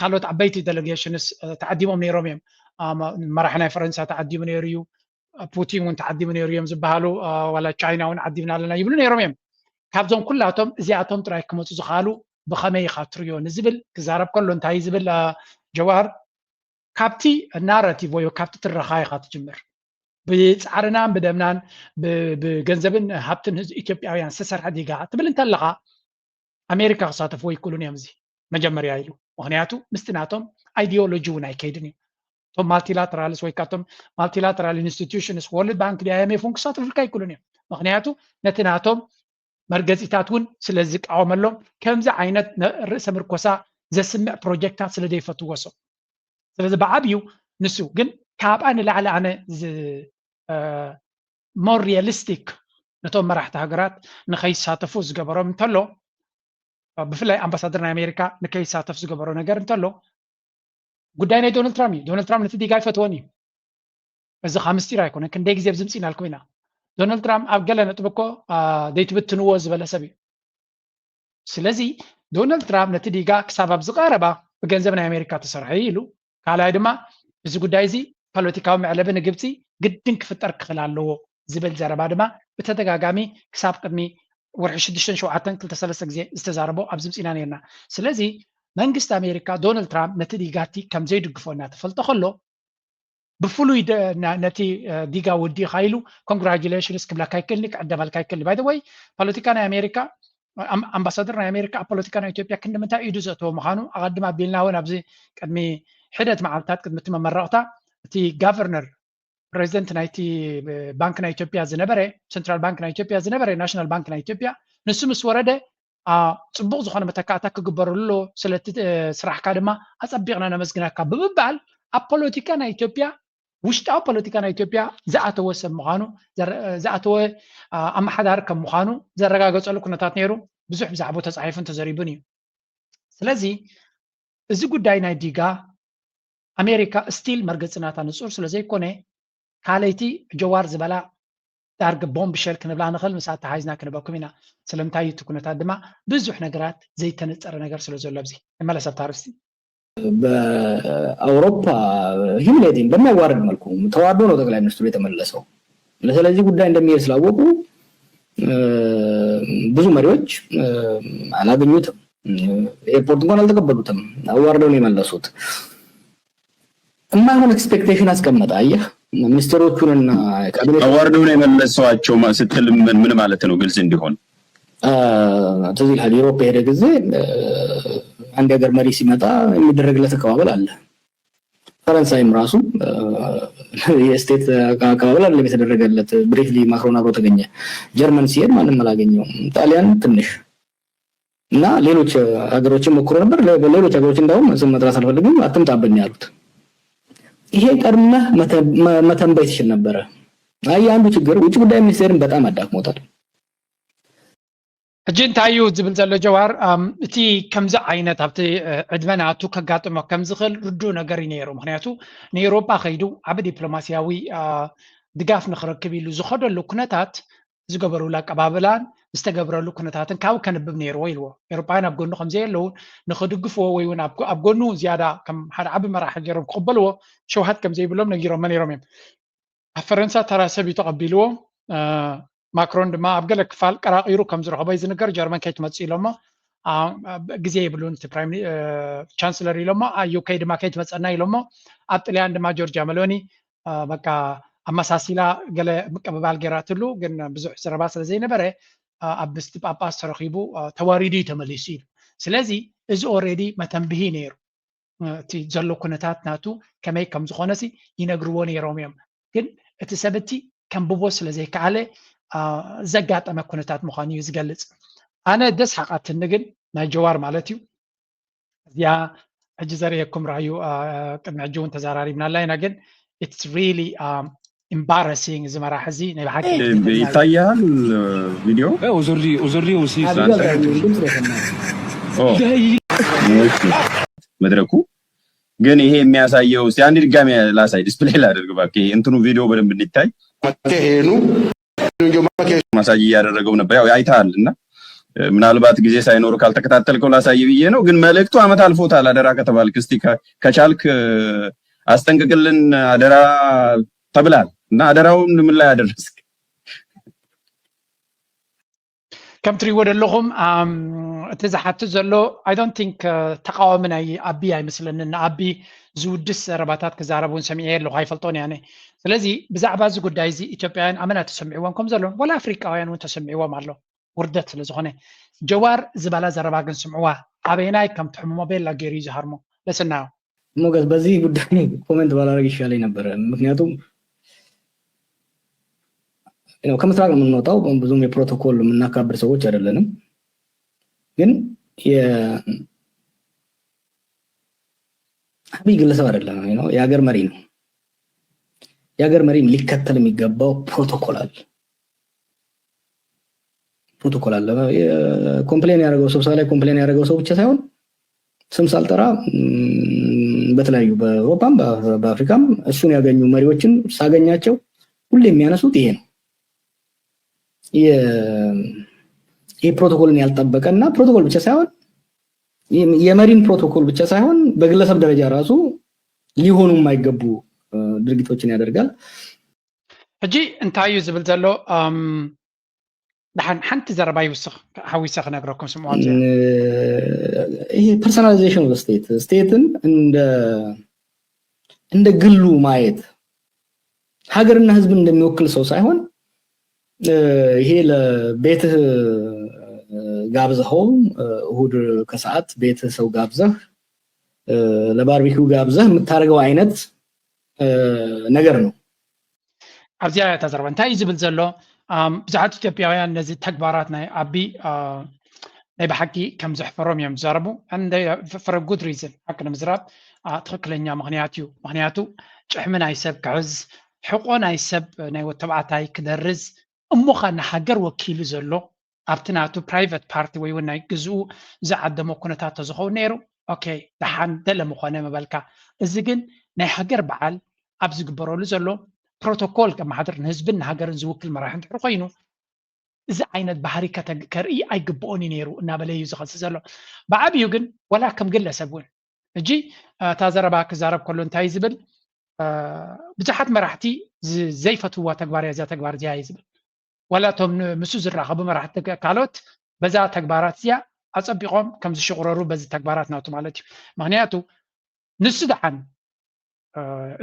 ካልኦት ዓበይቲ ዴሌጌሽንስ ተዓዲሞም ነይሮም እዮም። መራሒ ናይ ፈረንሳ ተዓዲሙ ነይሩ እዩ። ፑቲን እውን ተዓዲሙ ነይሩ እዮም ዝበሃሉ፣ ዋላ ቻይና እውን ዓዲምና ኣለና ይብሉ ነይሮም እዮም። ካብዞም ኩላቶም እዚኣቶም ጥራይ ክመፁ ዝኽኣሉ ብኸመይ ኢኻ ትሪዮ ንዝብል ክዛረብ ከሎ እንታይ ዝብል ጀዋር፣ ካብቲ ናራቲቭ ወይ ካብቲ ትረኻ ኢኻ ትጅምር። ብፃዕርናን ብደምናን ብገንዘብን ሃብትን ህዝቢ ኢትዮጵያውያን ዝተሰርሐ ዲጋ ትብል እንተለኻ ኣሜሪካ ክሳተፍዎ ይክእሉን እዮም። እዚ መጀመርያ ኢሉ፣ ምክንያቱ ምስቲ ናቶም ኣይዲዮሎጂ እውን ኣይከይድን እዩ። እቶም ማልቲላተራልስ ወይ ካብቶም ማልቲላተራል ኢንስቲቱሽንስ ወርልድ ባንክ ዲ ኣይኤምኤፍ እውን ክሳተፉልካ ይክእሉን እዮም። ምክንያቱ ነቲ ናቶም መርገፂታት እውን ስለ ዝቃወመሎም ከምዚ ዓይነት ርእሰ ምርኮሳ ዘስምዕ ፕሮጀክታት ስለ ዘይፈትዎ ሰው። ስለዚ ብዓብዩ ንሱ ግን ካብኣ ንላዕሊ ኣነ ሞር ሪያሊስቲክ ነቶም መራሕቲ ሃገራት ንከይሳተፉ ዝገበሮም እንተሎ፣ ብፍላይ ኣምባሳደር ናይ ኣሜሪካ ንከይሳተፍ ዝገበሮ ነገር እንተሎ ጉዳይ ናይ ዶናልድ ትራምፕ እዩ። ዶናልድ ትራምፕ ነቲ ዲጋ ይፈትወን እዩ። እዚ ካብ ምስጢር ኣይኮነን። ክንደይ ግዜ ኣብዚ ምፅኢናልኩም ኢና። ዶናልድ ትራምፕ ኣብ ገለ ነጥቢ እኮ ዘይትብትንዎ ዝበለ ሰብ እዩ። ስለዚ ዶናልድ ትራምፕ ነቲ ዲጋ ክሳብ ኣብዚ ቀረባ ብገንዘብ ናይ ኣሜሪካ ተሰርሐ ኢሉ፣ ካልኣይ ድማ እዚ ጉዳይ እዚ ፖለቲካዊ መዕለቢ ንግብፂ ግድን ክፍጠር ክኽእል ኣለዎ ዝብል ዘረባ ድማ ብተደጋጋሚ ክሳብ ቅድሚ ወርሒ ሽዱሽተን ሸውዓተን ክልተ ሰለስተ ግዜ ዝተዛረቦ ኣብዚ ምፅኢና ነርና። ስለዚ መንግስቲ ኣሜሪካ ዶናልድ ትራምፕ ነቲ ዲጋቲ ከም ዘይድግፎ እናተፈልጠ ከሎ ብፍሉይ ነቲ ዲጋ ወዲእኻ ኢሉ ኮንግራጁሌሽንስ ክብለካ ይክእልኒ ክዕደመልካ ይክእልኒ። ባይ ወይ ፖለቲካ ናይ ኣሜሪካ ኣምባሳደር ናይ ኣሜሪካ ኣብ ፖለቲካ ናይ ኢትዮጵያ ክንዲ ምንታይ ኢዱ ዘእተወ ምዃኑ ኣቐድም ኣቢልና እውን ኣብዚ ቅድሚ ሒደት መዓልታት ቅድሚ እቲ መመረቕታ እቲ ጋቨርነር ፕሬዚደንት ናይቲ ባንክ ናይ ኢትዮጵያ ዝነበረ ሴንትራል ባንክ ናይ ኢትዮጵያ ዝነበረ ናሽናል ባንክ ናይ ኢትዮጵያ ንሱ ምስ ወረደ ፅቡቕ ዝኾነ መተካእታ ክግበረሉ ኣለዎ። ስለቲ ስራሕካ ድማ ኣፀቢቕና ነመስግነካ ብምባል ኣብ ፖለቲካ ናይ ኢትዮጵያ ውሽጣዊ ፖለቲካ ናይ ኢትዮጵያ ዝኣተወ ሰብ ምዃኑ ዝኣተወ ኣመሓዳሪ ከም ምዃኑ ዘረጋገፀሉ ኩነታት ነይሩ። ብዙሕ ብዛዕባኡ ተፃሒፉን ተዘሪቡን እዩ። ስለዚ እዚ ጉዳይ ናይ ዲጋ ኣሜሪካ ስቲል መርገፂ ናታ ንፁር ስለ ዘይኮነ ካልኣይቲ ጀዋር ዝበላ ዳርገ ቦምብ ሸል ክንብላ ንኽእል፣ ምስ ኣተሓሒዝና ክንበኩም ኢና። ስለምንታይ እቲ ኩነታት ድማ ብዙሕ ነገራት ዘይተነፀረ ነገር ስለ ዘሎ ኣብዚ ንመለስ ኣብታ ኣርእስቲ። በአውሮፓ ሂሚሌቲንግ በሚያዋርድ መልኩ ተዋርዶ ነው ጠቅላይ ሚኒስትሩ የተመለሰው። ስለዚህ ጉዳይ እንደሚሄድ ስላወቁ ብዙ መሪዎች አላገኙትም። ኤርፖርት እንኳን አልተቀበሉትም። አዋርደው ነው የመለሱት። የማይሆን ኤክስፔክቴሽን አስቀመጠ። አየህ ሚኒስትሮቹንና ካቢኔት አዋርደው ነው የመለሰዋቸው ማ- ስትል ምን ምን ማለት ነው? ግልጽ እንዲሆን ትዝ ይልሃል ዩሮፕ የሄደ ጊዜ አንድ የሀገር መሪ ሲመጣ የሚደረግለት አቀባበል አለ። ፈረንሳይም ራሱ የስቴት አቀባበል አይደለም የተደረገለት። ብሪፍሊ ማክሮን አብሮ ተገኘ። ጀርመን ሲሄድ ማንም አላገኘውም። ጣሊያን ትንሽ እና ሌሎች ሀገሮችን ሞክሮ ነበር። ሌሎች ሀገሮች እንዳውም ስም መጥራት አልፈልግም፣ አትምጣብን ያሉት። ይሄ ቀድመህ መተንበይ ትችል ነበረ። አይ አንዱ ችግር ውጭ ጉዳይ ሚኒስቴርን በጣም አዳክሞታል። ሕጂ እንታይ እዩ ዝብል ዘሎ ጀዋር፣ እቲ ከምዚ ዓይነት ኣብቲ ዕድመ ናቱ ከጋጥሞ ከም ዝኽእል ርዱእ ነገር እዩ ነይሩ። ምክንያቱ ንኤውሮጳ ከይዱ ዓቢ ዲፕሎማስያዊ ድጋፍ ንክረክብ ኢሉ ዝኸደሉ ኩነታት ዝገበሩሉ ኣቀባብላን ዝተገብረሉ ኩነታትን ካብኡ ከንብብ ነይርዎ ኢልዎ። ኤውሮጳውያን ኣብ ጎኑ ከም ዘየለዉ ንክድግፍዎ ወይ እውን ኣብ ጎኑ ዝያዳ ከም ሓደ ዓቢ መራሒ ገይሮም ክቕበልዎ ሸውሃት ከም ዘይብሎም ነጊሮሞ ነይሮም እዮም። ኣብ ፈረንሳ ተራ ሰብ እዩ ተቐቢልዎ። ማክሮን ድማ ኣብ ገለ ክፋል ቀራቒሩ ከም ዝረኸቦ እዩ ዝንገር። ጀርመን ከይትመጽእ ኢሎሞ ግዜ የብሉን እቲ ቻንስለር ኢሎሞ፣ ዩኬ ድማ ከይትመጸና ኢሎሞ፣ ኣብ ጥልያን ድማ ጆርጃ መሎኒ በቃ ኣመሳሲላ ገለ ምቅብባል ገይራትሉ፣ ግን ብዙሕ ዘረባ ስለ ዘይነበረ ኣብ ምስቲ ጳጳስ ተረኺቡ ተዋሪዱ እዩ ተመሊሱ ኢሉ። ስለዚ እዚ already መተንብሂ ነይሩ። እቲ ዘሎ ኩነታት ናቱ ከመይ ከም ዝኾነሲ ይነግርዎ ነይሮም እዮም። ግን እቲ ሰብ እቲ ከንብቦ ስለ ዘይከኣለ ዘጋጠመ ኩነታት ምዃኑ እዩ ዝገልጽ። ኣነ ደስ ሓቓትኒ ግን ናይ ጀዋር ማለት እዩ። እዚኣ ሕጂ ዘርእየኩም ራእዩ ቅድሚ ሕጂ እውን ተዘራሪብናላ ኢና። ግን it's really embarrassing። እዚ መራሒ እዚ ናይ ብሓቂ ይታያል። ቪዲዮ መድረኩ ግን ይሄ የሚያሳየው እስቲ አንድ ድጋሚ ላሳይ፣ ዲስፕሌይ ላደርግ እባክህ፣ እንትኑ ቪዲዮ በደንብ እንዲታይ። ማሳጅ እያደረገው ነበር፣ ያው አይተሃል። እና ምናልባት ጊዜ ሳይኖር ካልተከታተልከው ላሳይ ብዬ ነው። ግን መልእክቱ አመት አልፎታል። አደራ ከተባልክ እስቲ ከቻልክ አስጠንቅቅልን አደራ ተብላል። እና አደራውን ምን ላይ አደረስክ? ከም ትሪእዎ ዘለኹም እቲ ዝሓትት ዘሎ I don't think ተቃዋሚ ናይ ኣቢ ኣይመስለንን። ንኣቢ ዝውድስ ዘረባታት ክዛረብ እውን ሰሚዐ ኣለኹ ኣይፈልጦን እየ ኣነ። ስለዚ ብዛዕባ እዚ ጉዳይ እዚ ኢትዮጵያውያን ኣመና ተሰሚዕዎም ከም ዘሎ ዋላ ኣፍሪቃውያን እውን ተሰሚዕዎም ኣሎ ውርደት ስለ ዝኾነ። ጀዋር ዝበላ ዘረባ ግን ስምዕዋ ኣበየናይ ከም ትሕምሞ ቤላ ገይሩ እዩ ዝሃርሞ። ለስናዮ ሞገስ በዚህ ጉዳይ ኮሜንት ባላረግ ይሻለኝ ነበረ። ምክንያቱም ከምስራቅ ነው የምንወጣው፣ ብዙም የፕሮቶኮል የምናካብር ሰዎች አይደለንም። ግን አብይ ግለሰብ አይደለም፣ የሀገር መሪ ነው። የሀገር መሪ ሊከተል የሚገባው ፕሮቶኮል አለ። ፕሮቶኮል አለ። ኮምፕሌን ያደረገው ስብሰባ ላይ ኮምፕሌን ያደረገው ሰው ብቻ ሳይሆን ስም ሳልጠራ በተለያዩ በአውሮፓም በአፍሪካም እሱን ያገኙ መሪዎችን ሳገኛቸው ሁሌ የሚያነሱት ይሄ ነው። ይህ ፕሮቶኮልን ያልጠበቀ እና ፕሮቶኮል ብቻ ሳይሆን የመሪን ፕሮቶኮል ብቻ ሳይሆን በግለሰብ ደረጃ ራሱ ሊሆኑ የማይገቡ ድርጊቶችን ያደርጋል። ሕጂ እንታይ እዩ ዝብል ዘሎ? ደሓን ሓንቲ ዘረባ ይውስኽ ሓዊሰ ክነግረኩም ስምዖን። ይሄ personalization of state፣ ስቴትን እንደ ግሉ ማየት፣ ሀገርና ህዝብን እንደሚወክል ሰው ሳይሆን ይሄ ለቤትህ ጋብዘኸው እሁድ ከሰዓት ቤትህ ሰው ጋብዘህ ለባርቢኪው ጋብዘህ የምታደርገው አይነት ነገር ነው። ኣብዚኣ እያ እታ ዘረባ። እንታይ እዩ ዝብል ዘሎ? ብዙሓት ኢትዮጵያውያን ነዚ ተግባራት ናይ ኣቢ ናይ ብሓቂ ከም ዘሕፈሮም እዮም ዝዛረቡ። For a good reason፣ ሓቂ ንምዝራብ ትኽክለኛ ምኽንያት እዩ። ምኽንያቱ ጭሕሚ ናይ ሰብ ክሕዝ፣ ሕቆ ናይ ሰብ ናይ ወተባዕታይ ክደርዝ፣ እሞኻ ንሃገር ወኪሉ ዘሎ ኣብቲ ናቱ ፕራይቨት ፓርቲ ወይ እውን ናይ ግዝኡ ዝዓደሞ ኩነታት ተዝኸውን ነይሩ ኦኬ ደሓን ደለ ምኾነ ምበልካ። እዚ ግን ናይ ሃገር በዓል ኣብ ዝግበረሉ ዘሎ ፕሮቶኮል ከመሓድር ንህዝብን ንሃገርን ዝውክል መራሒ እንድሕር ኮይኑ እዚ ዓይነት ባህሪ ከርኢ ኣይግብኦን እዩ ነይሩ እናበለ እዩ ዝኸሲ ዘሎ። ብዓብዩ ግን ወላ ከም ግለሰብ እውን ሕጂ እታ ዘረባ ክዛረብ ከሎ እንታይ ዝብል ብዙሓት መራሕቲ ዘይፈትውዋ ተግባር እያ እዚኣ ተግባር እዚኣ እዩ ዝብል። ዋላ እቶም ምስ ዝራኸቡ መራሕቲ ካልኦት በዛ ተግባራት እዚኣ ኣፀቢቖም ከም ዝሽቑረሩ በዚ ተግባራት ናቱ ማለት እዩ። ምክንያቱ ንሱ ደሓን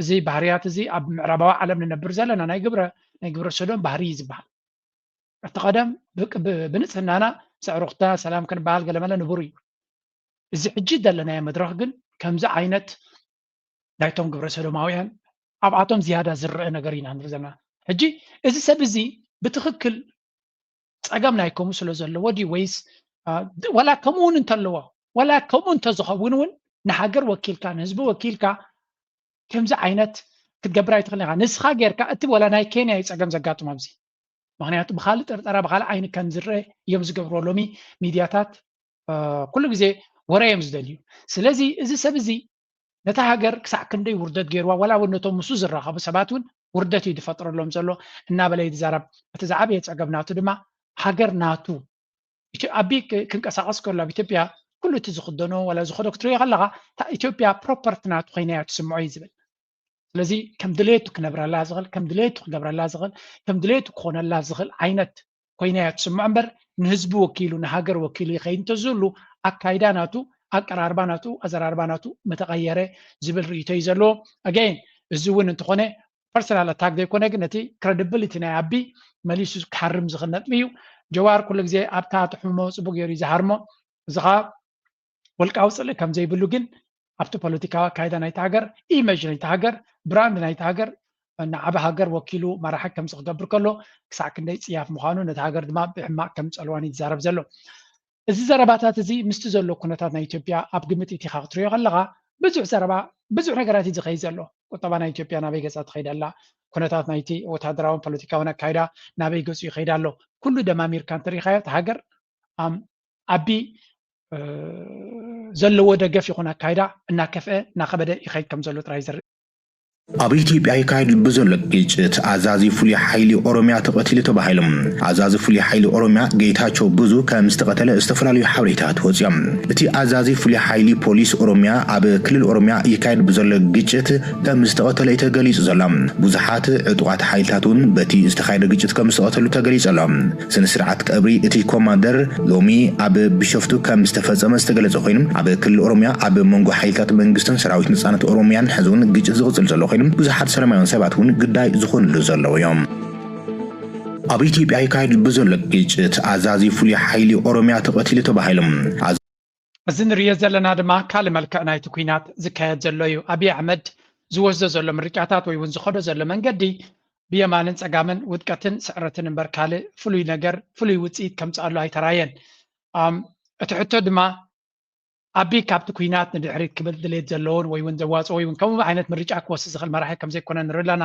እዚ ባህርያት እዚ ኣብ ምዕራባዊ ዓለም ንነብር ዘለና ናይ ግብረ ናይ ግብረ ሰዶም ባህሪ እዩ ዝበሃል። እቲ ቀደም ብንፅህናና ዘዕሩኽታ ሰላም ክንበሃል ገለመለ ንቡር እዩ። እዚ ሕጂ ዘለናዮ መድረኽ ግን ከምዚ ዓይነት ናይቶም ግብረ ሰዶማውያን ኣብኣቶም ዝያዳ ዝረአ ነገር ኢና ንርኢ ዘለና። ሕጂ እዚ ሰብ እዚ ብትኽክል ፀገም ናይ ከምኡ ስለ ዘለዎ ድዩ ወይስ ዋላ ከምኡ እውን እንተለዎ ዋላ ከምኡ እንተዝኸውን እውን ንሃገር ወኪልካ ንህዝቢ ወኪልካ ከምዚ ዓይነት ክትገብር ኣይትኽእልን ኢኻ። ንስኻ ጌርካ እቲ ዋላ ናይ ኬንያ እዩ ፀገም ዘጋጥሞ ኣብዚ። ምክንያቱ ብካልእ ጥርጠራ ብካልእ ዓይኒ ከም ዝረአ እዮም ዝገብርዎ ሎሚ ሚድያታት ኩሉ ግዜ ወረ እዮም ዝደልዩ። ስለዚ እዚ ሰብ እዚ ነታ ሃገር ክሳዕ ክንደይ ውርደት ገይርዋ ዋላ እውን ነቶም ምስኡ ዝራኸቡ ሰባት እውን ውርደት እዩ ዝፈጥረሎም ዘሎ እናበለ እዩ ዝዛረብ። እቲ ዝዓበየ ፀገም ናቱ ድማ ሃገር ናቱ ኣቢ ክንቀሳቀስ ከሎ ኣብ ኢትዮጵያ ኩሉ እቲ ዝክደኖ ዋላ ዝኸዶ ክትሪኦ ከለካ እታ ኢትዮጵያ ፕሮፐርቲ ናቱ ኮይና እያ ትስምዖ እዩ ዝብል። ስለዚ ከም ድሌቱ ክነብረላ ዝኽእል ከም ድሌቱ ክገብረላ ዝኽእል ከም ድሌቱ ክኾነላ ዝኽእል ዓይነት ኮይና እያ ትስምዖ እምበር ንህዝቢ ወኪሉ ንሃገር ወኪሉ ይኸይድ እንተዝህሉ ኣካይዳ ናቱ ኣቀራርባ ናቱ ኣዘራርባ ናቱ ምተቐየረ ዝብል ርእይቶ እዩ ዘለዎ። ኣገይን እዚ እውን እንተኾነ ፐርሰናል ኣታክ ዘይኮነ ግን ነቲ ክረዲብሊቲ ናይ ኣቢ መሊሱ ክሃርም ዝኽእል ነጥቢ እዩ። ጀዋር ኩሉ ግዜ ኣብታ ትሕምሞ ፅቡቅ ገይሩ እዩ ዝሃርሞ። እዚ ከዓ ውልቃዊ ፅልኢ ከም ዘይብሉ ግን ኣብቲ ፖለቲካዊ ኣካይዳ ናይቲ ሃገር፣ ኢመጅ ናይቲ ሃገር፣ ብራንድ ናይቲ ሃገር፣ ንዓቢ ሃገር ወኪሉ መራሒ ከምዚ ክገብር ከሎ ክሳዕ ክንደይ ፅያፍ ምዃኑ፣ ነቲ ሃገር ድማ ብሕማቕ ከም ፀልዋን እዩ ዝዛረብ ዘሎ። እዚ ዘረባታት እዚ ምስቲ ዘሎ ኩነታት ናይ ኢትዮጵያ ኣብ ግምት ኢቲኻ ክትሪኦ ከለኻ ብዙሕ ዘረባ፣ ብዙሕ ነገራት እዩ ዝኸይድ ዘሎ። ቁጠባ ናይ ኢትዮጵያ ናበይ ገፃ ትኸይድ ኣላ? ኩነታት ናይቲ ወታደራውን ፖለቲካውን ኣካይዳ ናበይ ገፁ ይኸይድ ኣሎ? ኩሉ ደማሚርካ እንተሪኻዮ እቲ ሃገር ኣቢ ዘለዎ ደገፍ ይኹን ኣካይዳ እናከፍአ እናኸበደ ይኸይድ ከም ዘሎ ጥራይ ዘርኢ። ኣብ ኢትዮጵያ ይካየድ ብዘሎ ግጭት ኣዛዚ ፍሉይ ሓይሊ ኦሮሚያ ተቐቲሉ ተባሂሉ። ኣዛዚ ፍሉይ ሓይሊ ኦሮሚያ ጌታቸው ብዙ ከም ዝተቐተለ ዝተፈላለዩ ሓበሬታት ወፂኦም። እቲ ኣዛዚ ፍሉይ ሓይሊ ፖሊስ ኦሮሚያ ኣብ ክልል ኦሮሚያ ይካየድ ብዘሎ ግጭት ከም ዝተቐተለ እዩ ተገሊፁ ዘሎ። ብዙሓት ዕጡቓት ሓይልታት እውን በቲ ዝተኻየደ ግጭት ከም ዝተቐተሉ ተገሊፁ ኣሎ። ስነ ስርዓት ቀብሪ እቲ ኮማንደር ሎሚ ኣብ ቢሾፍቱ ከም ዝተፈጸመ ዝተገለጸ ኮይኑ፣ ኣብ ክልል ኦሮሚያ ኣብ መንጎ ሓይልታት መንግስትን ሰራዊት ነጻነት ኦሮሚያን ሕዚ እውን ግጭት ዝቕጽል ዘሎ ኮይኑ፣ ብዙሓት ሰላማውያን ሰባት እውን ግዳይ ዝኾንሉ ዘለዉ እዮም። ኣብ ኢትዮጵያ ይካየድ ብዘሎ ግጭት ኣዛዚ ፍሉይ ሓይሊ ኦሮሚያ ተቐቲሉ ተባሂሉ። እዚ ንሪኦ ዘለና ድማ ካልእ መልክዕ ናይቲ ኲናት ዝካየድ ዘሎ እዩ። ኣብይ ኣሕመድ ዝወስዶ ዘሎ ምርጫታት ወይ እውን ዝኸዶ ዘሎ መንገዲ ብየማንን ጸጋምን ውድቀትን ስዕረትን እምበር ካልእ ፍሉይ ነገር፣ ፍሉይ ውጽኢት ከምጽኣሉ ኣይተራየን። እቲ ሕቶ ድማ ኣቢ ካብቲ ኲናት ንድሕሪት ክብል ድሌት ዘለዎን ወይ እውን ዘዋጽኦ ወይ እውን ከምኡ ዓይነት ምርጫ ክወስድ ዝኽእል መራሒ ከም ዘይኮነ ንርኢ ኣለና።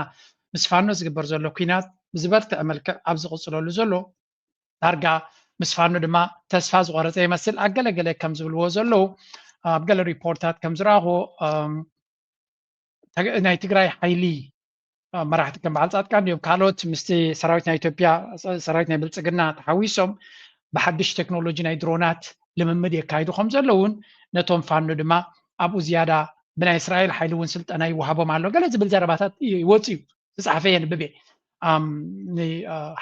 ምስ ፋኖ ዝግበር ዘሎ ኲናት ብዝበርትዐ መልክዕ ኣብ ዝቕጽለሉ ዘሎ ዳርጋ ምስ ፋኖ ድማ ተስፋ ዝቆረጸ ይመስል። ኣገለገለ ከም ዝብልዎ ዘለዉ ኣብ ገለ ሪፖርታት ከም ዝረኣኹ ናይ ትግራይ ሓይሊ መራሕቲ ከም በዓል ጻድቃን እዮም ካልኦት ምስቲ ሰራዊት ናይ ኢትዮጵያ ሰራዊት ናይ ብልጽግና ተሓዊሶም ብሓድሽ ቴክኖሎጂ ናይ ድሮናት ልምምድ የካይዱ ከም ዘለውን ነቶም ፋኖ ድማ ኣብኡ ዝያዳ ብናይ እስራኤል ሓይሊ እውን ስልጠና ይወሃቦም ኣሎ ገለ ዝብል ዘረባታት ይወፅ እዩ ዝፀሓፈ የንብብ እየ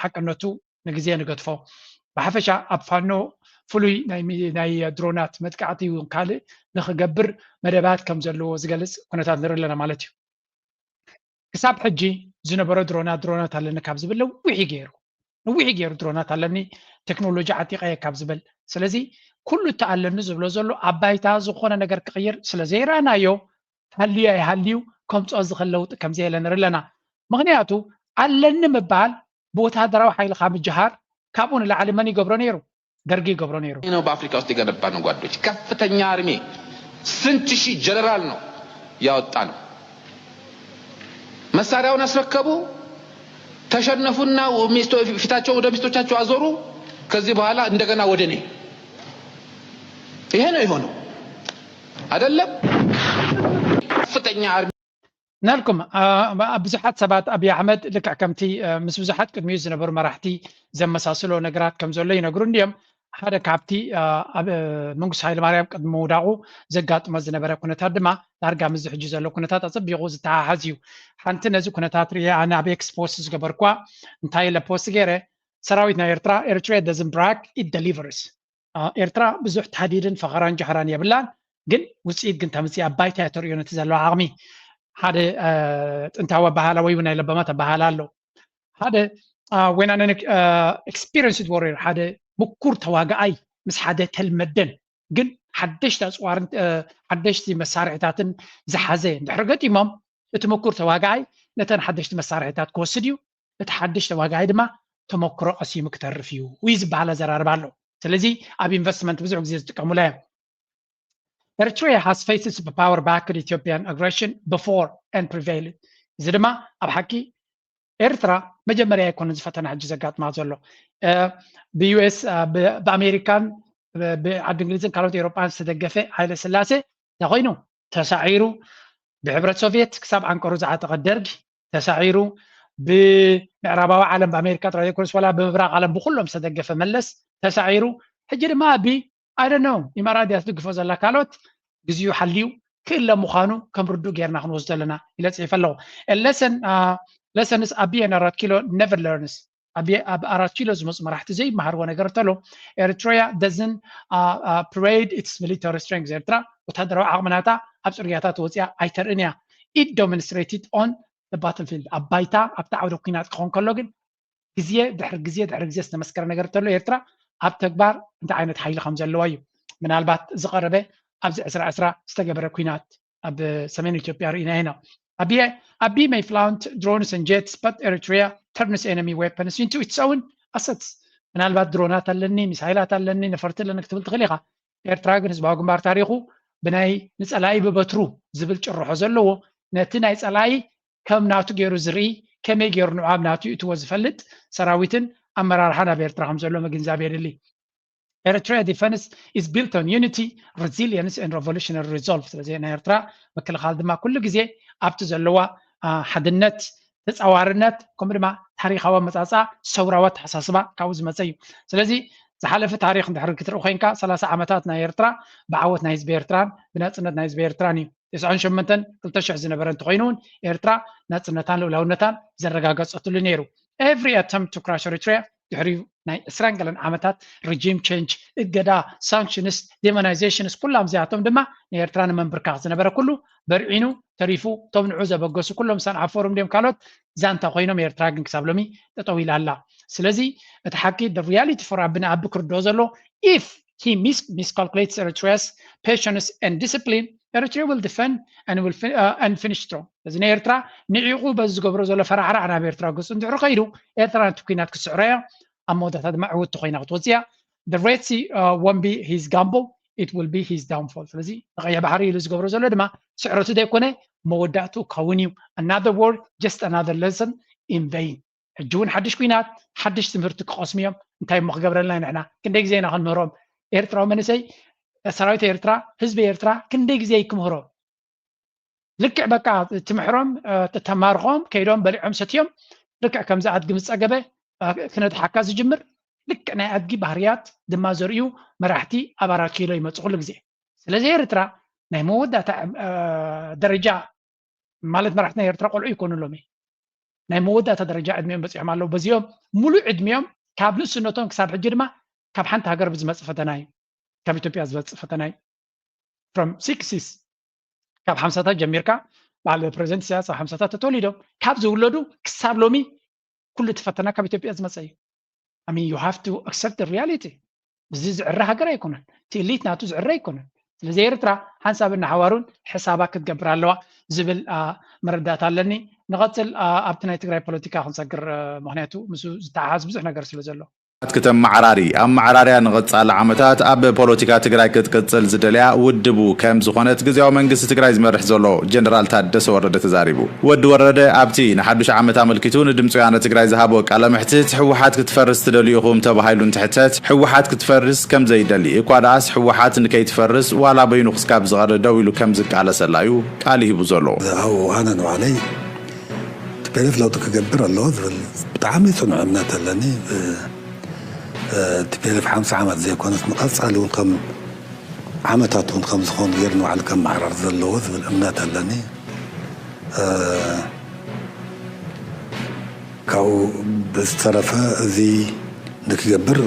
ሓቅነቱ ንግዜ ንገድፎ ብሓፈሻ ኣብ ፋኖ ፍሉይ ናይ ድሮናት መጥቃዕቲ ይውን ካልእ ንክገብር መደባት ከም ዘለዎ ዝገልፅ ኩነታት ንርኢ ኣለና ማለት እዩ ክሳብ ሕጂ ዝነበሮ ድሮናት ድሮናት ኣለኒ ካብ ዝብል ነዊሕ ገይሩ ነዊሕ ገይሩ ድሮናት ኣለኒ ቴክኖሎጂ ዓጢቀየ ካብ ዝብል ስለዚ ኩሉ እቲ ኣለኒ ዝብሎ ዘሎ ኣብ ባይታ ዝኾነ ነገር ክቕይር ስለ ዘይረኣናዮ ሃልዩ ኣይሃልዩ ከምፅኦ ዝኽእል ለውጢ ከም ዘየለ ንርኢ ኣለና ምኽንያቱ ኣለኒ ምባል ብወታደራዊ ሓይልኻ ምጅሃር ካብኡ ንላዕሊ መን ይገብሮ ነይሩ ደርጊ ይገብሮ ነይሩ ነው በአፍሪካ ውስጥ የገነባ ነው ጓዶች ከፍተኛ አርሚ ስንት ሺህ ጀነራል ነው ያወጣ ነው መሳሪያውን አስረከቡ ተሸነፉና ፊታቸው ወደ ሚስቶቻቸው አዞሩ ከዚህ በኋላ እንደገና ወደ እኔ ይሄ ነው የሆነው አይደለም ከፍተኛ አርሚ ናልኩም ብዙሓት ሰባት ኣብይ ኣሕመድ ልክዕ ከምቲ ምስ ብዙሓት ቅድሚኡ ዝነበሩ መራሕቲ ዘመሳስሎ ነገራት ከም ዘሎ ይነግሩ እንዲዮም ሓደ ካብቲ ኣብ መንግስቲ ሃይለማርያም ቅድሚ ምውዳቑ ዘጋጥሞ ዝነበረ ኩነታት ድማ ዳርጋ ምዚ ሕጂ ዘሎ ኩነታት ኣፀቢቑ ዝተሓሓዝ እዩ ሓንቲ ነዚ ኩነታት ርየ ኣነ ኣብ ኤክስ ፖስት ዝገበርኳ እንታይ ኢለ ፖስት ገይረ ሰራዊት ናይ ኤርትራ ኤርትራ doesn't brag it delivers ኤርትራ ብዙሕ ታህዲድን ፈኸራን ጃህራን የብላን ግን ውፅኢት ግን ተምፅእ ኣባይታ እያ ተርእዮ ነቲ ዘለዋ ዓቕሚ ሓደ ጥንታዊ ኣባሃላ ወይ ናይ ለባማት ኣባሃላ ኣሎ ሓደ when an experienced warrior ሓደ ምኩር ተዋጋኣይ ምስ ሓደ ተልመደን ግን ሓደሽቲ ኣፅዋርን ሓደሽቲ መሳርሕታትን ዝሓዘ እንድሕር ገጢሞም እቲ ምኩር ተዋጋኣይ ነተን ሓደሽቲ መሳርሕታት ክወስድ እዩ እቲ ሓድሽ ተዋጋኣይ ድማ ተመክሮ ቀሲሙ ክተርፍ እዩ ወይ ዝበሃል ኣዘራርባ ኣሎ ስለዚ ኣብ ኢንቨስትመንት ብዙሕ ግዜ ዝጥቀሙላ እዮም Eritrea has faced superpower backed Ethiopian aggression before and prevailed እዚ ድማ ኣብ ሓቂ ኤርትራ መጀመርያ ኣይኮነ ዝፈተና ሕጂ ዘጋጥማ ዘሎ ብዩኤስ ብኣሜሪካን ብዓዲ እንግሊዝን ካልኦት ኤሮጳን ዝተደገፈ ሃይለ ስላሴ እንታይ ኮይኑ ተሳዒሩ ብሕብረት ሶቪየት ክሳብ ዓንቀሩ ዝዓጠቐ ደርጊ ተሳዒሩ ብምዕራባዊ ዓለም ብኣሜሪካ ጥራይ ዘይኮነስ ዋላ ብምብራቕ ዓለም ብኩሎም ዝተደገፈ መለስ ተሳዒሩ ሕጂ ድማ ኣቢ ኣይደነው ኢማራት ድግፎ ዘላ ካልኦት ግዜኡ ሓልዩ ክእለ ምዃኑ ከም ርዱእ ጌርና ክንወስዶ ኣለና ኢለ ፅሒፈ ኣለኹ lesson lessons ኣቢ and ኣራት ኪሎ never learns ኣብ ኣራት ኪሎ ዝመፁ መራሕቲ ዘይመሃርዎ ነገር እንተሎ ኤርትራ doesn't parade its military strength ኤርትራ ወታደራዊ ዓቕምናታ ኣብ ፅርግያታት ወፂኣ ኣይተርእን እያ it demonstrated on battlefield ኣብ ባይታ ኣብቲ ዓውደ ኩናት ክኸውን ከሎ ግን ግዜ ድሕሪ ግዜ ድሕሪ ግዜ ዝተመስከረ ነገር እንተሎ ኤርትራ ኣብ ተግባር እንታይ ዓይነት ሓይሊ ከም ዘለዋ እዩ ምናልባት ዝቐረበ ኣብዚ ዕስራ ዕስራ ዝተገበረ ኲናት ኣብ ሰሜን ኢትዮጵያ ርኢና ኢና። ኣቢ ኣቢ may flaunt drones and jets, but Eritrea turns enemy weapons into its own assets። ምናልባት ድሮናት ኣለኒ፣ ሚሳይላት ኣለኒ፣ ነፈርቲ ኣለኒ ክትብል ትኽእል ኢኻ። ኤርትራ ግን ህዝባዊ ግንባር ታሪኹ ብናይ ንጸላኢ ብበትሩ ዝብል ጭርሖ ዘለዎ፣ ነቲ ናይ ጸላኢ ከም ናቱ ገይሩ ዝርኢ፣ ከመይ ገይሩ ንዕኡ ኣብ ናቱ ይእትዎ ዝፈልጥ ሰራዊትን ኣመራርሓን ኣብ ኤርትራ ከም ዘሎ ምግንዛብ የድሊ። Eritrea defense is built on unity, resilience and revolutionary resolve። ስለዚ ናይ ኤርትራ ምክልኻል ድማ ኩሉ ግዜ ኣብቲ ዘለዋ ሓድነት፣ ተጻዋርነት፣ ከምኡ ድማ ታሪኻዊ ኣመጻጽኣ፣ ሰውራዊ ኣተሓሳስባ ካብኡ ዝመጸ እዩ። ስለዚ ዝሓለፈ ታሪኽ እንድሕር ክትርኢ ኮይንካ፣ ሰላሳ ዓመታት ናይ ኤርትራ ብዓወት ናይ ህዝቢ ኤርትራን ብናጽነት ናይ ህዝቢ ኤርትራን እዩ። ተስዓን ሸሞንተን ክልተ ሽሕ ዝነበረ እንተኾይኑ እውን፣ ኤርትራ ናጽነታን ልኡላውነታን ዘረጋገጸትሉ ነይሩ። Every attempt to crush Eritrea ድሕሪኡ ናይ ዕስራን ገለን ዓመታት regime change፣ እገዳ፣ ሳንክሽንስ፣ ዴሞናይዜሽንስ፣ ኩሎም እዚኣቶም ድማ ንኤርትራ ንምንብርካኽ ዝነበረ ኩሉ በርዒኑ ተሪፉ፣ እቶም ንዑ ዘበገሱ ኩሎም ሰንዓ ፎርም ድዮም ካልኦት ዛንታ ኮይኖም፣ ኤርትራ ግን ክሳብ ሎሚ ጠጠው ኢላ ኣላ። ስለዚ እቲ ሓቂ፣ the reality for ኣቢ ንኣቢ ክርድኦ ዘሎ፣ if he mis miscalculates Eritrea's patience and discipline, Eritrea will defend and will fi- uh, and finish strong። እዚ ናይ ኤርትራ ንዒቑ በዚ ዝገብሮ ዘሎ ፈራሕራሕ ናብ ኤርትራ ገጹ እንድሕር ከይዱ፣ ኤርትራ ነቲ ኲናት ክትስዕሮ እያ። ኣብ መወዳእታ ድማ ዕውቲ ኮይና ክትወጽእ እያ። The Red Sea uh, won't be his gamble, it will be his downfall። ስለዚ ንቐይሕ ባሕሪ ኢሉ ዝገብሮ ዘሎ ድማ ስዕረቱ ዘይኮነ መወዳእቱ ክኸውን እዩ። Another war, just another lesson in vain። ሕጂ እውን ሓድሽ ኲናት፣ ሓድሽ ትምህርቲ ክቐስሙ እዮም። እንታይ እሞ ክገብረልና ንሕና? ክንደይ ግዜ ኢና ክንምህሮም? ኤርትራዊ መንእሰይ፣ ሰራዊት ኤርትራ፣ ህዝቢ ኤርትራ ክንደይ ግዜ ክምህሮም? ልክዕ በቃ ትምሕሮም፣ ተማርኾም፣ ከይዶም በሊዖም ሰትዮም፣ ልክዕ ከምዚ ኣድጊ ምስ ጸገበ ክነድሓካ ዝጅምር፣ ልክዕ ናይ ኣድጊ ባህርያት ድማ ዘርእዩ መራሕቲ ኣብ ኣራት ኪሎ ይመጹ ኩሉ ግዜ። ስለዚ ኤርትራ ናይ መወዳእታ ደረጃ ማለት መራሕቲ ናይ ኤርትራ ቆልዑ ይኮኑ ኣሎሚ። ናይ መወዳእታ ደረጃ ዕድሚኦም በጺሖም ኣለዉ። በዚኦም ሙሉእ ዕድሚኦም ካብ ንእስነቶም ክሳብ ሕጂ ድማ ካብ ሓንቲ ሃገር ብዝመጽእ ፈተና እዩ። ካብ ኢትዮጵያ ዝመጽእ ፈተና እዩ። From sixties ካብ ሓምሳታት ጀሚርካ በዓል ፕሬዚደንት ኢሳያስ ኣብ ሓምሳታት ተተወሊዶም ካብ ዝውለዱ ክሳብ ሎሚ ኩሉ እቲ ፈተና ካብ ኢትዮጵያ ዝመጸ እዩ። I mean, you have to accept the reality። እዚ ዝዕረ ሃገር ኣይኮነን። እቲ ኢሊት ናቱ ዝዕረ ኣይኮነን። ስለዚ ኤርትራ ሓንሳብ እናሓዋሩን ሕሳባ ክትገብር ኣለዋ ዝብል መረዳእታ ኣለኒ። ንቐጽል ኣብቲ ናይ ትግራይ ፖለቲካ ክንሰግር፣ ምክንያቱ ምስ ዝተሓሓዝ ብዙሕ ነገር ስለ ዘሎ። ኣት ክተመዓራሪ ኣመዓራርያ ንቐጻሊ ዓመታት ኣብ ፖለቲካ ትግራይ ክትቅጽል ዝደልያ ውድቡ ከም ዝኾነት ግዜያዊ መንግስቲ ትግራይ ዝመርሕ ዘሎ ጀነራል ታደሰ ወረደ ተዛሪቡ። ወዲ ወረደ ኣብቲ ንሓዱሽ ዓመት ኣመልኪቱ ንድምፂ ወያነ ትግራይ ዝሃቦ ቃለ መሕትት፣ ህወሓት ክትፈርስ ትደልዩ ኢኹም ተባሂሉ እንትሕተት፣ ህወሓት ክትፈርስ ከም ዘይደሊ እኳ ደኣስ ህወሓት ንከይትፈርስ ዋላ በይኑ ክስካብ ዝቐረ ደው ኢሉ ከም ዝቃለሰላ እዩ ቃል ሂቡ ዘሎ። ኣብኡ ኣነ ንባዕለይ ቲፒኤልኤፍ ለውጢ ክገብር ኣለዎ ዝብል ብጣዕሚ ፅኑዕ እምነት ኣለኒ። ቲፒኤልኤፍ ሓምሳ ዓመት ዘይኮነስ ንቐፃሊ እውን ከም ዓመታት እውን ከም ዝኾኑ ገይሩ ንባዕሉ ከመዓራር ዘለዎ ዝብል እምነት ኣለኒ። ካብኡ ብዝተረፈ እዚ ንክገብር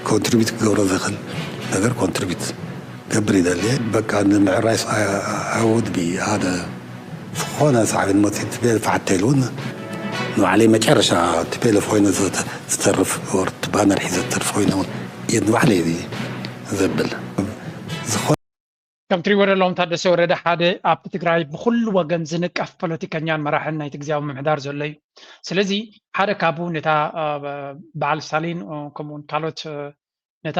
ኮንትሪቢዩት ክገብሮ ዝኽእል ነገር ኮንትሪቢዩት ገብር ይደሊ። በቃ ንምዕራይ I would be ሓደ ዝኾነ ሳዕቤን መፂኡ ቲፒኤልኤፍ ሓተይሉ እውን ንባዕለይ መጨረሻ ቲፒኤልኤፍ ኮይነ ዝተርፍ ወርት ባነር ሒዘ ዝተርፍ ኮይነ እውን እየ ንባዕለይ ዘብል ዝኾነ ከም ትሪእዎ ዘለኹም ታደሰ ወረደ ሓደ ኣብ ትግራይ ብኹሉ ወገን ዝንቀፍ ፖለቲከኛን መራሕን ናይቲ ግዜያዊ ምምሕዳር ዘሎ እዩ። ስለዚ ሓደ ካብኡ ነታ በዓል ስታሊን ከምኡውን ካልኦት ነታ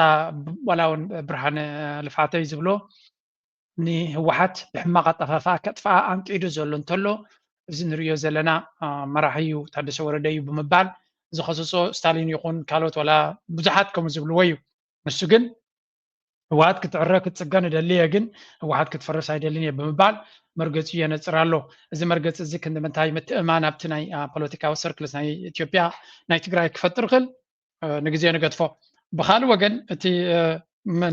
ዋላ እውን ብርሃነ ልፍዓተይ ዝብሎ ንህወሓት ብሕማቕ ኣጠፋፍኣ ከጥፍኣ ኣንቂዱ ዘሎ እንተሎ እዚ ንሪኦ ዘለና መራሒ እዩ ታደሰ ወረደ እዩ ብምባል ዝኸሰሶ ስታሊን ይኹን ካልኦት ዋላ ብዙሓት ከምኡ ዝብልዎ እዩ። ንሱ ግን ህወሓት ክትዕረ ክትፅገን እደሊ እየ፣ ግን ህወሓት ክትፈርስ ኣይደልን እየ ብምባል መርገፂኡ የነፅር ኣሎ። እዚ መርገፂ እዚ ክንዲ ምንታይ ምትእምማን ኣብቲ ናይ ፖለቲካዊ ሰርክልስ ናይ ኢትዮጵያ ናይ ትግራይ ክፈጥር ይኽእል ንግዜ ንገድፎ። ብኻልእ ወገን እቲ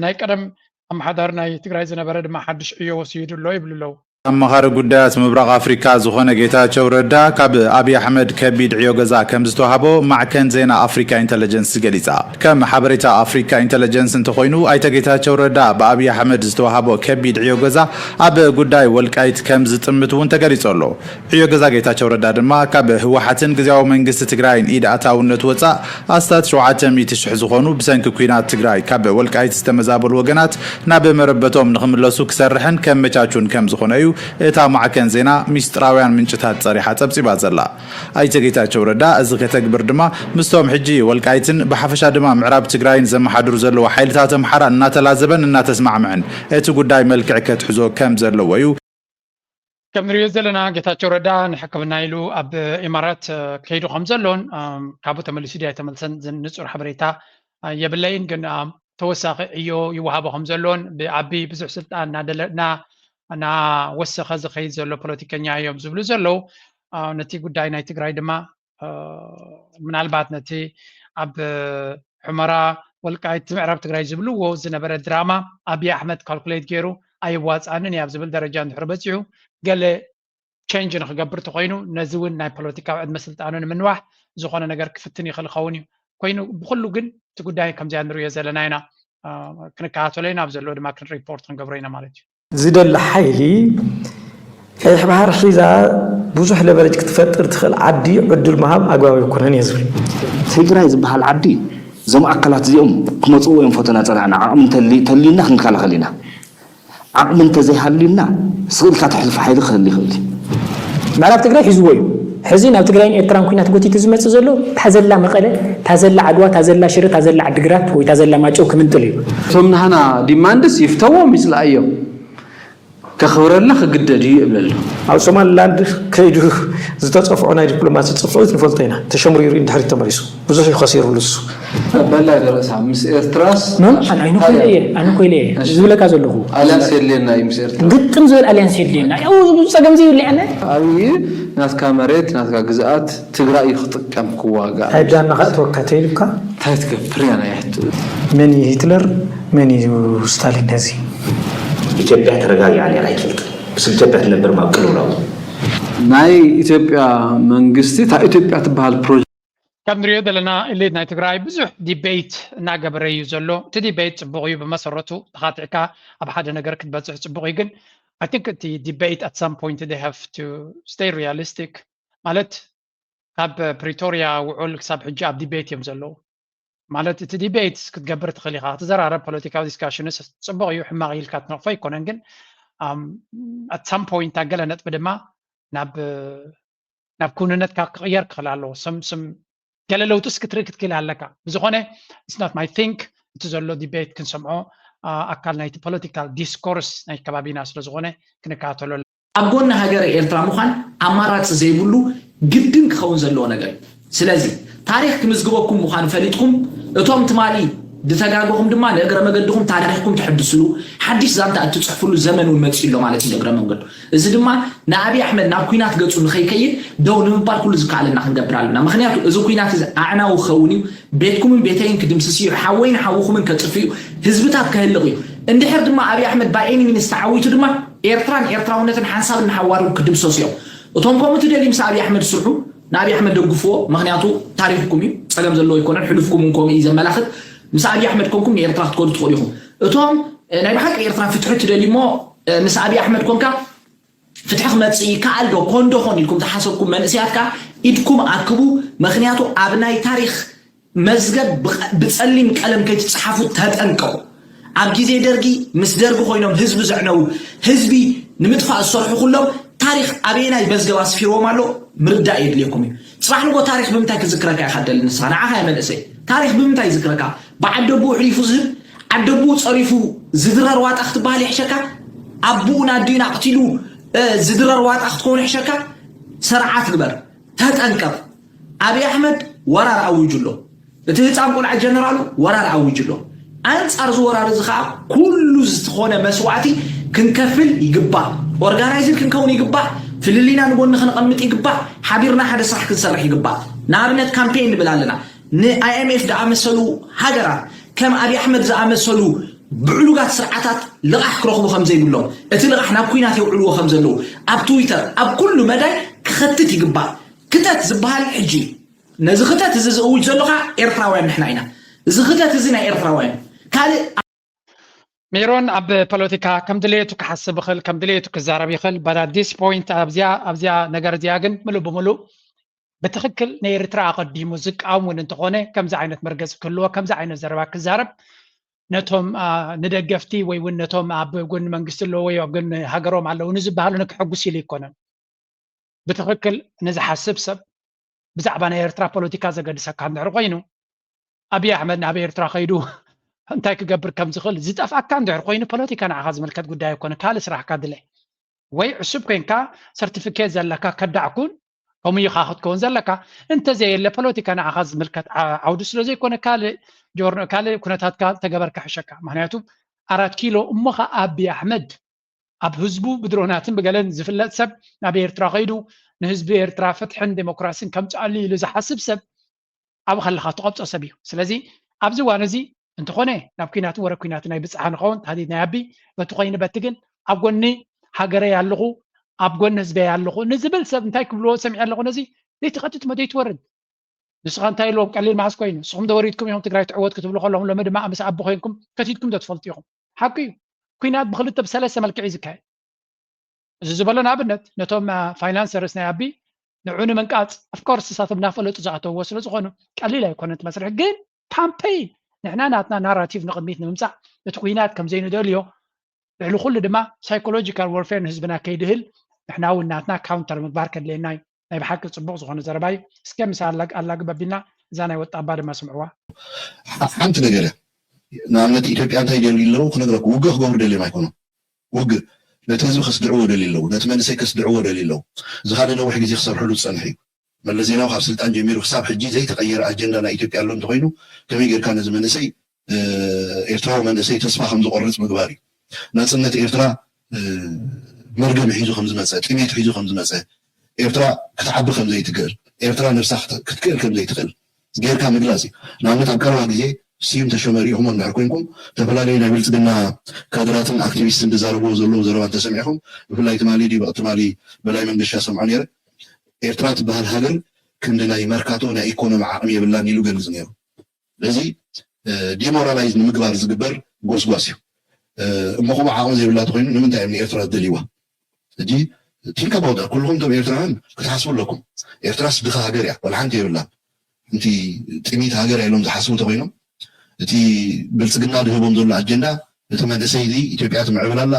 ናይ ቀደም ኣመሓዳሪ ናይ ትግራይ ዝነበረ ድማ ሓድሽ ዕዮ ወሲዱ ኣሎ ይብሉ ኣለዉ። ኣማኻሪ ጉዳያት ምብራቕ ኣፍሪካ ዝኾነ ጌታቸው ረዳ ካብ ኣብይ ኣሕመድ ከቢድ ዕዮ ገዛ ከም ዝተዋህቦ ማዕከን ዜና ኣፍሪካ ኢንተለጀንስ ገሊጻ። ከም ሓበሬታ ኣፍሪካ ኢንተለጀንስ እንተኾይኑ፣ ኣይተ ጌታቸው ረዳ ብኣብይ ኣሕመድ ዝተዋህቦ ከቢድ ዕዮ ገዛ ኣብ ጉዳይ ወልቃይት ከም ዝጥምት እውን ተገሊጹ ኣሎ። ዕዮ ገዛ ጌታቸው ረዳ ድማ ካብ ህወሓትን ግዝያዊ መንግስቲ ትግራይን ኢድ ኣታውነት ወፃእ ኣስታት ሸውዓተ ሚእቲ ሽሕ ዝኾኑ ብሰንኪ ኲናት ትግራይ ካብ ወልቃይት ዝተመዛበሉ ወገናት ናብ መረበቶም ንኽምለሱ ክሰርሕን ከመቻቹን ከም ዝኾነ እዩ እታ ማዕከን ዜና ሚስጥራውያን ምንጭታት ጸሪሓ ጸብጺባ ዘላ። ኣይተ ጌታቸው ረዳ እዚ ከተግብር ድማ ምስቶም ሕጂ ወልቃይትን ብሓፈሻ ድማ ምዕራብ ትግራይን ዘመሓድሩ ዘለዉ ሓይልታት ኣምሓራ እናተላዘበን እናተስማዕምዐን እቲ ጉዳይ መልክዕ ከትሕዞ ከም ዘለዎ እዩ። ከም ንሪኦ ዘለና ጌታቸው ረዳ ንሕክምና ኢሉ ኣብ ኢማራት ከይዱ ከም ዘሎን ካብኡ ተመሊሱ ድያ ኣይተመልሰን ንፁር ሓበሬታ የብለይን። ግን ተወሳኺ ዕዮ ይወሃቦ ከም ዘሎን ብኣቢ ብዙሕ ስልጣን እናወሰኸ ዝኸይድ ዘሎ ፖለቲከኛ እዮም ዝብሉ ዘለዉ። ነቲ ጉዳይ ናይ ትግራይ ድማ ምናልባት ነቲ ኣብ ሑመራ ወልቃይት ምዕራብ ትግራይ ዝብልዎ ዝነበረ ድራማ ኣብይ ኣሕመድ ካልኩሌት ገይሩ ኣይዋፃንን እያ ኣብ ዝብል ደረጃ እንድሕር በፂሑ ገለ ቸንጅ ንክገብር ተኮይኑ ነዚ እውን ናይ ፖለቲካዊ ዕድመ ስልጣኑ ንምንዋሕ ዝኾነ ነገር ክፍትን ይኽእል ኸውን እዩ። ኮይኑ ብኩሉ ግን እቲ ጉዳይ ከምዚያ ንሪኦ ዘለና ኢና። ክንከታተሎ ኢና፣ ኣብ ዘለዎ ድማ ክንሪፖርት ክንገብሮ ኢና ማለት እዩ። ዝደሊ ሓይሊ ቀይሕ ባሕሪ ሒዛ ብዙሕ ለቨረጅ ክትፈጥር ትኽእል ዓዲ ዕድል ምሃብ ኣግባብ ኣይኮነን እየ ዝብል። ትግራይ ዝበሃል ዓዲ እዞም ኣካላት እዚኦም ክመፅዎ እዮም ፈተና ፀናዕና ዓቕሚ እንተልዩና ክንከላኸል ኢና። ዓቕሚ እንተዘይሃልዩና ስቕ ኢልካ ተሕልፎ ሓይሊ ክህሉ ይኽእል እዩ። ምዕራብ ትግራይ ሒዝዎ እዩ። ሕዚ ናብ ትግራይን ኤርትራን ኲናት ጎቲቱ ዝመፅእ ዘሎ ታዘላ መቐለ፣ ታዘላ ዓድዋ፣ ታዘላ ሽረ፣ ታዘላ ዓድግራት ወይ ታዘላ ማጨው ክምንጥል እዩ። እቶም ናህና ዲማንድስ ይፍተዎም ይፅላእዮም። ከኽብረልና ክግደድ እዩ እብለሉ። ኣብ ሶማሊላንድ ከይዱ ዝተፀፍዖ ናይ ዲፕሎማሲ ፅፍዒት ንፈልጦ ኢና። ተሸምሪሩ እዩ ንድሕሪት ተመሊሱ። ብዙሕ እዩ ከሲርሉ እሱ። በላ ደረሳ ምስ ኤርትራስ ኖ ኣነ ኣይነ ኮይለ እየ ኣነ ኮይለ እየ ዝብለካ ዘለኹ ኣልያንስ የድልየና እዩ ምስ ኤርትራ ግጥም ዝበል ኣልያንስ የድልየና ያው ፀገም ዘይብለ ኣነ ኣብይ ናትካ መሬት ናትካ ግዝኣት ትግራይ እዩ ክጥቀም ክዋጋእ ኣይዳና ከእትወካ ተይልካ እንታይ ትገብር እያ ናይ ሕቶ መን እዩ ሂትለር መን እዩ ስታሊን ሕዚ ኢትዮጵያ ተረጋጊዓ ነይራ ኣይትፈልጥን ምስ ኢትዮጵያ ትነብር ማብ ቅልውላው ናይ ኢትዮጵያ መንግስቲ እታ ኢትዮጵያ ትበሃል ፕሮጀክት ከም ንሪኦ ዘለና ኢሊት ናይ ትግራይ ብዙሕ ዲቤት እናገበረ እዩ ዘሎ። እቲ ዲቤት ፅቡቕ እዩ ብመሰረቱ ተኻቲዕካ ኣብ ሓደ ነገር ክትበፅሕ ፅቡቕ እዩ። ግን I think እቲ ዲቤት at some point they have to stay realistic ማለት ካብ ፕሪቶሪያ ውዑል ክሳብ ሕጂ ኣብ ዲቤት እዮም ዘለዉ። ማለት እቲ ዲቤት ክትገብር ትኽእል ኢኻ፣ ክትዘራረብ ፖለቲካዊ ዲስካሽንስ ፅቡቕ እዩ፣ ሕማቕ ኢልካ ትነቕፎ ኣይኮነን። ግን at some point ኣብ ገለ ነጥቢ ድማ ናብ ናብ ክውንነትካ ክቕየር ክኽእል ኣለዎ። ስም ስም ገለ ለውጥስ ክትርኢ ክትክእል ኣለካ። ብዝኾነ it's not my think እቲ ዘሎ ዲቤት ክንሰምዖ ኣካል ናይቲ ፖለቲካል ዲስኮርስ ናይ ከባቢና ስለ ዝኾነ ክንከታተሎ ኣለና። ኣብ ጎኒ ሃገረ ኤርትራ ምዃን ኣማራጺ ዘይብሉ ግድን ክኸውን ዘለዎ ነገር እዩ። ስለዚ ታሪኽ ክምዝግበኩም ምዃኑ ፈሊጥኩም እቶም ትማሊ ዝተጋገኹም ድማ ንእግረ መገድኹም ታሪኽኩም ተሐድስሉ ሓድሽ ዛንታ እትጽሕፍሉ ዘመን እውን መጺኡ ኣሎ ማለት እዩ። ንእግረ መንገዱ እዚ ድማ ንኣብይ ኣሕመድ ናብ ኲናት ገጹ ንኸይከይድ ደው ንምባል ኩሉ ዝከኣለና ክንገብር ኣለና። ምኽንያቱ እዚ ኲናት እዚ ኣዕናዊ ክኸውን እዩ። ቤትኩምን ቤተይን ክድምስስ እዩ። ሓወይን ሓውኹምን ከጥፍ እዩ። ህዝብታት ከህልቕ እዩ። እንድሕር ድማ ኣብይ ኣሕመድ by any means ተዓዊቱ ድማ ኤርትራን ኤርትራውነትን ሓንሳብን ንሓዋሩን ክድምሰሱ እዮም። እቶም ከምኡ ትደልዩ ምስ ኣብይ ኣሕመድ ስርሑ፣ ንኣብይ ኣሕመድ ደግፍዎ። ምኽንያቱ ታሪኽኩም እዩ፣ ጸገም ዘለዎ ኣይኮነን። ሕሉፍኩም እውን ከምኡ እዩ ዘመላኽት። ምስ ኣብይ ኣሕመድ ኮንኩም ንኤርትራ ክትከዱ ትኽእሉ ኢኹም። እቶም ናይ ብሓቂ ኤርትራ ፍትሒ ትደልዩ እሞ ምስ ኣብይ ኣሕመድ ኮንካ ፍትሒ ክመጽእ ይከኣል ዶ ኮን ዶ ኾን ኢልኩም ዝሓሰብኩም መንእሰያት ከኣ ኢድኩም ኣክቡ። ምኽንያቱ ኣብ ናይ ታሪኽ መዝገብ ብጸሊም ቀለም ከይትጽሓፉ ተጠንቀቑ። ኣብ ግዜ ደርጊ ምስ ደርጊ ኮይኖም ህዝቢ ዘዕነዉ ህዝቢ ንምጥፋእ ዝሰርሑ ኩሎም ታሪኽ ኣበየናይ መዝገብ ኣስፊርዎም ኣሎ ምርዳእ የድልየኩም እዩ። ጽባሕ ንጎ ታሪኽ ብምንታይ ክዝክረካ ኢኻ ደሊ ንስኻ ንዓኻ እያ መንእሰይ ታሪኽ ብምንታይ ይዝክረካ ብዓደቡኡ ሕሊፉ ዝህብ ዓደቡኡ ጸሪፉ ዝድረር ዋጣ ክትበሃል ይሕሸካ ኣቡኡ ናዲኡን ኣቕቲሉ ዝድረር ዋጣ ክትከውን ይሕሸካ ሰርዓት ግበር ተጠንቀቕ ኣብይ ኣሕመድ ወራር ኣዊጁ ኣሎ እቲ ህፃን ቆልዓ ጀነራሉ ወራር ኣዊጁ ኣሎ ኣንፃር እዚ ወራር እዚ ከዓ ኩሉ ዝተኾነ መስዋዕቲ ክንከፍል ይግባእ ኦርጋናይዝድ ክንከውን ይግባእ ፍልልይና ንጎኒ ክንቐምጥ ይግባእ ሓቢርና ሓደ ስራሕ ክንሰርሕ ይግባእ ንኣብነት ካምፔን ንብል ኣለና ን IMF ዝኣመሰሉ ሃገራት ከም ኣብይ ኣሕመድ ዝኣመሰሉ ብዕሉጋት ስርዓታት ልቓሕ ክረኽቡ ከም ዘይብሎም፣ እቲ ልቓሕ ናብ ኲናት የውዕልዎ ከም ዘለዉ ኣብ ትዊተር ኣብ ኩሉ መዳይ ክኸትት ይግባእ። ክተት ዝበሃል ሕጂ ነዚ ክተት እዚ ዝእውጅ ዘሎ ከዓ ኤርትራውያን ንሕና ኢና። እዚ ክተት እዚ ናይ ኤርትራውያን ካልእ ሜሮን ኣብ ፖለቲካ ከም ድሌቱ ክሓስብ ይኽእል፣ ከም ድሌቱ ክዛረብ ይኽእል። But at this point ኣብዚኣ ኣብዚኣ ነገር እዚኣ ግን ምሉእ ብምሉእ ብትኽክል ንኤርትራ ኣቐዲሙ ዝቃወም እውን እንተኾነ ከምዚ ዓይነት መርገፂ ክህልዎ ከምዚ ዓይነት ዘረባ ክዛረብ ነቶም ንደገፍቲ ወይ እውን ነቶም ኣብ ጎኒ መንግስቲ ኣለዉ ወይ ኣብ ጎኒ ሃገሮም ኣለዉ ንዝበሃሉ ንክሕጉስ ኢሉ ኣይኮነን። ብትኽክል ንዝሓስብ ሰብ ብዛዕባ ናይ ኤርትራ ፖለቲካ ዘገድሰካ እንድሕር ኮይኑ ኣብይ ኣሕመድ ናብ ኤርትራ ከይዱ እንታይ ክገብር ከም ዝኽእል ዝጠፍኣካ እንድሕር ኮይኑ ፖለቲካ ንዓኻ ዝምልከት ጉዳይ ኣይኮነ። ካልእ ስራሕካ ድለ ወይ ዕሱብ ኮይንካ ሰርቲፊኬት ዘለካ ከዳዕ ኩን ከምኡ ኢኻ ክትከውን ዘለካ። እንተዘየለ ፖለቲካ ንዓኻ ዝምልከት ዓውዲ ስለ ዘይኮነ ካልእ ካልእ ኩነታትካ ተገበርካ ሕሸካ። ምክንያቱ ኣራት ኪሎ እሞ ኸዓ ኣብይ ኣሕመድ ኣብ ህዝቡ ብድሮናትን ብገለን ዝፍለጥ ሰብ ናብ ኤርትራ ከይዱ ንህዝቢ ኤርትራ ፍትሕን ዴሞክራሲን ከምፅኣሉ ኢሉ ዝሓስብ ሰብ ኣብ ከለኻ ትቐብፆ ሰብ እዩ። ስለዚ ኣብዚ እዋን እዚ እንተኾነ ናብ ኲናትን ወረ ኲናትን ናይ ብፅሓ ንኸውን ታዲት ናይ ኣቢ በቲ ኮይኑ በቲ ግን ኣብ ጎኒ ሃገረይ ኣለኹ ኣብ ጎኒ ህዝበይ ኣለኹ ንዝብል ሰብ እንታይ ክብልዎ ሰሚዐ ኣለኹ። ነዚ ዘይትኸትት እሞ ዘይትወርድ ንስኻ እንታይ ኢልዎም ቀሊል መዓስ ኮይኑ ንስኹም ዶ ወሪድኩም ኢኹም ትግራይ ትዕወት ክትብሉ ከለኹም ሎሚ ድማ ምስ ኣቢ ኮይንኩም ከቲትኩም ዶ ትፈልጡ ኢኹም። ሓቂ እዩ ኩናት ብክልተ ብሰለስተ መልክዕ እዩ ዝካየድ። እዚ ዝበሎ ንኣብነት ነቶም ፋይናንሰርስ ናይ ኣቢ ንዑ ንምንቃፅ of course ንሳቶም እናፈለጡ ዝኣተውዎ ስለ ዝኾኑ ቀሊል ኣይኮነን እቲ መስርሕ። ግን ካምፔይን ንሕና ናትና ናራቲቭ ንቕድሚት ንምምፃእ እቲ ኩናት ከም ዘይንደልዮ ልዕሊ ኩሉ ድማ ሳይኮሎጂካል ወርፌር ንህዝብና ከይድህል ንሕና እውን ናትና ካውንተር ምግባር ከድልየና እዩ። ናይ ብሓቂ ፅቡቕ ዝኾነ ዘረባ እዩ። እስከ ምስ ኣላግብ ኣቢልና እዛ ናይ ወጣባ ድማ ስምዕዋ። ሓንቲ ነገር እያ። ንኣብነት ኢትዮጵያ እንታይ ደልዩ ኣለዉ ክነግረኩ ውግእ ክገብሩ ደልዮም ኣይኮኑን። ውግእ ነቲ ህዝቢ ከስድዕዎ ደልዩ ኣለዉ። ነቲ መንእሰይ ከስድዕዎ ደልዩ ኣለዉ። እዚ ካልእ ነዊሕ ግዜ ክሰርሕሉ ዝፀንሑ እዩ። መለስ ዜናዊ ካብ ስልጣን ጀሚሩ ክሳብ ሕጂ ዘይተቐየረ ኣጀንዳ ናይ ኢትዮጵያ ኣሎ እንተኮይኑ ከመይ ጌርካ ነዚ መንእሰይ ኤርትራዊ መንእሰይ ተስፋ ከም ዝቆርፅ ምግባር እዩ። ናፅነት ኤርትራ መርገም ሒዙ ከም ዝመፀ፣ ጥሜት ሒዙ ከም ዝመፀ፣ ኤርትራ ክትዓቢ ከም ዘይትክእል፣ ኤርትራ ነብሳ ክትክእል ከም ዘይትክእል ጌርካ ምግላፅ እዩ። ንኣብነት ኣብ ቀረባ ግዜ ስዩም ተሾመ ሪኢኹሞ እንድሕር ኮይንኩም ዝተፈላለዩ ናይ ብልፅግና ካድራትን ኣክቲቪስትን ዝዛረብዎ ዘለዉ ዘረባ እንተሰሚዕኹም ብፍላይ ትማሊ ድዩ ትማሊ በላይ መንገሻ ሰምዖ ነይረ ኤርትራ ትበሃል ሃገር ክንዲ ናይ መርካቶ ናይ ኢኮኖሚ ዓቕሚ የብላን ኢሉ ገሊፁ ነይሩ። እዚ ዲሞራላይዝ ንምግባር ዝግበር ጎስጓስ እዩ። እሞ ከምኡ ዓቕሚ ዘይብላ ተኮይኑ ንምንታይ እዮም ንኤርትራ ዝደልይዋ? ሕጂ think about that ኩልኩም እቶም ኤርትራውያን ክትሓስቡ ኣለኩም። ኤርትራስ ድኻ ሃገር እያ፣ ዋላ ሓንቲ የብላን። እንቲ ጥሚት ሃገር እያ ኢሎም ዝሓስቡ ተኮይኖም እቲ ብልፅግና ዝህቦም ዘሎ ኣጀንዳ እቲ መንእሰይ እዚ ኢትዮጵያ ትምዕብል ኣላ፣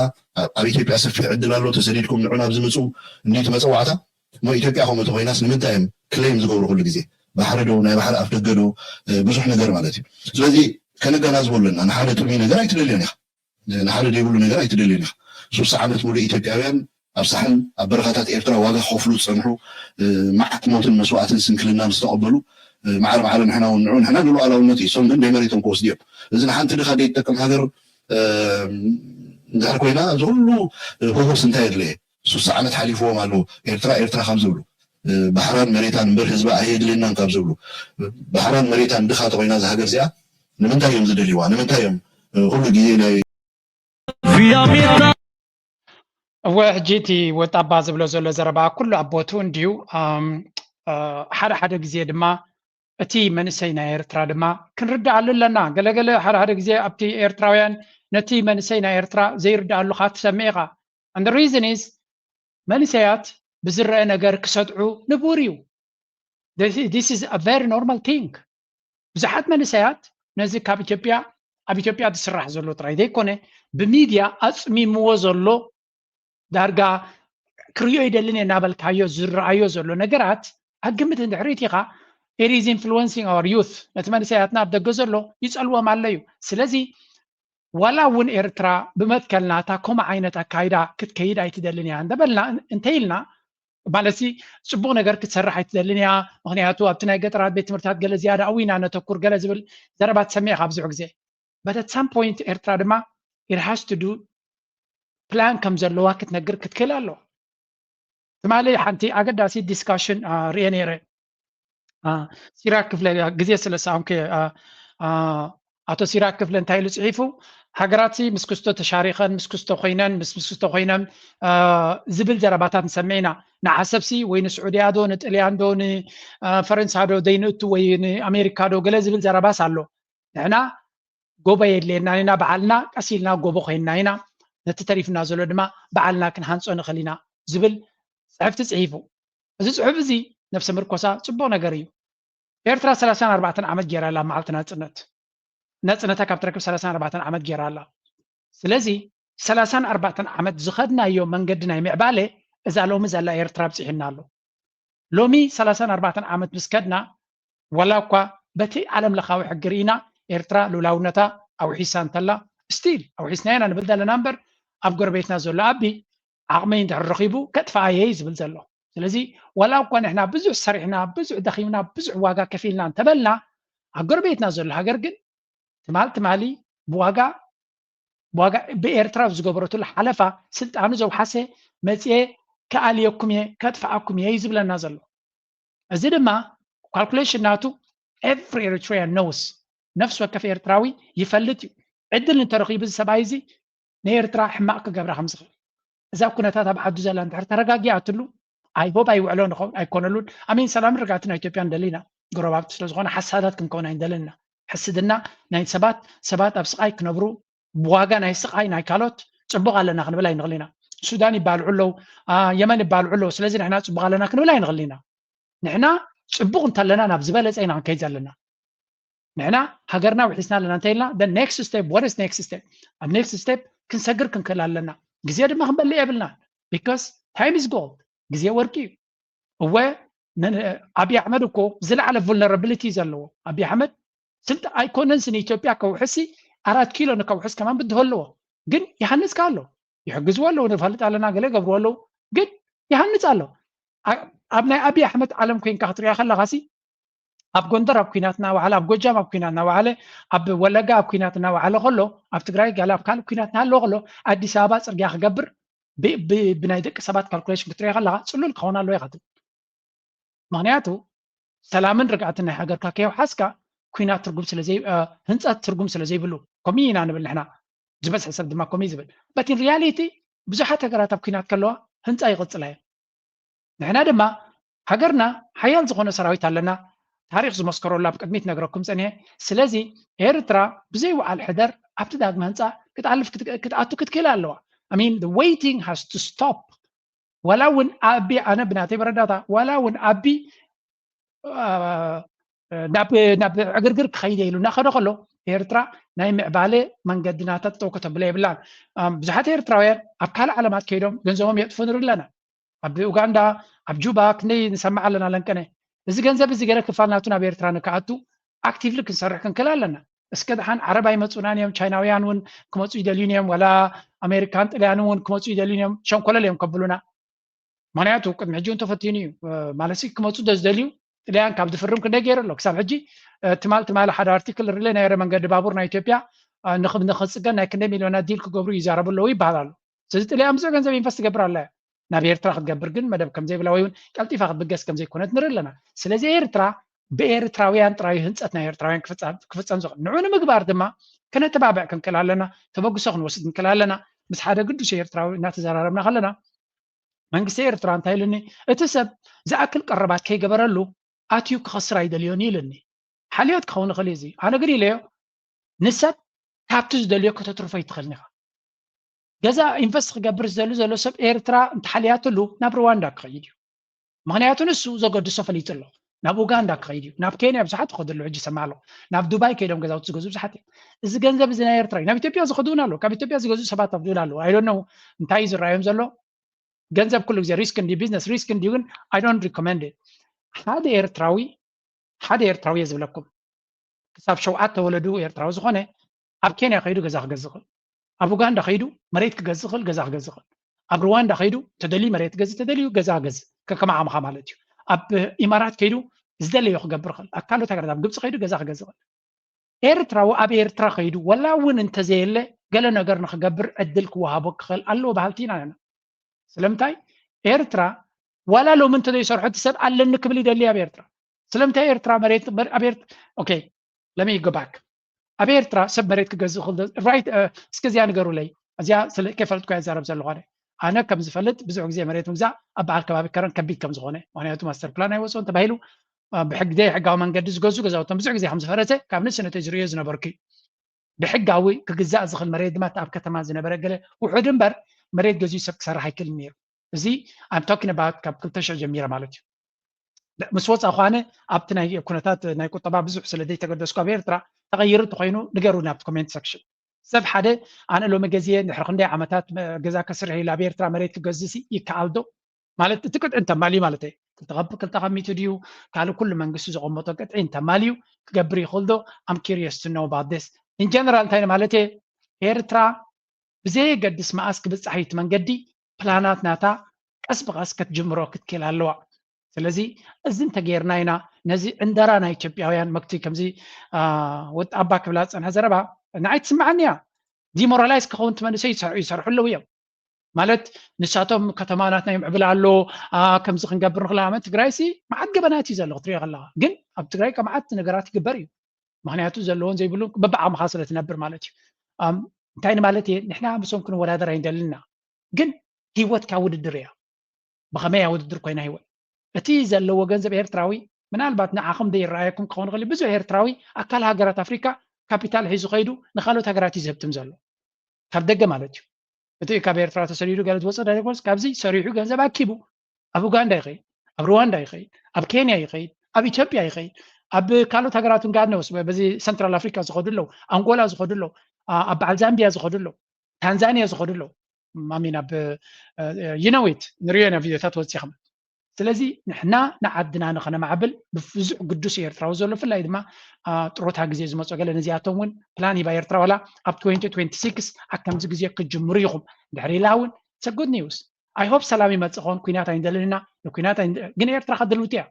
ኣብ ኢትዮጵያ ሰፊሕ ዕድል ኣሎ፣ ተሰዲድኩም ንዑ ናብ ዝምፁ እንዲ እቲ መፀዋዕታ እሞ ኢትዮጵያ ከምኡ ተኮይናስ ንምንታይ እዮም ክሌም ዝገብሩ ኩሉ ግዜ ባሕሪ ዶ ናይ ባሕሪ ኣፍ ደገ ዶ ብዙሕ ነገር ማለት እዩ። ስለዚ ከነገናዝቦ ኣለና። ንሓደ ጥሙይ ነገር ኣይትደልዮን ኢኻ፣ ንሓደ ዘይብሉ ነገር ኣይትደልዮን ኢኻ። ሱሳ ዓመት ሙሉእ ኢትዮጵያውያን ኣብ ሳሕል ኣብ በረኻታት ኤርትራ ዋጋ ክኸፍሉ ዝፀንሑ መዓት ሞትን መስዋእትን ስንክልናን ዝተቐበሉ ማዕረ ማዕረ ንሕና እውን ንዑ ንሕና ንሉዓላውነት እዩ እሶም ግን ናይ መሬቶም ክወስዱ እዮም። እዚ ንሓንቲ ድኻ ዘይትጠቅም ሃገር እንድሕር ኮይና እዚ ኩሉ ህሁስ እንታይ የድለየ? ሱሳ ዓመት ሓሊፍዎም ኣለዉ ኤርትራ ኤርትራ ካብ ዝብሉ ባሕራን መሬታን እምበር ህዝባ ኣየድልየናን ካብ ዝብሉ ባሕራን መሬታን ድኻ ተኮይና እዛ ሃገር እዚኣ ንምንታይ እዮም ዝደልይዋ? ንምንታይ እዮም ኩሉ ግዜ ናይ እወ ሕጂ እቲ ወጣባ ዝብሎ ዘሎ ዘረባ ኩሉ ኣብ ቦትኡ እንድዩ። ሓደ ሓደ ግዜ ድማ እቲ መንእሰይ ናይ ኤርትራ ድማ ክንርድኣሉ ኣለና። ገለገለ ሓደ ሓደ ግዜ ኣብቲ ኤርትራውያን ነቲ መንእሰይ ናይ ኤርትራ ዘይርድኣሉ ከዓ ትሰምዕ ኢኻ። And the reason is መንእሰያት ብዝረአ ነገር ክሰጥዑ ንቡር እዩ። This is a very normal thing። ብዙሓት መንእሰያት ነዚ ካብ ኢትዮጵያ ኣብ ኢትዮጵያ ዝስራሕ ዘሎ ጥራይ ዘይኮነ ብሚድያ ኣፅሚምዎ ዘሎ ዳርጋ ክሪኦ ይደልን እየ እናበልካዮ ዝረኣዮ ዘሎ ነገራት ኣብ ግምት እንድሕር ኢኻ it is influencing our youth ነቲ መንእሰያትና ኣብ ደገ ዘሎ ይፀልዎም ኣሎ እዩ። ስለዚ ዋላ እውን ኤርትራ ብመትከልና እታ ከምኡ ዓይነት ኣካይዳ ክትከይድ ኣይትደልን እያ እንተበልና እንተኢልና ማለትሲ ፅቡቕ ነገር ክትሰርሕ ኣይትደልን እያ። ምክንያቱ ኣብቲ ናይ ገጠራት ቤት ትምህርታት ገለ ዝያዳ ኣብኡ ኢና ነተኩር ገለ ዝብል ዘረባ ትሰምዕ ኢኻ ብዙሕ ግዜ። But at some point ኤርትራ ድማ it has to do plan ከም ዘለዋ ክትነግር ክትክእል ኣለዋ። ትማሊ ሓንቲ ኣገዳሲት ዲስካሽን ሪኤ ነይረ። ሲራክ ክፍለ ግዜ ስለ ዝሰኣንኩ እየ። ኣቶ ሲራክ ክፍለ እንታይ ኢሉ ፅሒፉ? ሃገራት ምስ ክስቶ ተሻሪኸን ምስ ክስቶ ኮይነን ምስ ምስ ክስቶ ኮይነን ዝብል ዘረባታት ንሰምዕ ኢና። ንዓሰብሲ ወይ ንስዑድያ ዶ ንጥልያን ዶ ንፈረንሳ ዶ ዘይንእቱ ወይ ንኣሜሪካ ዶ ገለ ዝብል ዘረባስ ኣሎ። ንሕና ጎቦ የድልየና ኢና፣ ባዕልና ቀስ ኢልና ጎቦ ኮይንና ኢና፣ ነቲ ተሪፍና ዘሎ ድማ ባዕልና ክንሃንጾ ንኽእል ኢና ዝብል ጽሕፍቲ ጽሒፉ። እዚ ጽሑፍ እዚ ነብሰ ምርኮሳ ጽቡቕ ነገር እዩ። ኤርትራ ሰላሳን ኣርባዕተን ዓመት ጌራ ኣላ መዓልቲ ናጽነት። ናጽነታ ካብ ትረክብ ሰላሳን ኣርባዕተን ዓመት ጌራ ኣላ። ስለዚ ሰላሳን ኣርባዕተን ዓመት ዝኸድናዮ መንገዲ ናይ ምዕባለ እዛ ሎሚ ዘላ ኤርትራ ኣብጺሑና ኣሎ። ሎሚ ሰላሳን ኣርባዕተን ዓመት ምስ ከድና ዋላ እኳ በቲ ዓለም ለኻዊ ሕጊ ርኢና ኤርትራ ሉላውነታ ኣውሒሳ እንተላ ስቲል ኣውሒስና ኢና ንብል ዘለና እምበር ኣብ ጎረቤትና ዘሎ ኣቢ ዓቕሚ እንድሕር ረኺቡ ከጥፍኣየ እዩ ዝብል ዘሎ። ስለዚ ዋላ እኳ ንሕና ብዙሕ ሰሪሕና ብዙሕ ደኺምና ብዙሕ ዋጋ ከፊልና እንተበልና ኣብ ጎረቤትና ዘሎ ሃገር ግን ትማል ትማሊ ብዋጋ ብዋጋ ብኤርትራ ዝገበረትሉ ሓለፋ ስልጣኑ ዘውሓሰ መፅኤ ክኣልየኩም እየ ከጥፍኣኩም እየ እዩ ዝብለና ዘሎ። እዚ ድማ ካልኩሌሽን ናቱ every Eritrean knows፣ ነፍሲ ወከፍ ኤርትራዊ ይፈልጥ እዩ። ዕድል እንተረኺቡ እዚ ሰብኣይ እዚ ንኤርትራ ሕማቕ ክገብራ ከም ዝኽእል። እዛ ኩነታት ኣብ ዓዱ ዘላ እንድሕር ተረጋጊኣትሉ I hope ኣይውዕሎን ይኸውን ኣይኮነሉን። ኣሚን ሰላምን ርግኣትን ናይ ኢትዮጵያ ንደሊ ኢና። ጎረባብቲ ስለ ዝኾነ ሓሳዳት ክንከውን ኣይንደልን ኢና። ሕስድና ናይ ሰባት ሰባት ኣብ ስቓይ ክነብሩ ብዋጋ ናይ ስቓይ ናይ ካልኦት ጽቡቕ ኣለና ክንብል ኣይንኽእል ኢና። ሱዳን ይባልዑ ኣለዉ፣ የመን ይባልዑ ኣለዉ። ስለዚ ንሕና ጽቡቕ ኣለና ክንብል ኣይንኽእል ኢና። ንሕና ጽቡቕ እንተለና ናብ ዝበለጸ ኢና ክንከይድ ዘለና። ንሕና ሃገርና ውሒስና ኣለና እንተ ኢልና the next step what is next step? ኣብ next step ክንሰግር ክንክእል ኣለና። ግዜ ድማ ክንበልዕ የብልና because time is gold። ግዜ ወርቂ እዩ። እወ ኣብይ ኣሕመድ እኮ ዝለዓለ vulnerability ዘለዎ ኣብይ ኣሕመድ ስልጣ ኣይኮነንስ ንኢትዮጵያ ከውሕሲ ኣራት ኪሎ ንከውሕስ ከማን ብድሆ ኣለዎ። ግን ይሃንጽካ ኣሎ። ይሕግዝዎ ኣለዉ ንፈልጥ ኣለና ገለ ገብርዎ ኣለዉ። ግን ይሃንጽ ኣሎ። ኣብ ናይ ኣብይ ኣሕመድ ዓለም ኮይንካ ክትሪኣ ከለኻሲ ኣብ ጎንደር ኣብ ኩናት እናወዓለ ኣብ ጎጃም ኣብ ኩናት እናወዓለ ኣብ ወለጋ ኣብ ኩናት እናወዓለ ከሎ ኣብ ትግራይ ጋለ ኣብ ካልእ ኩናት እናሃለወ ከሎ ኣዲስ ኣበባ ፅርግያ ክገብር ብናይ ደቂ ሰባት ካልኩሌሽን ክትሪኦ ከለካ ፅሉል ክኸውን ኣለዎ ኢካ ትብል። ምክንያቱ ሰላምን ርግኣትን ናይ ሃገርካ ከየውሓስካ ኩናት ትርጉም ስለ ህንፀት ትርጉም ስለ ዘይብሉ ከምኡ ኢና ንብል ንሕና። ዝበዝሐ ሰብ ድማ ከምኡ እዩ ዝብል። But in reality ብዙሓት ሃገራት ኣብ ኩናት ከለዋ ህንፃ ይቕፅላ እየን። ንሕና ድማ ሃገርና ሓያል ዝኾነ ሰራዊት ኣለና። ታሪኽ ዝመስከረሉ ኣብ ቅድሚት ነግረኩም ፀኒሐ። ስለዚ ኤርትራ ብዘይ ውዓል ሕደር ኣብቲ ዳግመ ህንፃ ክትኣልፍ ክትኣቱ ክትክእል ኣለዋ። I mean the waiting has to stop። ዋላ እውን ኣቢ ኣነ ብናተይ መረዳታ ዋላ እውን ኣቢ ናብ ዕግርግር ክኸይደ ኢሉ እናኸደ ከሎ ኤርትራ ናይ ምዕባለ መንገዲ ናታ ጠጠው ከተብሎ የብላን። ብዙሓት ኤርትራውያን ኣብ ካልእ ዓለማት ከይዶም ገንዘቦም የጥፉ ንርኢ ኣለና። ኣብ ኡጋንዳ ኣብ ጁባ ክንደይ ንሰምዕ ኣለና ለንቀነ። እዚ ገንዘብ እዚ ገለ ክፋል ናቱ ናብ ኤርትራ ንክኣቱ ኣክቲቭሊ ክንሰርሕ ክንክእል ኣለና። እስከ ደሓን ዓረብ ኣይመፁናን እዮም፣ ቻይናውያን እውን ክመፁ ይደልዩን እዮም፣ ዋላ ኣሜሪካን ጥልያንን እውን ክመፁ ይደልዩን እዮም፣ ሸንኮለል እዮም ከብሉና። ምክንያቱ ቅድሚ ሕጂ እውን ተፈቲኑ እዩ። ማለት ክመፁ ዶ ዝደልዩ ጥልያን ካብ ዝፍርም ክንደይ ገይሩ ኣሎ ክሳብ ሕጂ። ትማል ትማሊ ሓደ ኣርቲክል ሪለ ናይ መንገዲ ባቡር ናይ ኢትዮጵያ ንክፅገን ናይ ክንደይ ሚሊዮናት ዲል ክገብሩ ይዛረቡ ኣለዉ ይበሃል ኣሎ። ስለዚ ጥልያን ብዙሕ ገንዘብ ኢንቨስት ትገብር ኣላ እያ። ናብ ኤርትራ ክትገብር ግን መደብ ከምዘይብላ ወይ እውን ቀልጢፋ ክትብገስ ከምዘይኮነት ንርኢ ኣለና። ስለዚ ኤርትራ ብኤርትራውያን ጥራይ ህንፀት ናይ ኤርትራውያን ክፍፀም ዝኽእል ንዑ ንምግባር ድማ ክነተባብዕ ክንክእል ኣለና። ተበግሶ ክንወስድ ክንክእል ኣለና። ምስ ሓደ ግዱስ ኤርትራዊ እናተዘራረብና ከለና መንግስቲ ኤርትራ እንታይ ኢሉኒ፣ እቲ ሰብ ዝኣክል ቀረባት ከይገበረሉ ኣትዩ ክኸስር ኣይደልዮን ኢሉኒ። ሓልዮት ክኸውን ይኽእል እዩ እዚ። ኣነ ግን ኢለዮ ንሰብ ካብቲ ዝደልዮ ከተትርፎ ኣይትኽእልን ኢኻ። ገዛ ኢንቨስት ክገብር ዝደሊ ዘሎ ሰብ ኤርትራ እንተሓልያትሉ ናብ ሩዋንዳ ክኸይድ እዩ። ምክንያቱ ንሱ ዘገድሶ ፈሊጡ ኣሎ። ናብ ኡጋንዳ ክኸይድ እዩ፣ ናብ ኬንያ ብዙሓት ይኸዱ ኣለዉ ሕጂ ይሰምዕ ኣለኹ። ናብ ዱባይ ከይዶም ገዛውቲ ዝገዝኡ ብዙሓት እዮም። እዚ ገንዘብ እዚ ናይ ኤርትራ እዩ። ናብ ኢትዮጵያ ዝኸዱ እውን ኣለዉ። ካብ ኢትዮጵያ ዝገዝኡ ሰባት ኣብኡ እውን ኣለዉ። I don't know እንታይ እዩ ዝረኣዮም ዘሎ። ገንዘብ ኩሉ ግዜ ሪስክ እንድዩ፣ ቢዝነስ ሪስክ እንድዩ፣ ግን I don't recommend it። ሓደ ኤርትራዊ ሓደ ኤርትራዊ እየ ዝብለኩም ክሳብ ሸውዓተ ወለዱ ኤርትራዊ ዝኾነ ኣብ ኬንያ ከይዱ ገዛ ክገዝእ ይኽእል፣ ኣብ ኡጋንዳ ከይዱ መሬት ክገዝእ ይኽእል፣ ገዛ ክገዝእ ይኽእል፣ ኣብ ሩዋንዳ ከይዱ ተደልዩ መሬት ክገዝእ ተደልዩ ገዛ ክገዝእ ከከም ዓቕምኻ ማለት እዩ። ኣብ ኢማራት ከይዱ ዝደለዮ ክገብር ይኽእል፣ ኣብ ካልኦት ሃገራት ኣብ ግብፂ ከይዱ ገዛ ክገዝእ ይኽእል። ኤርትራዊ ኣብ ኤርትራ ከይዱ ወላ እውን እንተዘየለ ገለ ነገር ንክገብር ዕድል ክወሃቦ ክኽእል ኣለዎ በሃልቲ ኢና ንሕና። ስለምንታይ ኤርትራ ዋላ ሎሚ እንተዘይሰርሖ እቲ ሰብ ኣለኒ ክብል ይደሊ ኣብ ኤርትራ። ስለምንታይ ኤርትራ መሬት ኣብ ኤርትራ okay let me go back ኣብ ኤርትራ ሰብ መሬት ክገዝእ ክእል ዶ? ራይት፣ እስከዚኣ ንገሩለይ። እዚኣ ስለ ከይፈልጥኩ እየ ዝዛረብ ዘለኹ። ኣነ ከም ዝፈልጥ ብዙሕ ግዜ መሬት ምግዛእ ኣብ በዓል ከባቢ ከረን ከቢድ ከም ዝኾነ፣ ምክንያቱ ማስተር ፕላን ኣይወፅኦን ተባሂሉ ብሕግ ዘይሕጋዊ መንገዲ ዝገዙ ገዛውቶም ብዙሕ ግዜ ከም ዝፈረሰ ካብ ንእስነተይ ዝርእዮ ዝነበርኩ እዩ። ብሕጋዊ ክግዛእ ዝኽእል መሬት ድማ ኣብ ከተማ ዝነበረ ገለ ውሑድ እምበር መሬት ገዚኡ ሰብ ክሰርሕ ኣይክእልን ነይሩ። እዚ I'm talking about ካብ ክልተ ሽሕ ጀሚረ ማለት እዩ። ምስ ወፃ ኳነ ኣብቲ ናይ ኩነታት ናይ ቁጠባ ብዙሕ ስለ ዘይተገደስኩ ኣብ ኤርትራ ተቐይሩ እንተኮይኑ ንገሩኒ ኣብቲ ኮሜንት ሰክሽን። ሰብ ሓደ ኣነ ሎሚ ገዚየ ድሕሪ ክንደይ ዓመታት ገዛ ከስርሕ ኢሉ ኣብ ኤርትራ መሬት ክገዝእ ይከኣል ዶ? ማለት እቲ ቅጥዒ እንተማልዩ ማለት እየ። ክልተ ካብ ክልተ ካብ ሚእቲ ድዩ ካልእ ኩሉ መንግስቲ ዘቐመጦ ቅጥዒ እንተማልዩ ክገብር ይኽእል ዶ? I'm curious to know about this። In general እንታይ ማለት እየ? ኤርትራ ብዘየገድስ መኣስ ክብጻሕ እዩ እቲ መንገዲ ፕላናት ናታ ቀስ ብቐስ ክትጅምሮ ክትክእል ኣለዋ። ስለዚ እዚ እንተገይርና ኢና ነዚ ዕንደራ ናይ ኢትዮጵያውያን መክቲ ከምዚ ወጥ ኣባ ክብላ ዝፀንሐ ዘረባ ንዓይ ትስምዓኒ እያ። ዲሞራላይዝ ክኸውን እቲ መንእሰይ ይሰርሑ ኣለዉ እዮም። ማለት ንሳቶም ከተማ ናትና ይምዕብል ኣሎ ከምዚ ክንገብር ንኽእል ኣመት ትግራይሲ መዓት ገበናት እዩ ዘሎ ክትሪኦ ከለካ። ግን ኣብ ትግራይ ከ መዓት ነገራት ይግበር እዩ። ምክንያቱ ዘለዎን ዘይብሉን በብዓቕምኻ ስለ ትነብር ማለት እዩ። እንታይ ንማለት እየ? ንሕና ምሶም ክንወዳደር ኣይንደልና። ግን ህይወትካ ውድድር እያ። ብኸመይ እያ ውድድር ኮይና ህይወት? እቲ ዘለዎ ገንዘብ ኤርትራዊ ምናልባት ንዓኹም ዘይረኣየኩም ክኸውን ይኽእል ብዙሕ ኤርትራዊ ኣካል ሃገራት ኣፍሪካ ካፒታል ሒዙ ከይዱ ንካልኦት ሃገራት እዩ ዘህብትም ዘሎ። ካብ ደገ ማለት እዩ። እቲ ካብ ኤርትራ ተሰዲዱ ገለ ዝወፀ ዳይጎስ ካብዚ ሰሪሑ ገንዘብ ኣኪቡ ኣብ ኡጋንዳ ይኸይድ፣ ኣብ ሩዋንዳ ይኸይድ፣ ኣብ ኬንያ ይኸይድ፣ ኣብ ኢትዮጵያ ይኸይድ፣ ኣብ ካልኦት ሃገራት ጋድነውስ በዚ ሰንትራል ኣፍሪካ ዝኸዱ ኣለዉ፣ ኣንጎላ ዝኸዱ ኣለዉ፣ ኣብ በዓል ዛምቢያ ዝኸዱ ኣለዉ፣ ታንዛኒያ ዝኸዱ ኣለዉ። ማሚን ኣብ ይነዊት ንሪኦ ኢና ቪዲዮታት ወፂኹም። ስለዚ ንሕና ንዓድና ንኸነማዕብል ብብዙሕ ግዱስ ኤርትራዊ ዘሎ ብፍላይ ድማ ጥሮታ ግዜ ዝመፁ ገለ ነዚኣቶም እውን ፕላን ሂባ ኤርትራ ዋላ ኣብ twenty twenty six ኣብ ከምዚ ግዜ ክጅምሩ ኢኹም ድሕሪ ኢላ እውን it's a good news። I hope ሰላም ይመፅእ ኸውን። ኩናት ኣይንደልን ኢና። ንኩናት ግን ኤርትራ ከድልውቲ እያ።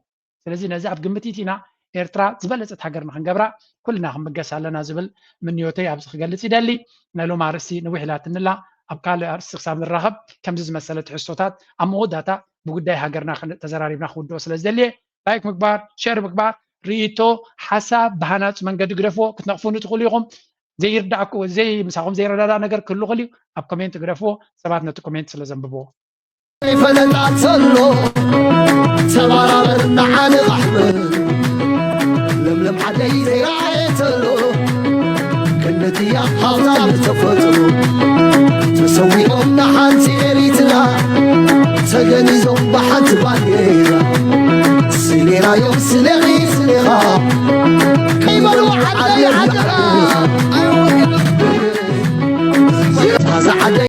ስለዚ ነዚ ኣብ ግምት ኢቲና ኤርትራ ዝበለፀት ሃገር ንክንገብራ ኩልና ክንብገስ ኣለና ዝብል ምንዮተይ ኣብዚ ክገልፅ ይደሊ። ናይ ሎም ኣርእስቲ ንዊሕ ኢላትንላ ኣብ ካልእ ኣርእስቲ ክሳብ ንራኸብ ከምዚ ዝመሰለ ትሕዝቶታት ኣብ መወዳእታ ብጉዳይ ሃገርና ተዘራሪብና ክውድኦ ስለ ዝደልየ ላይክ ምግባር፣ ሸር ምግባር፣ ርእይቶ፣ ሓሳብ ብሃናፂ መንገዲ ግደፍዎ። ክትነቕፉኒ ትኽእሉ ኢኹም። ዘይርዳእኩ ዘይ ምሳኹም ዘይረዳዳእ ነገር ክህሉ ክእል እዩ። ኣብ ኮሜንት ግደፍዎ። ሰባት ነቲ ኮሜንት ስለ ዘንብብዎ ፈለጣ ዘሎ ተባራበር ንዓኒ ኣሕመድ ለምለም ዓደይ ዘይረኣየ ዘሎ ገነትያ ሃብታ ብተፈጥሮ ተሰዊኦም ንሓንቲ ኤሪትራ ተገኒዞም ብሓንቲ ባንዴራ ስሌናዮም ስሌኺ ስሌኻ ከይበሉ ዓደይ ዓደራ